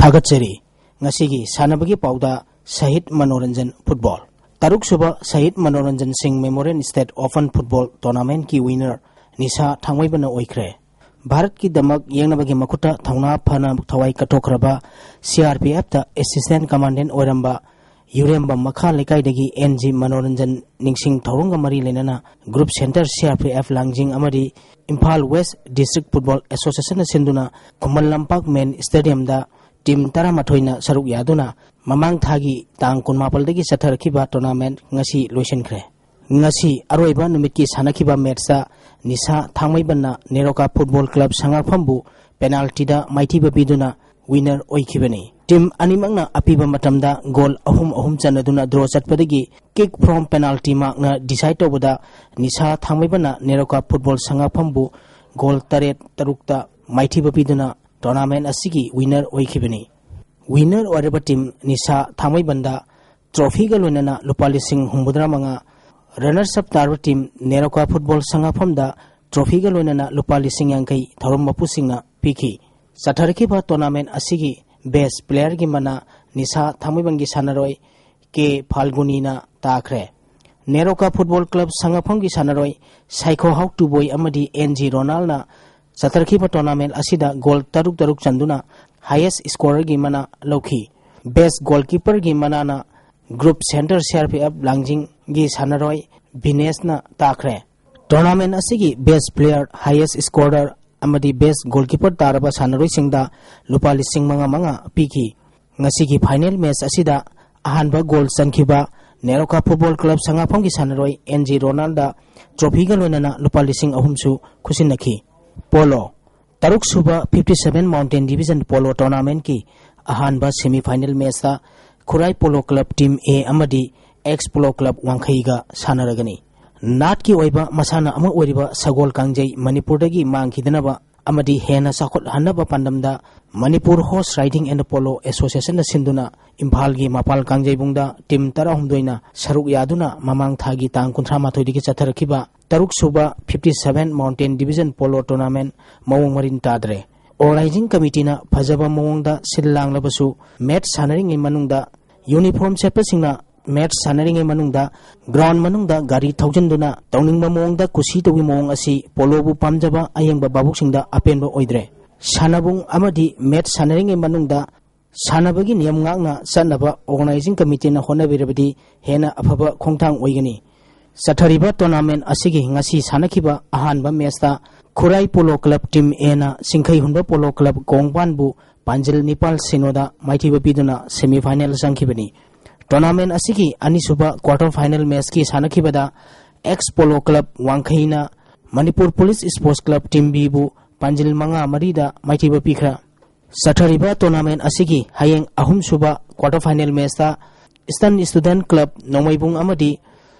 ꯊꯥꯒꯠꯆꯔꯤ꯫ ꯉꯁꯤꯒꯤ ꯁꯥꯟꯅꯕꯒꯤ ꯄꯥꯎꯗ ꯁꯍꯤꯗ Manoranjan football. ꯇꯔꯨꯛꯁꯨꯕ Shahid Manoranjan Singh memorial state open football ꯇꯣꯔꯅꯥꯃꯦꯟꯠꯀꯤ ꯋꯤꯅꯔ ꯅꯤꯁꯥ ꯊꯥꯡꯃꯩꯕꯟꯅ ꯑꯣꯏꯈ꯭ꯔꯦ꯫ ꯚꯥꯔꯠꯀꯤꯗꯃꯛ ꯌꯦꯡꯅꯕꯒꯤ ꯃꯈꯨꯠꯇ ꯊꯧꯅꯥ ꯐꯅ ꯊꯋꯥꯏ ꯀꯠꯊꯣꯛꯈ꯭ꯔꯕ ꯁꯤ ꯑꯥꯔ ꯄꯤ ꯑꯦꯐꯇ ꯑꯦꯁꯤꯁꯇꯦꯟꯠ ꯀꯃꯥꯟꯗꯦꯟꯠ ꯑꯣꯏꯔꯝꯕ ꯌꯨꯔꯦꯝꯕꯝ ꯃꯈꯥ ꯂꯩꯀꯥꯏꯗꯒꯤ ꯑꯦꯟ ꯖꯤ ꯃꯅꯣꯔꯟꯖꯟ ꯅꯤꯡꯁꯤꯡ ꯊꯧꯔꯝꯒ ꯃꯔꯤ ꯂꯩꯅꯅ group centre C R P F Langjing ꯑꯃꯗꯤ ꯏꯝꯐꯥꯜ ꯋꯦꯁ ꯗꯤꯁꯇ꯭ꯔꯤꯛ ꯐꯨꯠꯕꯣꯜ ꯑꯦꯁꯣꯁꯤꯌꯦꯁꯟꯅ ꯁꯤꯟꯗꯨꯅ ꯈꯨꯃꯟ ꯂꯝꯄꯥꯛ ꯃꯦꯟ ꯁ꯭ꯇꯦꯗꯤꯌꯝꯗ ꯇꯤꯝ ꯇꯔꯥꯃꯥꯊꯣꯏꯅ ꯁꯔꯨꯛ ꯌꯥꯗꯨꯅ ꯃꯃꯥꯡ ꯊꯥꯒꯤ ꯇꯥꯡ ꯀꯨꯟꯃꯥꯄꯜꯗꯒꯤ ꯆꯠꯊꯔꯛꯈꯤꯕ ꯇꯣꯔꯅꯥꯃꯦꯟꯠ ꯉꯁꯤ ꯂꯣꯏꯁꯤꯟꯈ꯭ꯔꯦ꯫ ꯉꯁꯤ ꯑꯔꯣꯏꯕ ꯅꯨꯃꯤꯠꯀꯤ ꯁꯥꯟꯅꯈꯤꯕ ꯃꯦꯠꯆꯇ ꯅꯤꯁꯥ ꯊꯥꯡꯃꯩꯕꯟꯅ ꯅꯦꯔꯣꯀꯥ ꯐꯨꯠꯕꯣꯜ ꯀ꯭ꯂꯕ ꯁꯉꯥꯛꯐꯝꯕꯨ ꯄꯦꯅꯥꯜꯇꯤꯗ ꯃꯥꯏꯊꯤꯕ ꯄꯤꯗꯨꯅ ꯋꯤꯅꯔ ꯑꯣꯏꯈꯤꯕꯅꯤ꯫ ꯇꯤꯝ ꯑꯅꯤꯃꯛꯅ ꯑꯄꯤꯕ ꯃꯇꯝꯗ ꯒꯣꯜ ꯑꯍꯨꯝ ꯑꯍꯨꯝ ꯆꯟꯅꯗꯨꯅ ꯗ꯭ꯔꯣ ꯆꯠꯄꯗꯒꯤ ꯀꯤꯛ ꯐ꯭ꯔꯣꯝ ꯄꯦꯅꯥꯜꯇꯤ ꯃꯥꯔꯛꯅ ꯗꯤꯁꯥꯏꯗ ꯇꯧꯕꯗ ꯅꯤꯁꯥ ꯊꯥꯡꯃꯩꯕꯟꯅ ꯅꯦꯔꯣꯀꯥ ꯐꯨꯠꯕꯣꯜ ꯁꯉꯥꯛꯐꯝꯕꯨ ꯒꯣꯜ ꯇꯔꯦꯠ ꯇꯔꯨꯛꯇ ꯃꯥꯏꯊꯤꯕ ꯄꯤꯗꯨꯅ ꯇꯣꯔꯅꯥꯃꯦꯟꯠ ꯑꯁꯤꯒꯤ ꯋꯤꯅꯔ ꯑꯣꯏꯈꯤꯕꯅꯤ꯫ ꯋꯤꯅꯔ ꯑꯣꯏꯔꯕ ꯇꯤꯝ ꯅꯤꯁꯥ ꯊꯥꯡꯃꯩꯕꯟꯗ ꯇ꯭ꯔꯣꯐꯤꯒ ꯂꯣꯏꯅꯅ ꯂꯨꯄꯥ ꯂꯤꯁꯤꯡ ꯍꯨꯝꯐꯨꯇꯔꯥ ꯃꯉꯥ, ꯔꯅꯔꯁ ꯑꯞ ꯇꯥꯔꯕ ꯇꯤꯝ ꯅꯦꯔꯣꯀꯥ ꯐꯨꯠꯕꯣꯜ ꯁꯉꯥꯛꯐꯝꯗ ꯇ꯭ꯔꯣꯐꯤꯒ ꯂꯣꯏꯅꯅ ꯂꯨꯄꯥ ꯂꯤꯁꯤꯡ ꯌꯥꯡꯈꯩ ꯊꯧꯔꯝ ꯃꯄꯨꯁꯤꯡꯅ ꯄꯤꯈꯤ꯫ ꯆꯠꯊꯔꯛꯈꯤꯕ ꯇꯣꯔꯅꯥꯃꯦꯟꯠ ꯑꯁꯤꯒꯤ ꯕꯦꯁ ꯄ꯭ꯂꯦꯌꯔꯒꯤ ꯃꯅꯥ ꯅꯤꯁꯥ ꯊꯥꯡꯃꯩꯕꯟꯒꯤ ꯁꯥꯟꯅꯔꯣꯏ ꯀꯦ ꯐꯥꯜꯒꯨꯅꯤꯅ ꯇꯥꯈ꯭ꯔꯦ꯫ ꯅꯦꯔꯣꯀꯥ ꯐꯨꯠꯕꯣꯜ ꯀ꯭ꯂꯕ ꯁꯉꯥꯛꯐꯝꯒꯤ ꯁꯥꯟꯅꯔꯣꯏ ꯁꯥꯏꯈꯣꯍꯥꯎ ꯇꯨꯕꯣꯏ ꯑꯃꯗꯤ ꯑꯦꯟ ꯖꯤ ꯔꯣꯅꯥꯜꯅ ꯆꯠꯊꯔꯛꯈꯤꯕ ꯇꯣꯔꯅꯥꯃꯦꯟꯠ ꯑꯁꯤꯗ ꯒꯣꯜ ꯇꯔꯨꯛ ꯇꯔꯨꯛ ꯆꯟꯗꯨꯅ ꯍꯥꯏꯌꯦꯁ ꯁ꯭ꯀꯣꯔꯔꯒꯤ ꯃꯅꯥ ꯂꯧꯈꯤ꯫ ꯕꯦꯁ ꯒꯣꯜꯀꯤꯄꯔꯒꯤ ꯃꯅꯥꯅ group centre C R P F ꯂꯥꯡꯖꯤꯡꯒꯤ ꯁꯥꯟꯅꯔꯣꯏ ꯚꯤꯅꯦꯁꯅ ꯇꯥꯈ꯭ꯔꯦ꯫ ꯇꯣꯔꯅꯥꯃꯦꯟꯠ ꯑꯁꯤꯒꯤ ꯕꯦꯁ ꯄ꯭ꯂꯦꯌꯔ, ꯍꯥꯏꯌꯦꯁ ꯁ꯭ꯀꯣꯔꯔ ꯑꯃꯗꯤ ꯕꯦꯁ ꯒꯣꯜꯀꯤꯄꯔ ꯇꯥꯔꯕ ꯁꯥꯟꯅꯔꯣꯏꯁꯤꯡꯗ ꯂꯨꯄꯥ ꯂꯤꯁꯤꯡ ꯃꯉꯥ ꯃꯉꯥ ꯄꯤꯈꯤ꯫ ꯉꯁꯤꯒꯤ ꯐꯥꯏꯅꯦꯜ ꯃꯦꯆ ꯑꯁꯤꯗ ꯑꯍꯥꯟꯕ ꯒꯣꯜ ꯆꯟꯈꯤꯕ ꯅꯦꯔꯣꯀꯥ ꯐꯨꯠꯕꯣꯜ ꯀ꯭ꯂꯕ ꯁꯉꯥꯛꯐꯝꯒꯤ ꯁꯥꯟꯅꯔꯣꯏ ꯑꯦꯟ ꯖꯤ ꯔꯣꯅꯥꯜꯗ ꯇ꯭ꯔꯣꯐꯤꯒ ꯂꯣꯏꯅꯅ ꯂꯨꯄꯥ ꯂꯤꯁꯤꯡ ꯑꯍꯨꯝꯁꯨ ꯈꯨꯠꯁꯤꯟꯅꯈꯤ꯫ ꯄꯣꯂꯣ꯫ ꯇꯔꯨꯛ ꯁꯨꯕ fifty seven mountain division polo ꯇꯣꯔꯅꯥꯃꯦꯟꯠꯀꯤ ꯑꯍꯥꯟꯕ ꯁꯦꯃꯤ ꯐꯥꯏꯅꯦꯜ ꯃꯦꯆꯇ Khurai polo club team A ꯑꯃꯗꯤ ꯑꯦꯛꯁ ꯄꯣꯂꯣ ꯀ꯭ꯂꯕ ꯋꯥꯡꯈꯩꯒ ꯁꯥꯟꯅꯔꯒꯅꯤ꯫ ꯅꯥꯠꯀꯤ ꯑꯣꯏꯕ ꯃꯁꯥꯟꯅ ꯑꯃ ꯑꯣꯏꯔꯤꯕ ꯁꯒꯣꯜ ꯀꯥꯡꯖꯩ ꯃꯅꯤꯄꯨꯔꯗꯒꯤ ꯃꯥꯡꯈꯤꯗꯅꯕ ꯑꯃꯗꯤ ꯍꯦꯟꯅ ꯆꯥꯎꯈꯠꯍꯟꯅꯕ ꯄꯥꯟꯗꯝꯗ Manipur horse riding and polo ꯑꯦꯁꯣꯁꯤꯌꯦꯁꯟꯅ ꯁꯤꯟꯗꯨꯅ ꯏꯝꯐꯥꯜꯒꯤ ꯃꯄꯥꯜ ꯀꯥꯡꯖꯩꯕꯨꯡꯗ ꯇꯤꯝ ꯇꯔꯥꯍꯨꯝꯗꯣꯏꯅ ꯁꯔꯨꯛ ꯌꯥꯗꯨꯅ ꯃꯃꯥꯡ ꯊꯥꯒꯤ ꯇꯥꯡ ꯀꯨꯟꯊ꯭ꯔꯥ ꯃꯥꯊꯣꯏꯗꯒꯤ ꯆꯠꯊꯔꯛꯈꯤꯕ ꯇꯔꯨꯛ ꯁꯨꯕ fifty seven mountain division polo tournament ꯃꯑꯣꯡ ꯃꯔꯤꯟ ꯇꯥꯗ꯭ꯔꯦ꯫ ꯑꯣꯔꯒꯅꯥꯏꯖꯤꯡ ꯀꯃꯤꯇꯤꯅ ꯐꯖꯕ ꯃꯑꯣꯡꯗ ꯁꯤꯜ ꯂꯥꯡꯂꯕꯁꯨ, ꯃꯦꯠꯁ ꯁꯥꯟꯅꯔꯤꯉꯩ ꯃꯅꯨꯡꯗ ꯌꯨꯅꯤꯐꯣꯔꯝ ꯁꯦꯠꯄꯁꯤꯡꯅ ꯃꯦꯠꯁ ꯁꯥꯟꯅꯔꯤꯉꯩ ꯃꯅꯨꯡꯗ ꯒ꯭ꯔꯥꯎꯟ ꯃꯅꯨꯡꯗ ꯒꯥꯔꯤ ꯊꯧꯖꯤꯟꯗꯨꯅ ꯇꯧꯅꯤꯡꯕ ꯃꯑꯣꯡꯗ ꯀꯨꯁꯤ ꯇꯧꯕꯒꯤ ꯃꯑꯣꯡ ꯑꯁꯤ ꯄꯣꯂꯣꯕꯨ ꯄꯥꯝꯖꯕ ꯑꯌꯦꯡꯕ ꯚꯥꯕꯨꯛꯁꯤꯡꯗ ꯑꯄꯦꯟꯕ ꯑꯣꯏꯗ꯭ꯔꯦ꯫ ꯁꯥꯟꯅꯕꯨꯡ ꯑꯃꯗꯤ ꯃꯦꯠꯁ ꯁꯥꯟꯅꯔꯤꯉꯩ ꯃꯅꯨꯡꯗ ꯁꯥꯟꯅꯕꯒꯤ ꯅꯤꯌꯝ ꯉꯥꯛꯅ ꯆꯠꯅꯕ ꯑꯣꯔꯒꯅꯥꯏꯖꯤꯡ ꯀꯃꯤꯇꯤꯅ ꯍꯣꯠꯅꯕꯤꯔꯕꯗꯤ ꯍꯦꯟꯅ ꯑꯐꯕ ꯈꯣꯡꯊꯥꯡ ꯑꯣꯏꯒꯅꯤ꯫ ꯆꯠꯊꯔꯤꯕ ꯇꯣꯔꯅꯥꯃꯦꯟ ꯑꯁꯤꯒꯤ ꯉꯁꯤ ꯁꯥꯟꯅꯈꯤꯕ ꯑꯍꯥꯟꯕ ꯃꯦꯠꯁꯇ ꯈꯨꯔꯥꯏ ꯄꯣꯂꯣ ꯀ꯭ꯂꯕ ꯇꯤꯝ ꯑꯦꯅ ꯁꯤꯡꯈꯩ ꯍꯨꯟꯕ ꯄꯣꯂꯣ ꯀ꯭ꯂꯕ ꯀꯣꯡꯕꯥꯟꯕꯨ ꯄꯥꯟꯖꯤꯜ ꯅꯤꯄꯥꯜ ꯁꯤꯅꯣꯗ ꯃꯥꯏꯊꯤꯕ ꯄꯤꯗꯨꯅ ꯁꯦꯃꯤꯐꯥꯏꯅꯦꯜ ꯆꯪꯈꯤꯕꯅꯤ꯫ ꯇꯣꯔꯅꯥꯃꯦꯟ ꯑꯁꯤꯒꯤ ꯑꯅꯤꯁꯨꯕ ꯀ꯭ꯋꯥꯇꯔ ꯐꯥꯏꯅꯦꯜ ꯃꯦꯠꯁꯀꯤ ꯁꯥꯟꯅꯈꯤꯕꯗ ꯑꯦꯛꯁ ꯄꯣꯂꯣ ꯀ꯭ꯂꯕ ꯋꯥꯡꯈꯩꯅ Manipur police sports club team ꯕꯤꯕꯨ ꯄꯥꯟꯖꯤꯜ ꯃꯉꯥ ꯃꯔꯤꯗ ꯃꯥꯏꯊꯤꯕ ꯄꯤꯈ꯭ꯔꯦ꯫ ꯆꯠꯊꯔꯤꯕ ꯇꯣꯔꯅꯥꯃꯦꯟ ꯑꯁꯤꯒꯤ ꯍꯌꯦꯡ ꯑꯍꯨꯝꯁꯨꯕ ꯀ꯭ꯋꯥꯇꯔ ꯐꯥꯏꯅꯦꯜ ꯃꯦꯠꯁꯇ ꯏꯁꯇꯔꯟ ꯁ꯭ꯇꯨꯗꯦꯟꯠ ꯀ꯭ꯂꯕ ꯅꯣꯡꯃꯩꯕꯨꯡ ꯑꯃꯗꯤ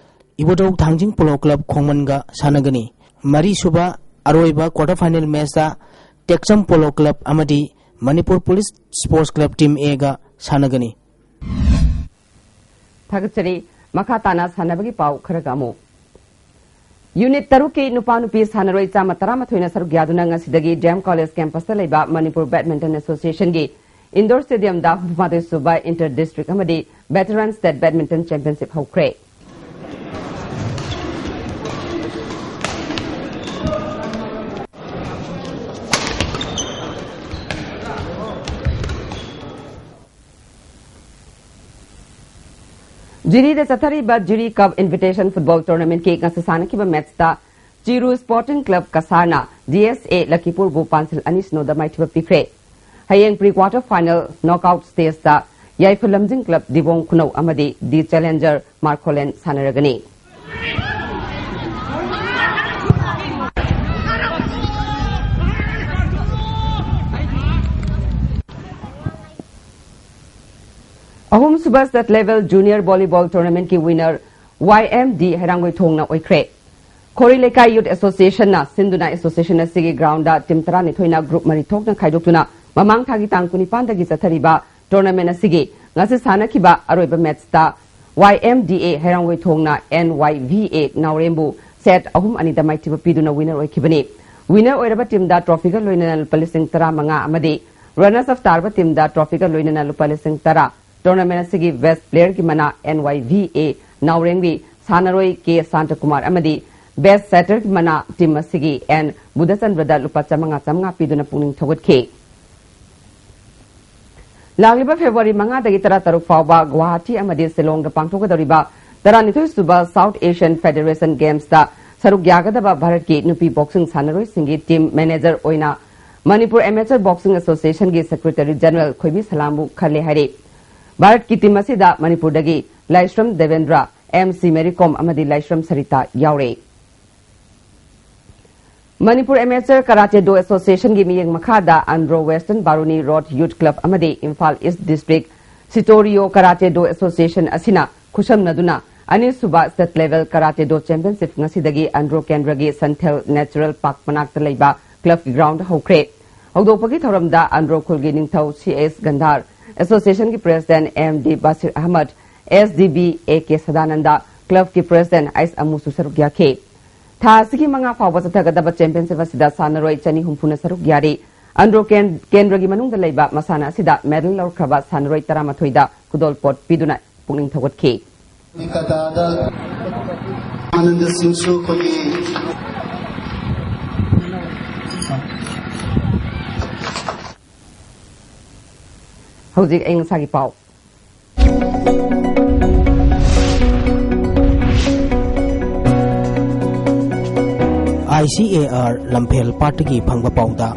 ꯏꯕꯨꯙꯧ ꯊꯥꯡꯖꯤꯡ ꯄꯣꯂꯣ ꯀ꯭ꯂꯕ ꯈꯣꯡꯃꯟꯒ ꯁꯥꯟꯅꯒꯅꯤ꯫ ꯃꯔꯤꯁꯨꯕ ꯑꯔꯣꯏꯕ ꯀ꯭ꯋꯥꯇꯔ ꯐꯥꯏꯅꯦꯜ ꯃꯦꯠꯁꯇ ꯇꯦꯛꯆꯝ ꯄꯣꯂꯣ ꯀ꯭ꯂꯕ ꯑꯃꯗꯤ Manipur police sports club team ꯑꯦꯒ ꯁꯥꯟꯅꯒꯅꯤ꯫ ꯊꯥꯒꯠꯆꯔꯤ꯫ ꯃꯈꯥ ꯇꯥꯅ ꯁꯥꯟꯅꯕꯒꯤ ꯄꯥꯎ ꯈꯔꯒ ꯑꯃꯨꯛ꯫ ꯌꯨꯅꯤꯠ ꯇꯔꯨꯛꯀꯤ ꯅꯨꯄꯥ ꯅꯨꯄꯤ ꯁꯥꯟꯅꯔꯣꯏ ꯆꯥꯝꯃ ꯇꯔꯥꯃꯥꯊꯣꯏꯅ ꯁꯔꯨꯛ ꯌꯥꯗꯨꯅ ꯉꯁꯤꯗꯒꯤ ꯗꯤ ꯑꯦꯝ ꯀꯣꯂꯦꯖ ꯀꯦꯝꯄꯁꯇ ꯂꯩꯕ ꯃꯅꯤꯄꯨꯔ ꯕꯦꯗꯃꯤꯟꯇꯟ ꯑꯦꯁꯣꯁꯤꯌꯦꯁꯟꯒꯤ ꯏꯟꯗꯣꯔ ꯁ꯭ꯇꯦꯗꯤꯌꯝꯗ ꯍꯨꯝꯐꯨꯃꯥꯊꯣꯏ ꯁꯨꯕ ꯏꯟꯇꯔ ꯗꯤꯁꯇ꯭ꯔꯤꯛ ꯑꯃꯗꯤ ꯚꯦꯇꯔꯟ ꯁ꯭ꯇꯦꯠ ꯕꯦꯗꯃꯤꯟꯇꯟ ꯆꯦꯝꯄꯤꯌꯟꯁꯤꯞ ꯍꯧꯈ꯭ꯔꯦ꯫ ꯖꯤꯔꯤꯗ ꯆꯠꯊꯔꯤꯕ ꯖꯤꯔꯤ ꯀꯞ ꯏꯟꯚꯤꯇꯦꯁꯟ ꯐꯨꯠꯕꯣꯜ ꯇꯣꯔꯅꯥꯃꯦꯟꯠꯀꯤ ꯉꯁꯤ ꯁꯥꯟꯅꯈꯤꯕ ꯃꯦꯠꯁꯇ ꯆꯤꯔꯨ ꯁ꯭ꯄꯣꯔꯇꯤꯡ ꯀ꯭ꯂꯕ ꯀꯁꯥꯔꯅ ꯗꯤ ꯑꯦꯁ ꯑꯦ ꯂꯈꯤꯄꯨꯔꯕꯨ ꯄꯥꯟꯁꯤꯜ ꯑꯅꯤ ꯁꯤꯅꯣꯗ ꯃꯥꯏꯊꯤꯕ ꯄꯤꯈ꯭ꯔꯦ꯫ ꯍꯌꯦꯡ ꯄ꯭ꯔꯤ ꯀ꯭ꯋꯥꯇꯔ ꯐꯥꯏꯅꯦꯜ ꯅꯣꯛꯑꯥꯎꯠ ꯁ꯭ꯇꯦꯖꯇ ꯌꯥꯏꯐ ꯂꯝꯖꯤꯡ ꯀ꯭ꯂꯕ ꯗꯤꯕꯣꯡ ꯈꯨꯅꯧ ꯑꯃꯗꯤ ꯗꯤ ꯆꯦꯂꯦꯟꯖꯔ ꯃꯥꯔꯈꯣꯂꯦꯟ ꯁꯥꯟꯅꯔꯒꯅꯤ꯫ ꯑꯍꯨꯝꯁꯨꯕ ꯁ꯭ꯇꯦꯠ ꯂꯦꯚꯦꯜ ꯖꯨꯅꯤꯌꯔ ꯚꯣꯂꯤꯕꯣꯜ ꯇꯣꯔꯅꯥꯃꯦꯟꯠꯀꯤ ꯋꯤꯅꯔ ꯋꯥꯏ ꯑꯦꯝ ꯗꯤ ꯍꯩꯔꯥꯡꯒꯣꯏꯊꯣꯡꯅ ꯑꯣꯏꯈ꯭ꯔꯦ꯫ ꯈꯣꯔꯤ ꯂꯩꯀꯥꯏ ꯌꯨꯠ ꯑꯦꯁꯣꯁꯤꯌꯦꯁꯟꯅ ꯁꯤꯟꯗꯨꯅ ꯑꯦꯁꯣꯁꯤꯌꯦꯁꯟ ꯑꯁꯤꯒꯤ ꯒ꯭ꯔꯥꯎꯟꯗ ꯇꯤꯝ ꯇꯔꯥꯅꯤꯊꯣꯏꯅ ꯒ꯭ꯔꯨꯞ ꯃꯔꯤ ꯊꯣꯛꯅ ꯈꯥꯏꯗꯣꯛꯇꯨꯅ ꯃꯃꯥꯡ ꯊꯥꯒꯤ ꯇꯥꯡ ꯀꯨꯟꯅꯤꯄꯥꯟꯗꯒꯤ ꯆꯠꯊꯔꯤꯕ ꯇꯣꯔꯅꯥꯃꯦꯟꯠ ꯑꯁꯤꯒꯤ ꯉꯁꯤ ꯁꯥꯟꯅꯈꯤꯕ ꯑꯔꯣꯏꯕ ꯃꯦꯠꯁꯇ ꯋꯥꯏ ꯑꯦꯝ ꯗꯤ ꯑꯦ ꯍꯩꯔꯥꯡꯒꯣꯏꯊꯣꯡꯅ ꯑꯦꯟ ꯋꯥꯏ ꯚꯤ ꯑꯦ ꯅꯥꯎꯔꯦꯝꯕꯨ ꯁꯦꯠ ꯑꯍꯨꯝ ꯑꯅꯤꯗ ꯃꯥꯏꯊꯤꯕ ꯄꯤꯗꯨꯅ ꯋꯤꯅꯔ ꯑꯣꯏꯈꯤꯕꯅꯤ꯫ Winner ꯑꯣꯏꯔꯕ ꯇꯤꯝꯗ ꯇ꯭ꯔꯣꯐꯤꯒ ꯂꯣꯏꯅꯅ ꯂꯨꯄꯥ ꯂꯤꯁꯤꯡ ꯇꯔꯥꯃꯉꯥ ꯑꯃꯗꯤ runners up ꯇꯥꯔꯕ ꯇꯤꯝꯗ ꯇ꯭ꯔꯣꯐꯤꯒ ꯂꯣꯏꯅꯅ ꯂꯨꯄꯥ ꯂꯤꯁꯤꯡ ꯇꯔꯥ꯫ Tournament ꯑꯁꯤꯒꯤ best playerꯒꯤ ꯃꯅꯥ N Y V A ꯅꯥꯎꯔꯦꯝꯒꯤ ꯁꯥꯟꯅꯔꯣꯏ K ꯁꯥꯟꯇꯀꯨꯃꯥꯔ ꯑꯃꯗꯤ best setterꯒꯤ ꯃꯅꯥ ꯇꯤꯝ ꯑꯁꯤꯒꯤ N ꯕꯨꯙꯆꯟꯗ꯭ꯔꯗ ꯂꯨꯄꯥ ꯆꯥꯃꯉꯥ ꯆꯥꯃꯉꯥ ꯄꯤꯗꯨꯅ ꯄꯨꯛꯅꯤꯡ ꯊꯧꯒꯠꯈꯤ꯫ ꯂꯥꯛꯂꯤꯕ February ꯃꯉꯥꯗꯒꯤ ꯇꯔꯥꯇꯔꯨꯛ ꯐꯥꯎꯕ ꯒꯨꯋꯥꯍꯥꯇꯤ ꯑꯃꯗꯤ ꯁꯤꯂꯣꯡꯗ ꯄꯥꯡꯊꯣꯛꯀꯗꯧꯔꯤꯕ ꯇꯔꯥꯅꯤꯊꯣꯏ ꯁꯨꯕ South Asian Federation Gamesꯇ ꯁꯔꯨꯛ ꯌꯥꯒꯗꯕ ꯚꯥꯔꯠꯀꯤ ꯅꯨꯄꯤ boxing ꯁꯥꯟꯅꯔꯣꯏꯁꯤꯡꯒꯤ team manager ꯑꯣꯏꯅ Manipur Amateur Boxing Associationꯒꯤ Secretary General ꯈꯣꯏꯕꯤ ꯁꯂꯥꯝꯕꯨ ꯈꯜꯂꯦ ꯍꯥꯏꯔꯤ꯫ ꯚꯥꯔꯠꯀꯤ team ꯑꯁꯤꯗ ꯃꯅꯤꯄꯨꯔꯗꯒꯤ ꯂꯥꯏꯁ꯭ꯔꯝ ꯗꯦꯕꯦꯟꯗ꯭ꯔ, M C ꯃꯦꯔꯤ ꯀꯣꯝ ꯑꯃꯗꯤ ꯂꯥꯏꯁ꯭ꯔꯝ ꯁꯔꯤꯇꯥ ꯌꯥꯎꯔꯦ꯫ ꯃꯅꯤꯄꯨꯔ Amateur Karate Do Associationꯒꯤ ꯃꯤꯠꯌꯦꯡ ꯃꯈꯥꯗ Andro Western Baruni Road Youth Club ꯑꯃꯗꯤ Imphal East District Sitorio Karate Do Association ꯑꯁꯤꯅ ꯈꯨꯠꯁꯝꯅꯗꯨꯅ ꯑꯅꯤꯁꯨꯕ State Level Karate Do Championship ꯉꯁꯤꯗꯒꯤ Andro ꯀꯦꯟꯗ꯭ꯔꯒꯤ ꯁꯟꯊꯦꯜ Natural Park ꯃꯅꯥꯛꯇ ꯂꯩꯕ clubꯀꯤ ground ꯍꯧꯈ꯭ꯔꯦ꯫ ꯍꯧꯗꯣꯛꯄꯒꯤ ꯊꯧꯔꯝꯗ Andro ꯈꯨꯜꯒꯤ ꯅꯤꯡꯊꯧ C S ꯒꯟꯙꯥꯔ, Associationꯒꯤ President M D ꯕꯥꯁꯤꯔ Ahmad, S D B A K Sadananda, clubꯀꯤ President ꯑꯩꯁ ꯑꯃꯨꯁꯨ ꯁꯔꯨꯛ ꯌꯥꯈꯤ꯫ ꯊꯥ ꯑꯁꯤꯒꯤ ꯃꯉꯥ ꯐꯥꯎꯕ ꯆꯠꯊꯒꯗꯕ championship ꯑꯁꯤꯗ ꯁꯥꯟꯅꯔꯣꯏ ꯆꯅꯤ ꯍꯨꯝꯐꯨꯅ ꯁꯔꯨꯛ ꯌꯥꯔꯤ꯫ Andro ꯀꯦꯟ-, ꯀꯦꯟꯗ꯭ꯔꯒꯤ ꯃꯅꯨꯡꯗ ꯂꯩꯕ ꯃꯁꯥꯟꯅ ꯑꯁꯤꯗ medal ꯂꯧꯈ꯭ꯔꯕ ꯁꯥꯟꯅꯔꯣꯏ ꯇꯔꯥꯃꯥꯊꯣꯏꯗ ꯈꯨꯗꯣꯜꯄꯣꯠ ꯄꯤꯗꯨꯅ ꯄꯨꯛꯅꯤꯡ ꯊꯧꯒꯠꯈꯤ꯫ ꯀꯇꯥꯗ ꯑꯥꯅꯟꯗ ꯁꯤꯡꯁꯨ ꯐꯪꯉꯤ꯫ ꯍꯧꯖꯤꯛ ꯑꯏꯪ ꯑꯁꯥꯒꯤ ꯄꯥꯎ꯫ I C A R ꯂꯝꯐꯦꯜ ꯄꯥꯠꯇꯒꯤ ꯐꯪꯕ ꯄꯥꯎꯗ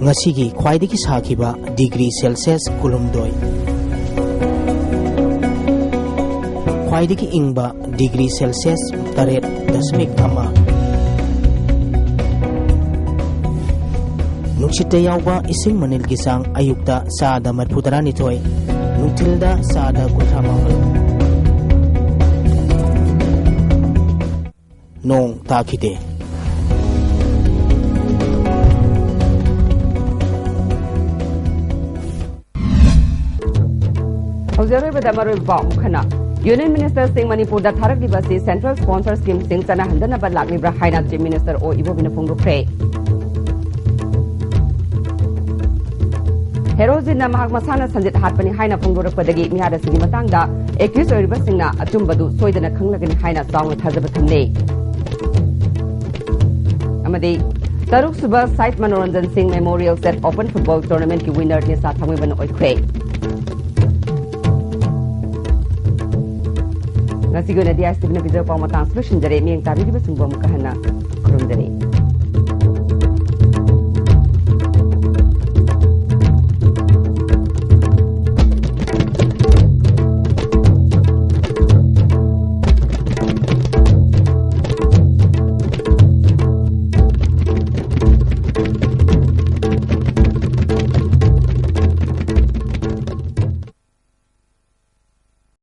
ꯉꯁꯤꯒꯤ ꯈ꯭ꯋꯥꯏꯗꯒꯤ ꯁꯥꯈꯤꯕ degree Celsius ꯀꯨꯟꯍꯨꯝꯗꯣꯏ, ꯈ꯭ꯋꯥꯏꯗꯒꯤ ꯏꯪꯕ degree Celsius ꯇꯔꯦꯠ ꯗꯁꯃꯤꯛ ꯑꯃ꯫ ꯅꯨꯡꯁꯤꯠꯇ ꯌꯥꯎꯕ ꯏꯁꯤꯡ ꯃꯅꯤꯜꯒꯤ ꯆꯥꯡ ꯑꯌꯨꯛꯇ ꯆꯥꯗ ꯃꯔꯤꯐꯨ ꯇꯔꯥꯅꯤꯊꯣꯏ, ꯅꯨꯡꯊꯤꯜꯗ ꯆꯥꯗ ꯀꯨꯟꯊ꯭ꯔꯥ ꯃꯥꯄꯜ꯫ ꯅꯣꯡ ꯇꯥꯈꯤꯗꯦ꯫ ꯍꯧꯖꯤꯛ ꯑꯔꯣꯏꯕꯗ ꯃꯔꯨꯑꯣꯏꯕ ꯄꯥꯎ ꯑꯃꯨꯛ ꯍꯟꯅ꯫ Union Ministerꯁꯤꯡ ꯃꯅꯤꯄꯨꯔꯗ ꯊꯥꯔꯛꯂꯤꯕ ꯑꯁꯤ central sponsor schemeꯁꯤꯡ ꯆꯠꯅꯍꯟꯗꯅꯕ ꯂꯥꯛꯂꯤꯕ꯭ꯔꯥ ꯍꯥꯏꯅ Chief Minister ꯑꯣ ꯏꯕꯣꯕꯤꯅ ꯐꯣꯡꯗꯣꯛꯈ꯭ꯔꯦ꯫ ꯍꯦꯔꯣꯖꯤꯟꯅ ꯃꯍꯥꯛ ꯃꯁꯥꯅ ꯁꯟꯖꯤꯠ ꯍꯥꯠꯄꯅꯤ ꯍꯥꯏꯅ ꯐꯣꯡꯗꯣꯔꯛꯄꯗꯒꯤ ꯃꯤꯍꯥꯠ ꯑꯁꯤꯒꯤ ꯃꯇꯥꯡꯗ ꯑꯦꯀ꯭ꯌꯨꯁ ꯑꯣꯏꯔꯤꯕꯁꯤꯡꯅ ꯑꯆꯨꯝꯕꯗꯨ ꯁꯣꯏꯗꯅ ꯈꯪꯂꯒꯅꯤ ꯍꯥꯏꯅ ꯆꯥꯎꯅ ꯊꯥꯖꯕ ꯊꯝꯂꯤ꯫ ꯑꯃꯗꯤ ꯇꯔꯨꯛꯁꯨꯕ Shahid Manoranjan Singh memorial state open football ꯇꯣꯔꯅꯥꯃꯦꯟꯠꯀꯤ ꯋꯤꯟꯅꯔ ꯅꯤꯁꯥ ꯊꯥꯡꯃꯩꯕꯟ ꯑꯣꯏꯈ꯭ꯔꯦ꯫ ꯉꯁꯤꯒꯤ ꯑꯣꯏꯅꯗꯤ ꯑꯥꯏ ꯑꯦꯁ ꯇꯤ ꯚꯤꯅ ꯄꯤꯖꯕ ꯄꯥꯎ ꯃꯇꯥꯡ ꯑꯁꯤꯗ ꯂꯣꯏꯁꯤꯟꯖꯔꯦ꯫ ꯃꯤꯠꯌꯦꯡ ꯇꯥꯕꯤꯔꯤꯕꯁꯤꯡꯕꯨ ꯑꯃꯨꯛꯀ ꯍꯟꯅ ꯈꯨꯔꯨꯝꯖꯔꯤ꯫